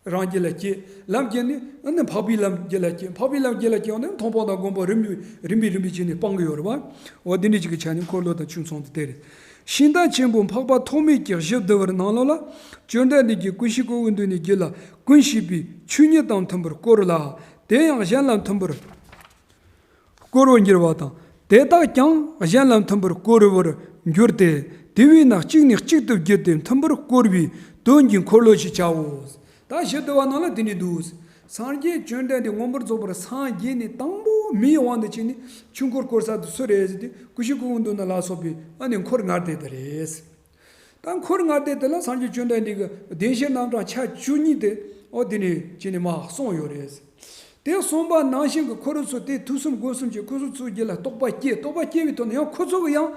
རང་རྒྱུད་ལ་སྐྱེ། ལམ་སྐྱེས་ནས་ཨ་ནི་འཕགས་པའི་ལམ་རྒྱུད་ལ་སྐྱེ། འཕགས་པའི་ལམ་རྒྱུད་ལ་སྐྱེས་ནས་མཐོང་སྤང་དང་སྒོམ་སྤང་རིམ་པས་རིམ་པས་རིམ་པས་བྱས་ནས་སྤང་གི་ཡོད་རེད་བ། འོ་དེ་འདྲ་ཅིག་གི་ཆ་ནས་འཁོར་ལོ་དང་ཆོས་མཚུངས་དེ་དེ་རེད། ཤིང་རྟ་ཆེན་པོ་འཕགས་པ་ཐོགས་མེད་ཀྱི་གཞི་བསྡུ་བའི་ནང་ལོགས་ལ། བཅོམ་ལྡན་འདས་ཀྱིས་ཀུན་ཤེས་ཀུན་འོང་མདུན་ནས་རྒྱུད་ལ་ཀུན་ཤེས་པའི་ཆོས་ཉིད་དང་མཐུན་པར་བསྐོར་ལ། དེ་ཡང་གཞན་ལ་མཐུན་པར་བསྐོར་བར་འགྱུར་བ་དང་། དེ་དག་ཀྱང་གཞན་ལ་མཐུན་པར་བསྐོར་བར་འགྱུར་ཏེ། དེ་བས་ན་གཅིག་ནས་གཅིག་ཏུ་བརྒྱུད་དེ་མཐུན་པར་བསྐོར་བའི་དོན་གྱི་འཁོར་ལོ་ཞེས་བྱའོ། ད་གཞི་བསྡུ་བའི་ནང་ལ་དེ་ནས་འདུག། སངས་རྒྱས་བཅོམ་ལྡན་འདས་མངོན་པར་རྫོགས་པར་སངས་རྒྱས་ནས་དང་པོ་མིའི་དབང་དུ་བྱས་ནས་ཆོས་འཁོར་བསྐོར་ས་དེ་སུ་རེད་ཟེར་དུས། ཀུན་ཤེས་ཀུན་འོང་མདུན་ན་ལ་སོགས་པས་ཨ་ནི་འཁོར་ལྔ་སྡེ་དེ་རེད། ད་འཁོར་ལྔ་སྡེ་དེ་ལ་སངས་རྒྱས་བཅོམ་ལྡན་འདས་ཀྱིས་བདེན་བཞི་རྣམ་གྲངས་ཆ་བཅུ་གཉིས་དེ་འོ་དེ་ནས་བྱས་ནས་མར་གསུངས་ཡོད་རེད། དེ་གསུངས་པ་ནང་བཞིན་གྱི་འཁོར་ཚོ་དེ་ཐོས་བསམ་སྒོམ་གསུམ་གྱིས་ཁོ་ཚོ་ཚོའི་རྒྱུད་ལ་རྟོགས་པ་སྐྱེས། རྟོགས་པ་སྐྱེས་པའི་ཐོག་ནས་ཡང་ཁོ་ཚོ་གི་ཡང་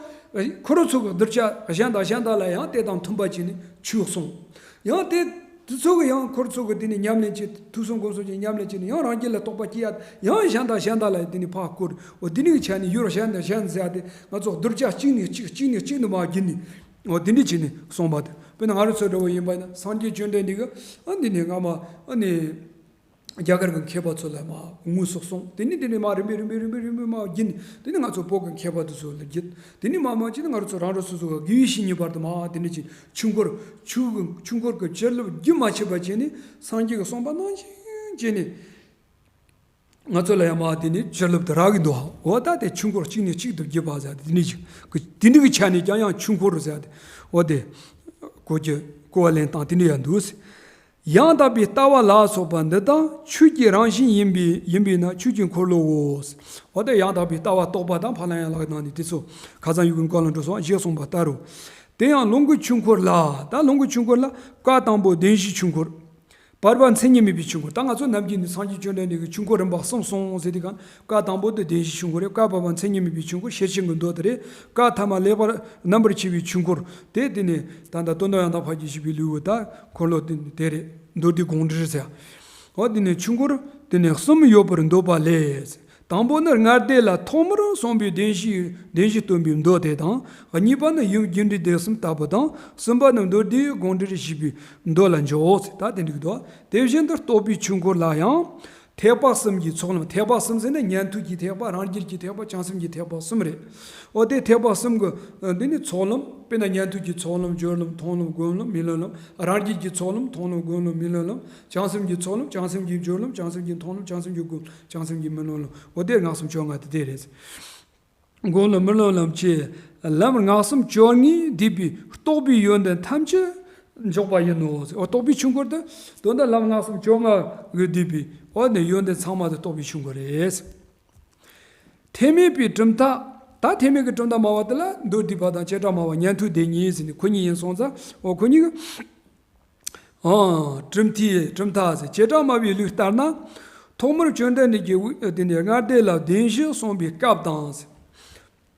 འཁོར་ཚོ་གི་གདུལ་བྱ་གཞན་དང་གཞན་དག་ལ་ཡང་དེ་དང་མཐུན་པ་བྱས་ནས་ཆོས་གསུངས། ཡང་དེ་དེ་ཚོ་གི་ཡང་འཁོར་ཚོ་གི་དེ་ནས་ཉམས་ལེན་བྱེད། ཐོས་བསམ་སྒོམ་གསུམ་གྱི་ཉམས་ལེན་བྱས་ནས་ཡང་རང་རྒྱུད་ལ་རྟོགས་པ་སྐྱེ་ཡ། ཡང་གཞན་དང་གཞན་དག་ལ་དེ་ནས་ཕར་བསྐོར། འོ་དེ་ནས་ཆ་ནས་ཡུལ་གཞན་དང་གཞན་ཟེར་ཡ་དེ་ང་ཚོ་གདུལ་བྱ་གཅིག་ནས་གཅིག་གཅིག་ནས་གཅིག་ནས་མར་བརྒྱུད་ནས། འོ་དེ་འདྲ་བྱས་ནས་གསུངས་པ་དེ། དཔེར་ན་ང་རང་ཚོ་འདྲ་བོ་ཡིན་པ་ཡིན་ན། སངས་རྒྱས་བཅོམ་ལྡན་འདས་ཀྱིས་ཨ་འདི་ནས་སྔ་མ་ཨ་ནི་རྒྱ་གར་གྱི་མཁས་པ་ཚོ་ལ་མར་དངོས་སུ་གསུངས། དེ་ནས་དེ་ནས་མར་རིམ་པས་རིམ་པས་རིམ་པས་རིམ་པས་མར་བརྒྱུད་ནས། དེ་ནས་ང་ཚོ་བོད་ཀྱི་མཁས་པ་དེ་ཚོ་ལ་བརྒྱུད། དེ་ནས་མར་མར་བྱས་ནས་ང་རང་ཚོ་རང་རང་སོ་སོ་གི་དགེ་བའི་བཤེས་གཉེན་བར་དུ་མར་དེ་འདྲ་བྱས་ཆོས་འཁོར་ཆོས་ཀྱི་ཆོས་འཁོར་གྱི་བྱིན་རླབས་རྒྱུན་མ་ཆད་པ་བྱས་ནས་སངས་རྒྱས་ཀྱིས་གསུངས་པ་ནང་བཞིན་བྱས་ནས། ང་ཚོ་ལ་ཡང་མ་དེ་ནི་ཕྱིར་ལོག་ཏུ་རག་གི་འདུག་འོ་ད་དེ་ཆོས་འཁོར་གཅིག་ནས་གཅིག་ཏུ་བརྒྱུད་པ་ཟེར་དེ་ནི་ཅིག་དེ་འདྲ་གི་ཆ་ནས་ཀྱང་ཡང་ཆོས་འཁོར་ཟེར་དེ་འོ་དེ་གོ་རྒྱུ་གོ་བ་ལེན་སྟངས་དེ་འདྲ་ཡང་འདུག་ཡང་དག་པའི་ལྟ་བ་ལ་སོགས་པ་འདི་དག་ཆོས་ཀྱི་རང་བཞིན་ཡིན་པས་ཡིན་པས་ན་ཆོས་ཀྱི་འཁོར་ལོའོ། འོ་དེ་ཡང་དག་པའི་ལྟ་བ་རྟོགས་པ་དང་ཕ་ལ་ཡང་ལག་ནང་ནས་དེ་ཚོ་ཁ་སང་ཡུལ་གྱི་འགོ་ལ་འགྲོ་སོང་ཞེས་གསུངས་པ་ལྟར་རོ། དེ་ཡང་ལོངས་སྐུའི་ཆོས་འཁོར་ལ་ད་ལོངས་སྐུའི་ཆོས་འཁོར་ལ་བཀའ་དང་པོ་བདེན་བཞིའི་ཆོས་འཁོར། བར་པ་མཚན་ཉིད་མེད་པའི་ཆོས་འཁོར། ད་ང་ཚོ་ནམ་རྒྱུན་ནས་སངས་རྒྱས་བཅོམ་ལྡན་འདས་ཀྱི་ཆོས་འཁོར་རིམ་པ་གསུམ་གསུངས་ཟེར་དུས་གང་བཀའ་དང་པོ་དེ་བདེན་བཞིའི་ཆོས་འཁོར་རེད། བཀའ་བར་པ་མཚན་ཉིད་མེད་པའི་ཆོས་འཁོར་ཤེར་ཕྱིན་གྱི་མདོ་དེ་རེད། བཀའ་ཐ་མ་ལེགས་པར་རྣམ་པར་ཕྱེ་བའི་ཆོས་འཁོར་དེ་དེ་ནས་ད་ལྟ་དོན་དམ་ཡང་དག་ཕར་གྱིས་ཞུས་པའི་ལེའུ་ད་འཁོར་ལོ་དེ་དེ་རེད། མདོ་སྡེ་དགོངས་འགྲེལ་ཟེར། འོ་དེ་ནས་ཆོས་འཁོར་དེ་ནས་གསུམ་ཡོད་པར་འདོད་པ་ལས། དང་པོ་ནི་ལྔ་སྡེ་ལ་ཐོག་མར་གསུངས་པའི་བདེན་བཞི་བདེན་བཞི་སྟོན་པའི་མདོ་དེ་དང་། གཉིས་པ་ནི་ཡུམ་རྒྱས་འབྲིང་སྡེ་གསུམ་ལྟ་བུ་དང་། གསུམ་པ་ནི་མདོ་སྡེའི་དགོངས་འགྲེལ་ཞེས་པའི་མདོ་ལ་འཇོག་ད་དེ་འགྲིག་འདུག་དེ་བཞིན་དུ་རྟོགས་པའི་ཆོས་འཁོར་ལ་ཡང་། ཐེག་པ་གསུམ་གྱི་ཚོགས་ལམ། ཐེག་པ་གསུམ་ཟེར་ན་ཉན་ཐོས་ཀྱི་ཐེག་པ། རང་རྒྱུད་ཀྱི་ཐེག་པ། བྱང་སེམས་ཀྱི་ཐེག་པ་གསུམ་རེད། འོ་དེ་ཐེག་པ་གསུམ་གྱི་འདི་ནི་ཚོགས་ལམ། དཔེར་ན་ཉན་ཐོས་ཀྱི་ཚོགས་ལམ། སྦྱོར་ལམ། མཐོང་ལམ། སྒོམ་ལམ། སྨོན་ལམ། རང་རྒྱུད་ཀྱི་ཚོགས་ལམ། མཐོང་ལམ། སྒོམ་ལམ། སྨོན་ལམ། བྱང་སེམས་ཀྱི་ཚོགས་ལམ། བྱང་སེམས་ཀྱི་སྦྱོར་ལམ། བྱང་སེམས་ཀྱི་མཐོང་ལམ། བྱང་སེམས་ཀྱི་སྒོམ། བྱང་སེམས་ཀྱི་སྨོན་ལམ། འོ་དེ་སྔགས་སུམ་ཅུ་སོ་ལྔ་དེ་དེ་རེད། སྒོམ་ལམ། སྨོན་ལམ། ལམ་བྱེད། ལམ་སྔགས་སུམ་ཅུ་སོ་ལྔས་བསྡུས་པའི་རྟོགས་པའི་ཡོན་ཏན་ཐམས་ཅད་འཇོག་པ་ཡིན་ནོ། འོ་རྟོགས་པའི་ཆོས་འཁོར་དེ་དོན་དག་ལམ་སྔགས་སུམ་ཅུ་སོ་ལྔ་གིས་བསྡུས་པའི་འོ་ནས་ཡོན་ཏན་ཚང་མ་དེ་རྟོགས་པའི་ཆོས་འཁོར་རེད། ཐེག་དམན་པའི་གྲུབ་མཐའ། ད་ཐེག་དམན་གྱི་གྲུབ་མཐའ་སྨྲ་བ་དེ་ལ་མདོ་སྡེ་པ་དང་བྱེ་བྲག་སྨྲ་བ། ཉན་ཐོས་སྡེ་གཉིས་ཟེར་ནས་ཁོ་གཉིས་ཡིན་སོང་ཙང་། འོ་ཁོ་གཉིས་ཀྱི་ཨང་། གྲུབ་མཐའི་གྲུབ་མཐའ་ཟེར། བྱེ་བྲག་སྨྲ་བའི་ལུགས་ལྟར་ན། ཐོག་མར་བཅོམ་ལྡན་འདས་ཀྱིས་དབུས་དེ་ནས་ལྔ་སྡེ་ལ་བདེན་བཞི་གསུངས་པའི་སྐབས་དང་།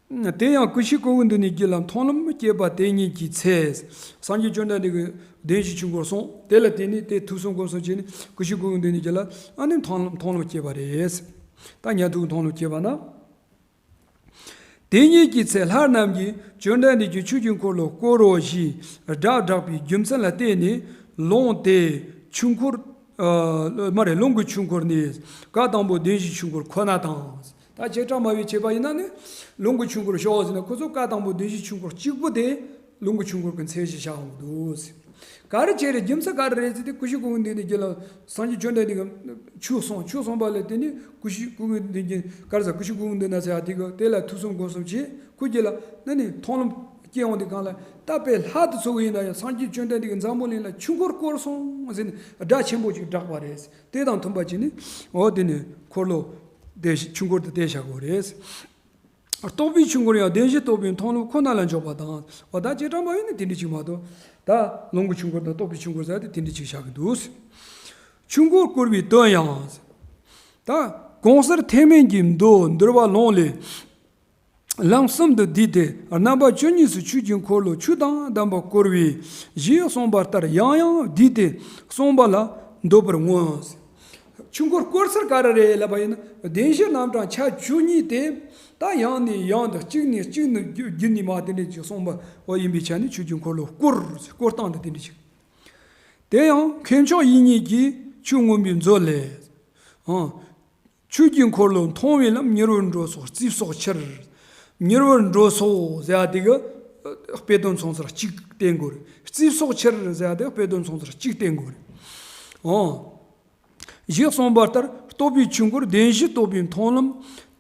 དེ་ཡང་ཀུན་ཤེས་ཀོ་ཝུན་ད་ཉིད་རྒྱུད་ལ་མཐོང་ལམ་སྐྱེས་པ་དེ་ཉིད་ཀྱི་ཚེ། སངས་རྒྱས་བཅོམ་ལྡན་འདས་ཀྱིས་བདེན་བཞིའི་ཆོས་འཁོར་གསུངས། དེ་ལ་བརྟེན་ནས་དེ་ཐོས་བསམ་སྒོམ་གསུམ་བྱས་ནས་ཀུན་ཤེས་ཀོ་ཝུན་ད་ཉིད་རྒྱུད་ལ་ཨ་ནི་མཐོང་ལམ་མཐོང་ལམ་སྐྱེས་པ་རེད། ད་ཉན་ཐོས་མཐོང་ལམ་སྐྱེས་པ་ན། དེ་ཉིད་ཀྱི་ཚེ་ལྷ་རྣམས་ཀྱིས་བཅོམ་ལྡན་འདས་ཀྱིས་ཆོས་ཀྱི་འཁོར་ལོ་བསྐོར་རོ་ཞེས་སྒྲ་བསྒྲགས་པའི་རྒྱུ་མཚན་ལ་བརྟེན་ནས་ལོངས་ཏེ་ཆོས་འཁོར། ཨ། མ་རེད། ལོངས་སྐུའི་ཆོས་འཁོར་ནི་བཀའ་དང་པོ་བདེན་བཞིའི་ཆོས་འཁོར་ཁོ་ན་དང་། ད་བྱེ་བྲག་སྨྲ་བས་བྱས་པ་ཡིན་ན་ནི་ལོངས་སྐུའི་ཆོས་འཁོར་ཞོག་ཟེར་ན་ཁོ་ཚོ་བཀའ་དང་པོ་བདེན་བཞིའི་ཆོས་འཁོར་གཅིག་པུ་དེ་ལོངས་སྐུའི་ཆོས་འཁོར་གྱི་མཚན་གཞི་བཞག་འོང་གི་འདུག་ཟེར། ག་རེ་བྱས་རེད། རྒྱུ་མཚན་ག་རེ་རེད་ཟེར་དུས་ཀུན་ཤེས་ཀོ་ཝུན་ད་ཉིད་རྒྱུད་ལ་སངས་རྒྱས་བཅོམ་ལྡན་འདས་ཀྱིས་ཆོས་གསུངས། ཆོས་གསུངས་པ་ལ་བརྟེན་ནས་ཀུན་ཤེས་ཀོ་ཝུན་ད་ཉིད་ཀྱིས་ག་རེ་ཟེར། ཀུན་ཤེས་ཀོ་ཝུན་ད་ན་ཟེར་ཡ་དེ་གིས་དེ་ལ་ཐོས་བསམ་སྒོམ་གསུམ་བྱས། ཁོ་རྒྱུད་ལ་ན་ནི་མཐོང་ལམ་སྐྱེ་འོང་དུས་གང་ལ་ད་དཔེ་ལྷ་དེ་ཚོ་ཡིན་ན་ཡང་སངས་རྒྱས་བཅོམ་ལྡན་འདས་ཀྱི་འཛམ་བུ་གླིང་ལ་ཆོས་འཁོར་བསྐོར་སོང་ཟེར་ནས་སྒྲ་ཆེན་པོ་ཅིག་བསྒྲགས་པ་རེད། དེ་དང་མཐུན་པ་བྱས་ནས་འོ་དེ་ནས་འཁོར་ལོ་དེ་ཆོས་འཁོར་དེ་དེ་བཞག་དགོས་རེད། རྟོགས་པའི་ཆོས་འཁོར་ཡང་བདེན་བཞི་རྟོགས་པའི་མཐོང་ལམ་ཁོ་ན་ལ་འཇོག་པ་དང་། འོ་ད་བྱེ་བྲག་སྨྲ་བས་ནི་དེ་འདྲ་ཅིག་མ་གཏོགས། ད་ལོངས་སྐུའི་ཆོས་འཁོར་དང་རྟོགས་པའི་ཆོས་འཁོར་ཟེར་ཏེ་དེ་འདྲ་ཅིག་བཞག་གི་འདུག་ཆོས་འཁོར་བསྐོར་བའི་དོན་ཡང་། ད་གོང་གསལ་ཐེག་དམན་གྱི་མདོ་འདུལ་བ་ལུང་ལས། ལམ་གསུམ་དུ་བསྡུས་ཏེ་རྣམ་པ་བཅུ་གཉིས་སུ་ཆོས་ཀྱི་འཁོར་ལོ་ཆོས་དང་ལྡན་པ་བསྐོར་བའི་ཞེས་གསུངས་པ་ལྟར་ཡང་ཡང་བསྡུས་ཏེ་གསུངས་པ་ལ་འདོད་པར་མངོན། ཆོས་འཁོར་བསྐོར་ཚུལ་ག་རེ་རེད་ལབ་པ་ཡིན་ན། བདེན་བཞི་རྣམ་གྲངས་ཆ་བཅུ་གཉིས་དེ་ད་ཡང་ནས་ཡང་དུ་གཅིག་ནས་གཅིག་ནས་བརྒྱུད་བརྒྱུད་ནས་མ་དེ་འདྲ་ཅིག་གསུངས་པ་འོ་ཡིན་པའི་ཆ་ནས་ཆོས་ཀྱི་འཁོར་ལོ་བསྐོར། བསྐོར་སྟངས་དེ་དེ་འདྲ་ཅིག་དེ་ཡང་མཁས་མཆོག་དབྱིག་གཉེན་གྱིས་ཆོས་མངོན་པའི་མཛོད་ལས། ཨང་། ཆོས་ཀྱི་འཁོར་ལོ་མཐོང་བའི་ལམ་མྱུར་བར་འགྲོ་སོགས་རྩིས་གསོག་ཕྱིར། མྱུར་བར་འགྲོ་སོགས་ཟེར་ཡ་དེ་གི་དཔེ་དོན་མཚུངས་ཚུལ་གཅིག་བསྟན་དགོས་རེད། རྩིས་གསོག་ཕྱིར་ཟེར་ཡ་དེ་དཔེ་དོན་མཚུངས་ཚུལ་གཅིག་བསྟན་དགོས་རེད། ཨང་། ཞེས་གསུངས་པ་ལྟར་རྟོགས་པའི་ཆོས་འཁོར་བདེན་བཞི་རྟོགས་པའི་མཐོང་ལམ་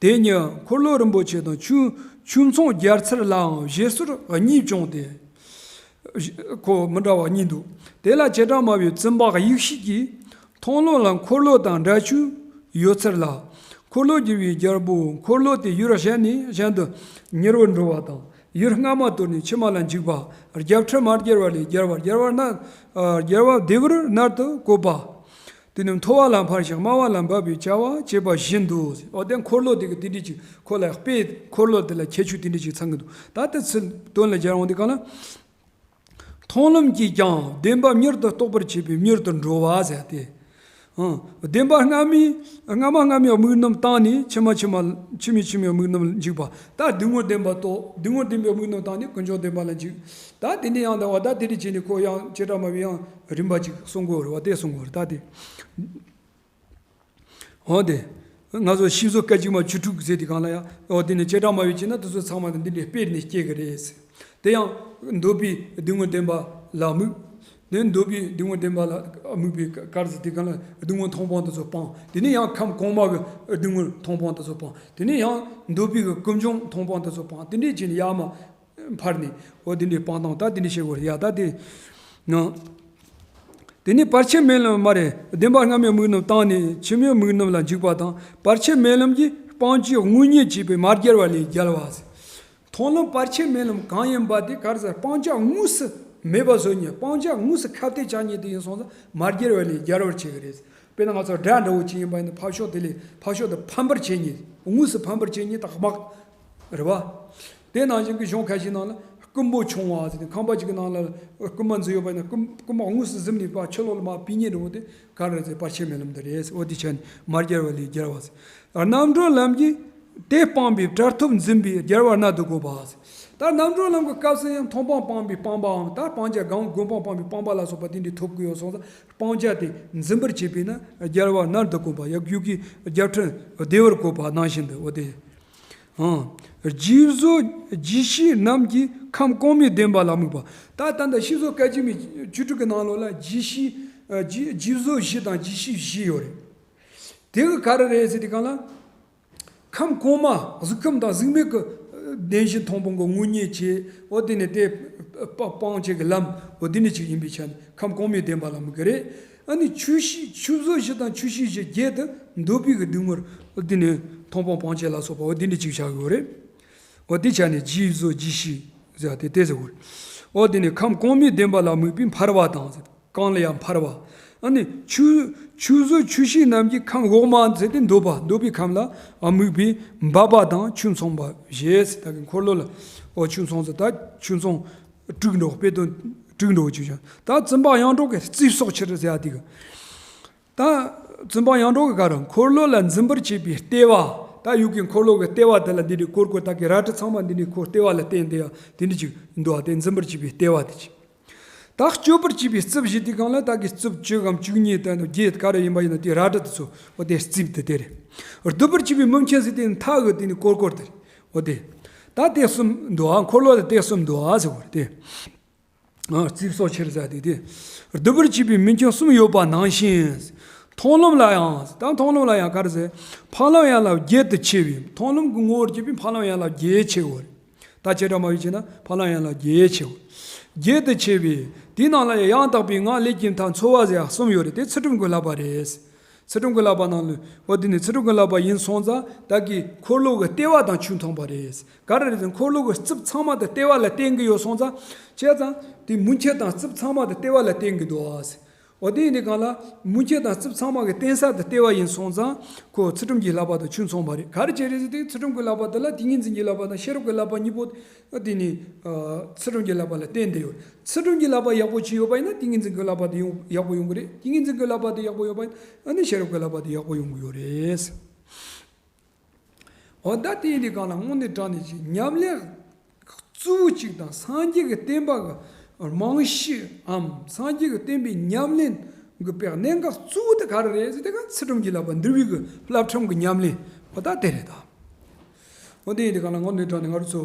དེ་ཉིད་འཁོར་ལོ་རིན་པོ་ཆེ་དང་ཆོས་ཆོས་མཚུངས་སྦྱར་ཚུལ་ལའང་བཞེད་སྲོལ་གཉིས་བྱུང་སྟེ། ཁོ་མི་འདྲ་བ་གཉིས་འདུག་དེ་ལ་བྱེ་བྲག་སྨྲ་བའི་བཙུན་པ་དབྱིག་ཤེས་ཀྱིས། མཐོང་ལམ་ལ་འཁོར་ལོ་དང་འདྲ་ཆོས་ཡོད་ཚུལ་ལ། འཁོར་ལོ་བསྒྱུར་བའི་རྒྱལ་པོ་འཁོར་ལོ་དེ་ཡུལ་གཞན་ནས་གཞན་དུ་མྱུར་བར་འགྲོ་བ་དང་། ཡུལ་སྔ་མ་དོར་ནས་ཕྱི་མ་ལ་འཇུག་པ། རྒྱབ་ཁྲལ་མ་བརྒྱབ་པ་ལས་བརྒྱབ་པ། བརྒྱབ་པ་ན། ཨ། བརྒྱབ་པ་བདེ་བར་མནར་དུ་བཀོད་པ། དེ་ནི་མཐོ་བ་ལ་འཕར་ཞིང་དམའ་བ་ལ་འབབ་པའི་བྱ་བ་བྱེད་པ་བཞིན་དུ། འོ་དེ་འཁོར་ལོ་དེ་གི་དེ་འདྲ་ཅིག་ཁོ་ལ་དཔེ་འཁོར་ལོ་དེ་ལ་ཁྱད་ཆོས་དེ་འདྲ་ཅིག་ཚང་གི་འདུག་ད་ལྟ་ཚུལ་དོན་ལ་སྦྱར་འོང་དུས་གང་ལ། མཐོང་ལམ་གྱིས་ཀྱང་བདེན་པ་མྱུར་དུ་རྟོགས་པར་བྱེད་པའི་མྱུར་དུ་འགྲོ་བ་ཟེར་ཏེ། ཨང་། བདེན་པ་སྔ་མའི་སྔ་མ་སྔ་མའི་དམིགས་རྣམ་བཏང་ནས་ཕྱི་མ་ཕྱི་མ་ཕྱི་མའི་ཕྱི་མའི་དམིགས་རྣམ་འཇུག་པ། ད་སྡུག་བསྔལ་བདེན་པ་རྟོགས། སྡུག་བསྔལ་བདེན་པའི་དམིགས་རྣམ་བཏང་ནས་ཀུན་འབྱུང་བདེན་པ་ལ་འཇུག་ད་དེ་ནས་ཡང་དག་པ་ད་དེ་འདྲ་བྱས་ནས་ཁོ་ཡང་བྱེ་བྲག་སྨྲ་བས་ཡང་རིམ་པ་ཅིག་གསུང་དགོས་རེད་བ། དེ་གསུང་དགོས་རེད་ད་དེ། འོ་དེ། ང་ཚོ་ཤིང་བཟོ་སྐད་ཅིག་མ་བཅུ་དྲུག་ཟེར་དུས་གང་ལ་ཡང་། འོ་དེ་ནས་བྱེ་བྲག་སྨྲ་བས་བྱས་ན་དེ་ཚོ་ཚང་མ་དེ་འདི་འདྲའི་དཔེ་ནས་སྐྱེ་གི་རེད། དེ་ཡང་འདོད་པའི་སྡུག་བསྔལ་བདེན་པ་ལ་དམིགས། དེ་འདོད་པའི་སྡུག་བསྔལ་བདེན་པ་ལ་དམིགས་པའི་སྐབས་སུ་དེ་ག་ལ་སྡུག་བསྔལ་མཐོང་སྤང་དེ་ཚོ་སྤང་། དེ་ནས་ཡང་ཁམས་གོང་མ་གི་སྡུག་བསྔལ་མཐོང་སྤང་དེ་ཚོ་སྤང་། དེ་ནས་ཡང་འདོད་པའི་གི་ཀུན་འབྱུང་མཐོང་སྤང་དེ་ཚོ་སྤང་། དེ་འདྲས་བྱས་ནས་ཡར་མར་འཕར་ནས། འོ་དེ་འདྲས་སྤང་སྟངས་ད་དེ་འདྲས་བྱེད་དགོས་རེད་ཡ། ད་དེ་ནང་། དེ་ནས་བར་ཆད་མེད་ལམ་མ་རེད། བདེན་པ་སྔ་མའི་དམིགས་རྣམ་བཏང་ནས་ཕྱི་མའི་དམིགས་རྣམ་ལ་འཇུག་པ་དང་། བར་ཆད་མེད་ལམ་གྱིས་སྤང་བྱའི་དངོས་རྙེད་བྱེད་པའི་མ་རྒྱལ་བ་ལས་རྒྱལ་བ། མཐོང་ལམ་བར་ཆད་མེད་ལམ་གང་ཡིན་པ་དེ་ག་རེ་ཟེར། སྤང་བྱ་དངོས་སུ་མེད་པ་བཟོ་ཉིད། སྤང་བྱ་དངོས་སུ་ཁ་གཏད་བྱ་ཉིད་དེ་ཡིན་སོང་ཙང་མ་རྒྱལ་བ་ལས་རྒྱལ་བར་བྱེད་ཀྱི་རེད། དཔེར་ན་ང་ཚོ་སྒྲ་འདྲ་བོ་ཅིག་ཡིན་པ་ཡིན་ན་ཕར་ཕྱོགས་དེ་ལས་ཕར་ཕྱོགས་དེ་ཕམ་པར་བྱེད་ཉིད། དངོས་སུ་ཕམ་པར་བྱེད་ཉིད་དེ་དམག་རེད་བ། དེ་ནང་བཞིན་གྱི་གཞུང་ཁ་ཤས་ནང་ལ་རྐུན་པོ་མཆོང་བ་ཟེར་ཏེ། ཁང་པ་ཅིག་གི་ནང་ལ་རྐུན་མ་འཛུལ་ཡོད་པ་ཡིན་ན་རྐུན་རྐུན་མ་དངོས་སུ་གཟིམ་ནས་ཕར་ཕྱི་ལོགས་ལ་མར་ཕུད་ཉིད་འདྲ་བོ་དེ་ག་རེ་ཟེར། བར་ཆད་མེད་ལམ་དེ་རེད། འོ་དེ་བྱས་ནས་མ་རྒྱལ་བ་ལས་རྒྱལ་བ་ཟེར། རྣམ་གྲོལ་ལམ་གྱིས་དེ་སྤངས་པའི་བྲལ་ཐོབ་འཛིན་པའི་རྒྱལ་བ་རྣལ་དུ་གོ་བ་ཟེར། ད་རྣམ་གྲོལ་ལམ་གྱི་སྐབས་སུ་ཡང་མཐོང་སྤང་སྤངས་པའི་སྤངས་པའམ། ད་སྤང་བྱ་སྒོམ་སྤང་སྤངས་པའི་སྤངས་པ་ལ་སོགས་པ་དེ་འདྲའི་ཐོབ་ཀྱི་ཡོད་སོང་ཙང་སྤང་བྱ་དེ་འཛིན་པར་བྱེད་པས་ན་རྒྱལ་བ་རྣལ་དུ་གོ་བ། ཡབ་རྒྱུད་ཀྱི་རྒྱལ་ཕྲན་བདེ་བར་གོ་བ་ནང་བཞིན་དུ། འོ་དེ། ཨང་། བརྗིད་བཟོད་བརྗིད་ཤེས་རྣམས་ཀྱིས་ཁམས་གོང་མའི་བདེན་པ་ལ་དམིགས་པ། ད་ད་ལྟ་ཤེས་བཟོད་སྐད་ཅིག་མའི་བཅུ་དྲུག་གི་ནང་ལོགས་ལ་བརྗིད་ཤེས། ཨ། བརྗིད་བརྗིད་བཟོད་བཞི་དང་བརྗིད་ཤེས་བཞི་ཡོད་རེད། དེ་གི་ག་རེ་རེད་ཟེར་དུས་སྒང་ལ། ཁམས་གོང་མ་གཟུགས་ཁམས་དང་གཟུགས་མེད་ཀྱི་བདེན་བཞི་མཐོང་སྤང་གི་དངོས་རྙེད་བྱེད། འོ་དེ་ནས་དེ་སྤ་སྤང་བྱེད་ཀྱི་ལམ། འོ་དེ་ནས་ཅིག་ཡིན་པའི་ཆ་ནས་ཁམས་གོང་མའི་བདེན་པ་ལ་དམིགས་ཀྱི་རེད། ཨ་ནི་ཆོས་ཤེས་ཆོས་བཟོད་བཞི་དང་ཆོས་ཤེས་བཞི་བརྒྱད་དེ་འདོད་པའི་གི་སྡུག་བསྔལ། འོ་དེ་ནས་མཐོང་སྤང་སྤང་བྱེད་ལ་སོགས་པ་འོ་དེ་འདྲ་ཅིག་བྱ་དགོས་རེད། འོ་དེ་ཆ་ནས་བརྗིད་བཟོད་བརྗིད་ཤེས་ཟེར་བ་དེ་དེ་ཟེར་དགོས་རེད། འོ་དེ་ནས་ཁམས་གོང་མའི་བདེན་པ་ལ་དམིགས་པའི་འཕར་བ་དང་ཟེར། གང་ལ་ཡང་འཕར་བ། ཨ་ནི་ཆོས་ཆོས་བཟོད་ཆོས་ཤེས་རྣམས་ཀྱིས་ཁམས་འོག་མ་ཟེར་ཏེ་འདོད་པ་འདོད་པའི་ཁམས་ལ་དམིགས་པའི་འབབ་པ་དང་ཆོས་མཚུངས་པ་བཞེས་ཟེར། ད་གི་འཁོར་ལོ་ལ་འོ་ཆོས་མཚུངས་ཟེར། ད་ཆོས་མཚུངས་དྲུག་འགྲོ། དཔེ་དོན་དྲུག་འགྲོ་ཅིག་བྱུང་། ད་བཙུན་པ་ཡང་འགྲོགས་ཀྱི་རྩིབས་སོགས་ཕྱིར་ཟེར་ཡ་དེ་གི། ད་བཙུན་པ་ཡང་འགྲོགས་ཀྱི་ག་རེ། འཁོར་ལོ་ལ་འཛིན་པར་བྱེད་པའི་ལྟེ་བ། ད་ཡུལ་གྱི་འཁོར་ལོ་གི་ལྟེ་བ་དེ་ལ་འདི་འདྲའི་སྐོར་སྐོར་ད་གི་རལ་གྲི་ཚང་མ་འདི་འདྲའི་ཁོ་ལྟེ་བ་ལ་བརྟེན་ཏེ་ཡ་དེ་འདྲ་ཅིག་འདུག་ཨ། དེ་འཛིན་པར་བྱེད་པའི་ལྟེ་བ་དེ་ཅིག། ད་གཅོད་པར་བྱེད་པའི་རྩིབས་བཞི་དེ་གང་ལ་ད་གི་རྩིབས་བཅུ་གམ་བཅུ་གཉིས་དང་བརྒྱད་ག་རེ་ཡིན་པ་ཡིན་ན་དེ་རལ་གྲི་དེ་ཚོ་འོ་དེ་རྩིབས་དེ་དེ་རེད། སྡུད་པར་བྱེད་པའི་མུན་ཆེན་ཟེར་དེ་མཐའ་གི་དེ་ནི་སྐོར་སྐོར་དེ་རེད། འོ་དེ། ད་དེ་གསུམ་འདུག་ཨ། འཁོར་ལོ་ལ་དེ་གསུམ་འདུག་ཨ་ཟེར་བ་རེད་དེ། ཨ། རྩིབས་སོགས་ཕྱིར་ཟེར་དེ་དེ། སྡུད་པར་བྱེད་པའི་མུན་ཆེན་གསུམ་ཡོད་པ་ནང་བཞིན། མཐོང་ལམ་ལ་ཡང་། ད་མཐོང་ལམ་ལ་ཡང་ག་རེ་ཟེར། འཕགས་ལམ་ཡན་ལག་བརྒྱད་དུ་ཕྱེ་བས། མཐོང་ལམ་གྱི་ངོ་བོར་གྱུར་པའི་འཕགས་ལམ་ཡན་ལག་བརྒྱད་ཕྱེ་བ་རེད། ད་བྱེ་བྲག་སྨྲ་བས་བྱས་ན་འཕགས་ལམ་ཡན་ལག་བརྒྱད་ཕྱེ་བ། བརྒྱད་དུ་ཕྱེ་བས། དེའི་ནང་ལ་ཡང་ཡང་དག་པའི་ངག་ལས་ཀྱི་མཐའ་འཚོལ་བ་ཟེར་ཡང་གསུམ་ཡོད་རེད། དེ་ཚུལ་ཁྲིམས་ཀྱི་བསླབ་པ་རེད། ཚུལ་ཁྲིམས་ཀྱི་བསླབ་པ་ནང་ལ་འོ་དེ་ནི་ཚུལ་ཁྲིམས་ཀྱི་བསླབ་པ་ཡིན་སོང་ཙང་ད་གི་འཁོར་ལོ་གི་ལྟེ་བ་དང་ཆོས་མཚུངས་པ་རེད། ག་རེ་རེད་ཟེར་ན་འཁོར་ལོ་གི་རྩིབས་ཚང་མ་དེ་ལྟེ་བ་ལ་བརྟེན་གྱི་ཡོད་སོང་ཙང་། བྱས་ཙང་དེ་མུན་ཆེན་དང་རྩིབས་ཚང་མ་དེ་ལྟེ་བ་ལ་བརྟེན་གྱི་འདུག་ཨ། འོ་དེ་ཡིན་དུས་སྒང་ལ་མུན་ཆེན་དང་རྩིབས་ཚང་མ་གི་བརྟེན་ས་དེ་ལྟེ་བ་ཡིན་སོང་ཙང་ཁོ་ཚུལ་ཁྲིམས་ཀྱི་བསླབ་པ་དང་ཆོས་མཚུངས་པ་རེད། ག་རེ་བྱས་རེད་ཟེར་དུས་ཚུལ་ཁྲིམས་ཀྱི་བསླབ་པ་དེ་ལ་ཏིང་ངེ་འཛིན་གྱི་བསླབ་པ་དང་ཤེས་རབ་ཀྱི་བསླབ་པ་གཉིས་པོ་དེ་ནི་ཚུལ་ཁྲིམས་ཀྱི་བསླབ་པ་ལ་བརྟེན་ཏེ་ཡོད། ཚུལ་ཁྲིམས་ཀྱི་བསླབ་པ་ཡག་པོ་ཅིག་ཡོད་པ་ཡིན་ན་ཏིང་ངེ་འཛིན་གྱི་བསླབ་པ་དེ་ཡོང་ཡག་པོ་ཡོང་གི་རེད། ཏིང་ངེ་འཛིན་གྱི་བསླབ་པ་དེ་ཡག་པོ་ཡོད་པ་ཡིན་ན་ཨ་ནི་ཤེས་རབ་ཀྱི་བསླབ་པ་དེ་ཡག་པོ་ཡོང་གི་ཡོད་རེད། འོ་ད་དེ་ཡིན་དུས་སྒང་ལ་དངོས་གནས་དྲང་གནས་ཀྱི་ཉམས་ལེན་གཙོ་བོ་གཅིག་དང་སངས་རྒྱས་ཀྱི་བསྟན་པ་གི་རྨང་གཞིའམ་སངས་རྒྱས་ཀྱི་བསྟན་པའི་ཉམས་ལེན་གྱི་དཔེ་གནད་འགག་གཙོ་བོ་དེ་ག་རེ་རེད་ཟེར་དེ་ག་ཚུལ་ཁྲིམས་ཀྱི་བསླབ་པ་འདུལ་བའི་གི་བསླབ་ཁྲིམས་ཀྱི་ཉམས་ལེན་འོ་ད་དེ་རེད་ད། འོ་དེ་ཡིན་དུས་སྒང་ལ་དངོས་གནས་དྲང་གནས་ང་རང་ཚོ་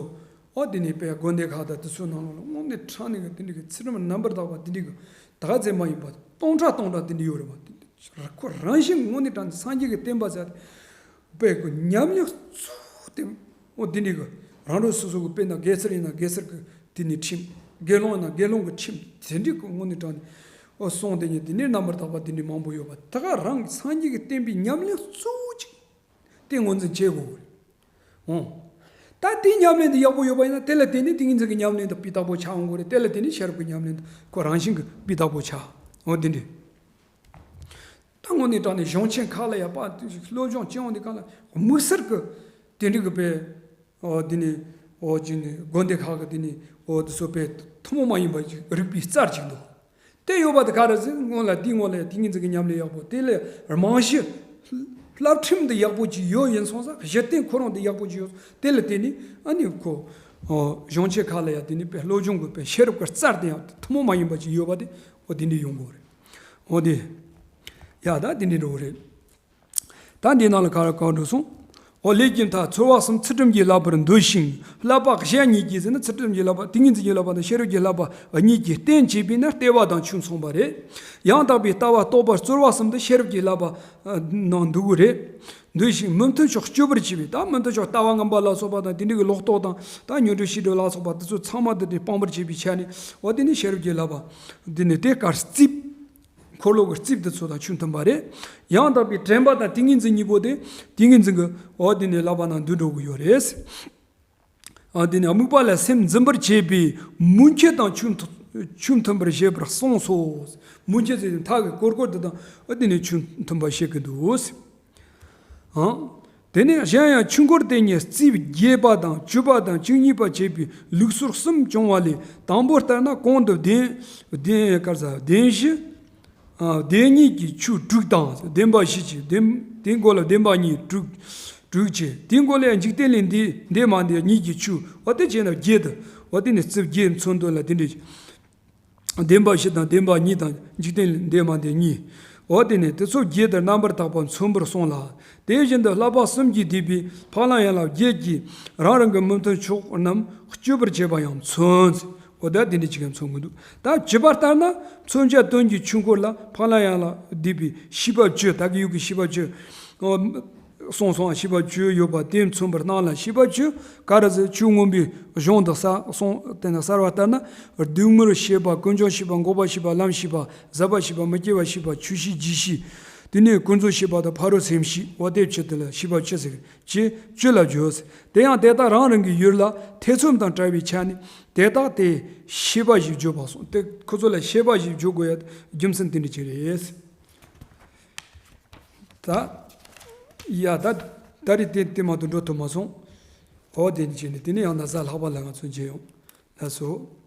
འོ་དེ་ནས་དཔེ་དགོན་སྡེ་ཁག་དང་དེ་ཚོའི་ནང་ལོགས་ལ་དངོས་གནས་དྲང་གནས་ཀྱི་དེ་འདྲའི་གི་ཚུལ་ཁྲིམས་རྣམ་པར་དག་པ་དེ་འདྲའི་གི་ད་ག་ཚད་མ་ཡིན་པ་སྟོང་ཕྲག་སྟོང་ཕྲག་དེ་འདྲའི་ཡོད་རེད་མ། དེ་འདྲ་ཁོ་རང་བཞིན་དངོས་གནས་དྲང་གནས་སངས་རྒྱས་ཀྱི་བསྟན་པ་ཟེར་དཔེ་གི་ཉམས་ལེན་གཙོ་བོ་དེ་འོ་དེ་འདྲའི་གི་རང་རང་སོ་སོ་གི་དཔེར་ན་དགེ་ཚུལ་ཡིན་ན་དགེ་ཚུལ་གི་དེ་ནས་ཁྲིམས། དགེ་སློང་ཡིན་ན་དགེ་སློང་གི་ཁྲིམས་དེ་འདྲའི་གི་དངོས་གནས་དྲང་གནས་འོ་སྲུང་དེ་ཉིད་དེ་ནས་རྣམ་པར་དག་པ་དེ་འདྲའི་མང་པོ་ཡོད་པ་ད་ག་རང་གི་སངས་རྒྱས་ཀྱི་བསྟན་པའི་ཉམས་ལེན་གཙོ་བོ་གཅིག་དེ་ངོས་འཛིན་བྱེད་དགོས་རེད། འོང་། ད་དེའི་ཉམས་ལེན་དེ་ཡག་པོ་ཡོད་པ་ཡིན་ན་དེ་ལ་བརྟེན་ནས་ཏིང་ངེ་འཛིན་གྱི་ཉམས་ལེན་དེ་སྤུས་དག་པོ་ཆགས་འོང་གི་རེད། དེ་ལ་བརྟེན་ནས་ཤེས་རབ་ཀྱི་ཉམས་ལེན་དེ་ཁོ་རང་བཞིན་གྱིས་སྤུས་དག་པོ་ཆགས་འོང་དེ་འདྲ། ད་དངོས་གནས་དྲང་གནས་གཞུང་ཆེན་ཁག་ལ་ཡ་པ་སློབ་སྦྱོང་བྱེད་འོང་དེ་གང་ལ་དམིགས་བསལ་གྱི་དེ་འདྲ་གི་དཔེ་འོ་དེ་ནས་འོ་ཅི་ནས་དགོན་སྡེ་ཁག་གི་དེ་ནས་འོ་དེ་ཚོ་དཔེ་ཐུན་མོང་མ་ཡིན་པ་ཅིག་རིག་པའི་རྩལ་ཅིག་འདུག་དེ་ཡོད་པ་དེ་ག་རེ་ཟེར་སྔོན་ལ་དེའི་སྔོན་ལ་ཏིང་ངེ་འཛིན་གྱི་ཉམས་ལེན་ཡག་པོ་དེ་ལས་རྨང་གཞི་བསླབ་ཁྲིམས་འདི་ཡག་པོ་ཅིག་ཡོད་ཡིན་སོང་ཙང་གཞི་རྟེན་ཁོ་རང་འདི་ཡག་པོ་ཅིག་ཡོད་དེ་ལ་བརྟེན་ནས་ཨ་ནི་ཁོ་གཞུང་ཆེན་ཁག་ལ་ཡང་དེ་ནི་དཔེ་སློབ་སྦྱོང་གི་དཔེ་ཤེས་རབ་ཀྱི་རྩལ་དེ་ཡང་ཐུན་མོང་མ་ཡིན་པ་ཅིག་ཡོད་པ་དེ་འོ་དེ་འདྲ་ཡོང་གི་རེད། འོ་དེ་ཡ་ད་དེ་འདྲ་འགྲོ་གི་རེད། ད་འདི་ནང་ལ་ག་རེ་གང་འགྲོ་སོང་། འོ་ལས་ཀྱི་མཐའ་ཚོར་བ་གསུམ་ཚུལ་ཁྲིམས་ཀྱི་བསླབ་པར་འདོད་ཅིང་བསླབ་པ་གཞན་གཉིས་ཀྱིས་ཟེར་ན། ཚུལ་ཁྲིམས་ཀྱི་བསླབ་པ། ཏིང་ངེ་འཛིན་གྱི་བསླབ་པ་དང་ཤེས་རབ་ཀྱི་བསླབ་པ་གཉིས་ཀྱིས་རྟེན་བྱས་པས་ན་ལྟེ་བ་དང་ཆོས་མཚུངས་པ་རེད། ཡང་དག་པའི་ལྟ་བ་རྟོགས་པར་རྩོལ་བ་གསུམ་དེ་ཤེས་རབ་ཀྱི་བསླབ་པ་ནང་འདུ་གི་རེད། འདོད་ཅིང་མི་མཐུན་ཕྱོགས་གཅོད་པར་བྱེད་པས། ད་མི་མཐུན་ཕྱོགས་ལྟ་བ་ངན་པ་ལ་སོགས་པ་དང་དེ་འདྲ་གི་ལོག་རྟོག་དང་ད་ཉོན་སྒྲིབ་ཞེ་སྡང་ལ་སོགས་པ་དེ་ཚོ་ཚང་མ་དེ་དེ་སྤང་བར་བྱེད་པའི་ཆ་ནས། འོ་དེ་ནི་ཤེས་རབ་ཀྱི་བསླབ་པ་དེ་ནི་དེ་གར་རྩིབ། འཁོར་ལོ་གི་རྩིབ་དེ་ཚོ་དང་ཆོས་མཐུན་པ་རེད། ཡང་དག་པའི་དྲན་པ་དང་ཏིང་ངེ་འཛིན་གཉིས་པོ་དེ་ཏིང་ངེ་འཛིན་གྱི་འོ་དེ་ནི་བསླབ་པ་ནང་འདུ་འགྲོ་གི་ཡོད་རེད། ཨ་དེ་ནི་དམིགས་པ་ལ་སེམས་འཛིན་པར་བྱེད་པའི་མུན་ཁྱེར་དང་ཆོས་མཐུན་ཆོས་མཐུན་པར་བྱེད་པར་གསུངས་སོ། མུན་ཁྱེར་ཟེར་ཏེ་མཐའ་གི་ཀོར་ཀོར་དེ་དང་ཨ་དེ་ནི་ཆོས་མཐུན་པ་བྱེད་ཀྱི་འདུག། ཨང་། དེ་ནས་གཞན་ཡང་ཆོས་འཁོར་དེ་ཉིད་རྩིབས་བརྒྱད་པ་དང་བཅུ་པ་དང་བཅུ་གཉིས་པ་བཅས་པའི་ལུགས་སྲོལ་གསུམ་བྱུང་བ་ལས། དང་པོ་ལྟར་ན་གོང་དུ་བདེན་བདེན་ག་རེ་ཟ་བདེན་བཞི། ཨ་བདེན་གཉིས་ཀྱི་ཆོས་དྲུག་དང་། བདེན་པ་བཞི་བྱས། བདེན་དེའི་མགོ་ལ་བདེན་པ་གཉིས་དྲུག་དྲུག་བྱས། དེའི་མགོ་ལ་ཡང་འཇིག་རྟེན་ལས་འདས་འདས་མ་འདས་གཉིས་ཀྱི་ཆོས། འོ་དེ་བྱས་ན་བརྒྱད་དུ། འོ་དེ་ནི་རྩིབས་བརྒྱད་མཚོན་དོན་ལ་དེ་འདྲ། བདེན་པ་བཞི་དང་བདེན་པ་གཉིས་དང་འཇིག་རྟེན་ལས་འདས་མ་འདས་གཉིས། འོ་དེ་ནི་དེ་ཚོ་བརྒྱད་དུ་རྣམ་པར་དག་པ་མཚོན་པར་གསུངས་ལ། དེ་བཞིན་དུ་བསླབ་པ་གསུམ་གྱིས་བསྡུས་པའི་འཕགས་ལམ་ཡན་ལག་བརྒྱད་ཀྱིས་རང་རང་གི་མི་མཐུན་ཕྱོགས་རྣམས་གཅོད་པར་བྱེད་པ་ཡང་མཚོན། འོ་ད་དེ་འདྲ་ཅིག་ཡང་མཚོན་གྱི་འདུག། ད་བྱེད་པ་ལྟར་ན་མཚོན་བྱ་དོན་གྱི་ཆོས་འཁོར་ལ་འཕགས་ལམ་ཡན་ལག་བསྡུས་པའི་བྱེད་པ་བཅུ། ད་གི་ཡུག་གི་བྱེད་པ་བཅུ། གསུངས་སོང་། བྱེད་པ་བཅུ་ཡོད་པ་དེ་མཚོན་པར་སྣང་ལ། བྱེད་པ་བཅུ་ག་རེ་ཟེར། ཆོས་མངོན་པའི་གཞུང་དུ་གསལ་སོང་། དེ་ན་གསལ་བ་ལྟར་ན། སྡུག་བསྔལ་ཤེས་པ། ཀུན་འབྱུང་ཤེས་པ། འགོག་པ་ཤེས་པ། ལམ་ཤེས་པ། ཟད་པ་ཤེས་པ། མི་སྐྱེ་བ་ཤེས་པ། ཆོས་ཤེས་རྒྱུད་ཤེས། དེ་ནས་ཀུན་རྫོབ་ཤེས་པ་དང་ཕ་རོལ་སེམས་ཤེས། འོ་དེ་བཅུ་དེ་ལ་བྱེད་པ་བཅུ་ཟེར། བཅུ་བཅུ་ལ་བརྗོད། དེ་ཡང་དེ་དག་རང་རང་གི་ཡུལ་ལ་ཐེ་ཚོམ་དང་བྲལ་བའི་ཆ་ནས་དེ་དག་དེ་ཤེས་པ་ཞེས་བརྗོད་པ་གསུངས། དེ་ཁོ་ཚོ་ལ་ཤེས་པ་ཞེས་བརྗོད་དགོས་ཡ་རྒྱུ་མཚན་དེ་འདྲ་ཅིག་རེད། ད། ཡ་ད། ད་རེས་དེ་དེ་མ་གཏོགས་འགྲོ་ཐུབ་མ་སོང་། འོ་དེ་ནི་བྱས་ནས་དེ་ནས་ཡང་ན་གཟའ་ལྷག་པ་ལ་ང་ཚོ་མཇལ་ཡོང་། ལགས་སོ།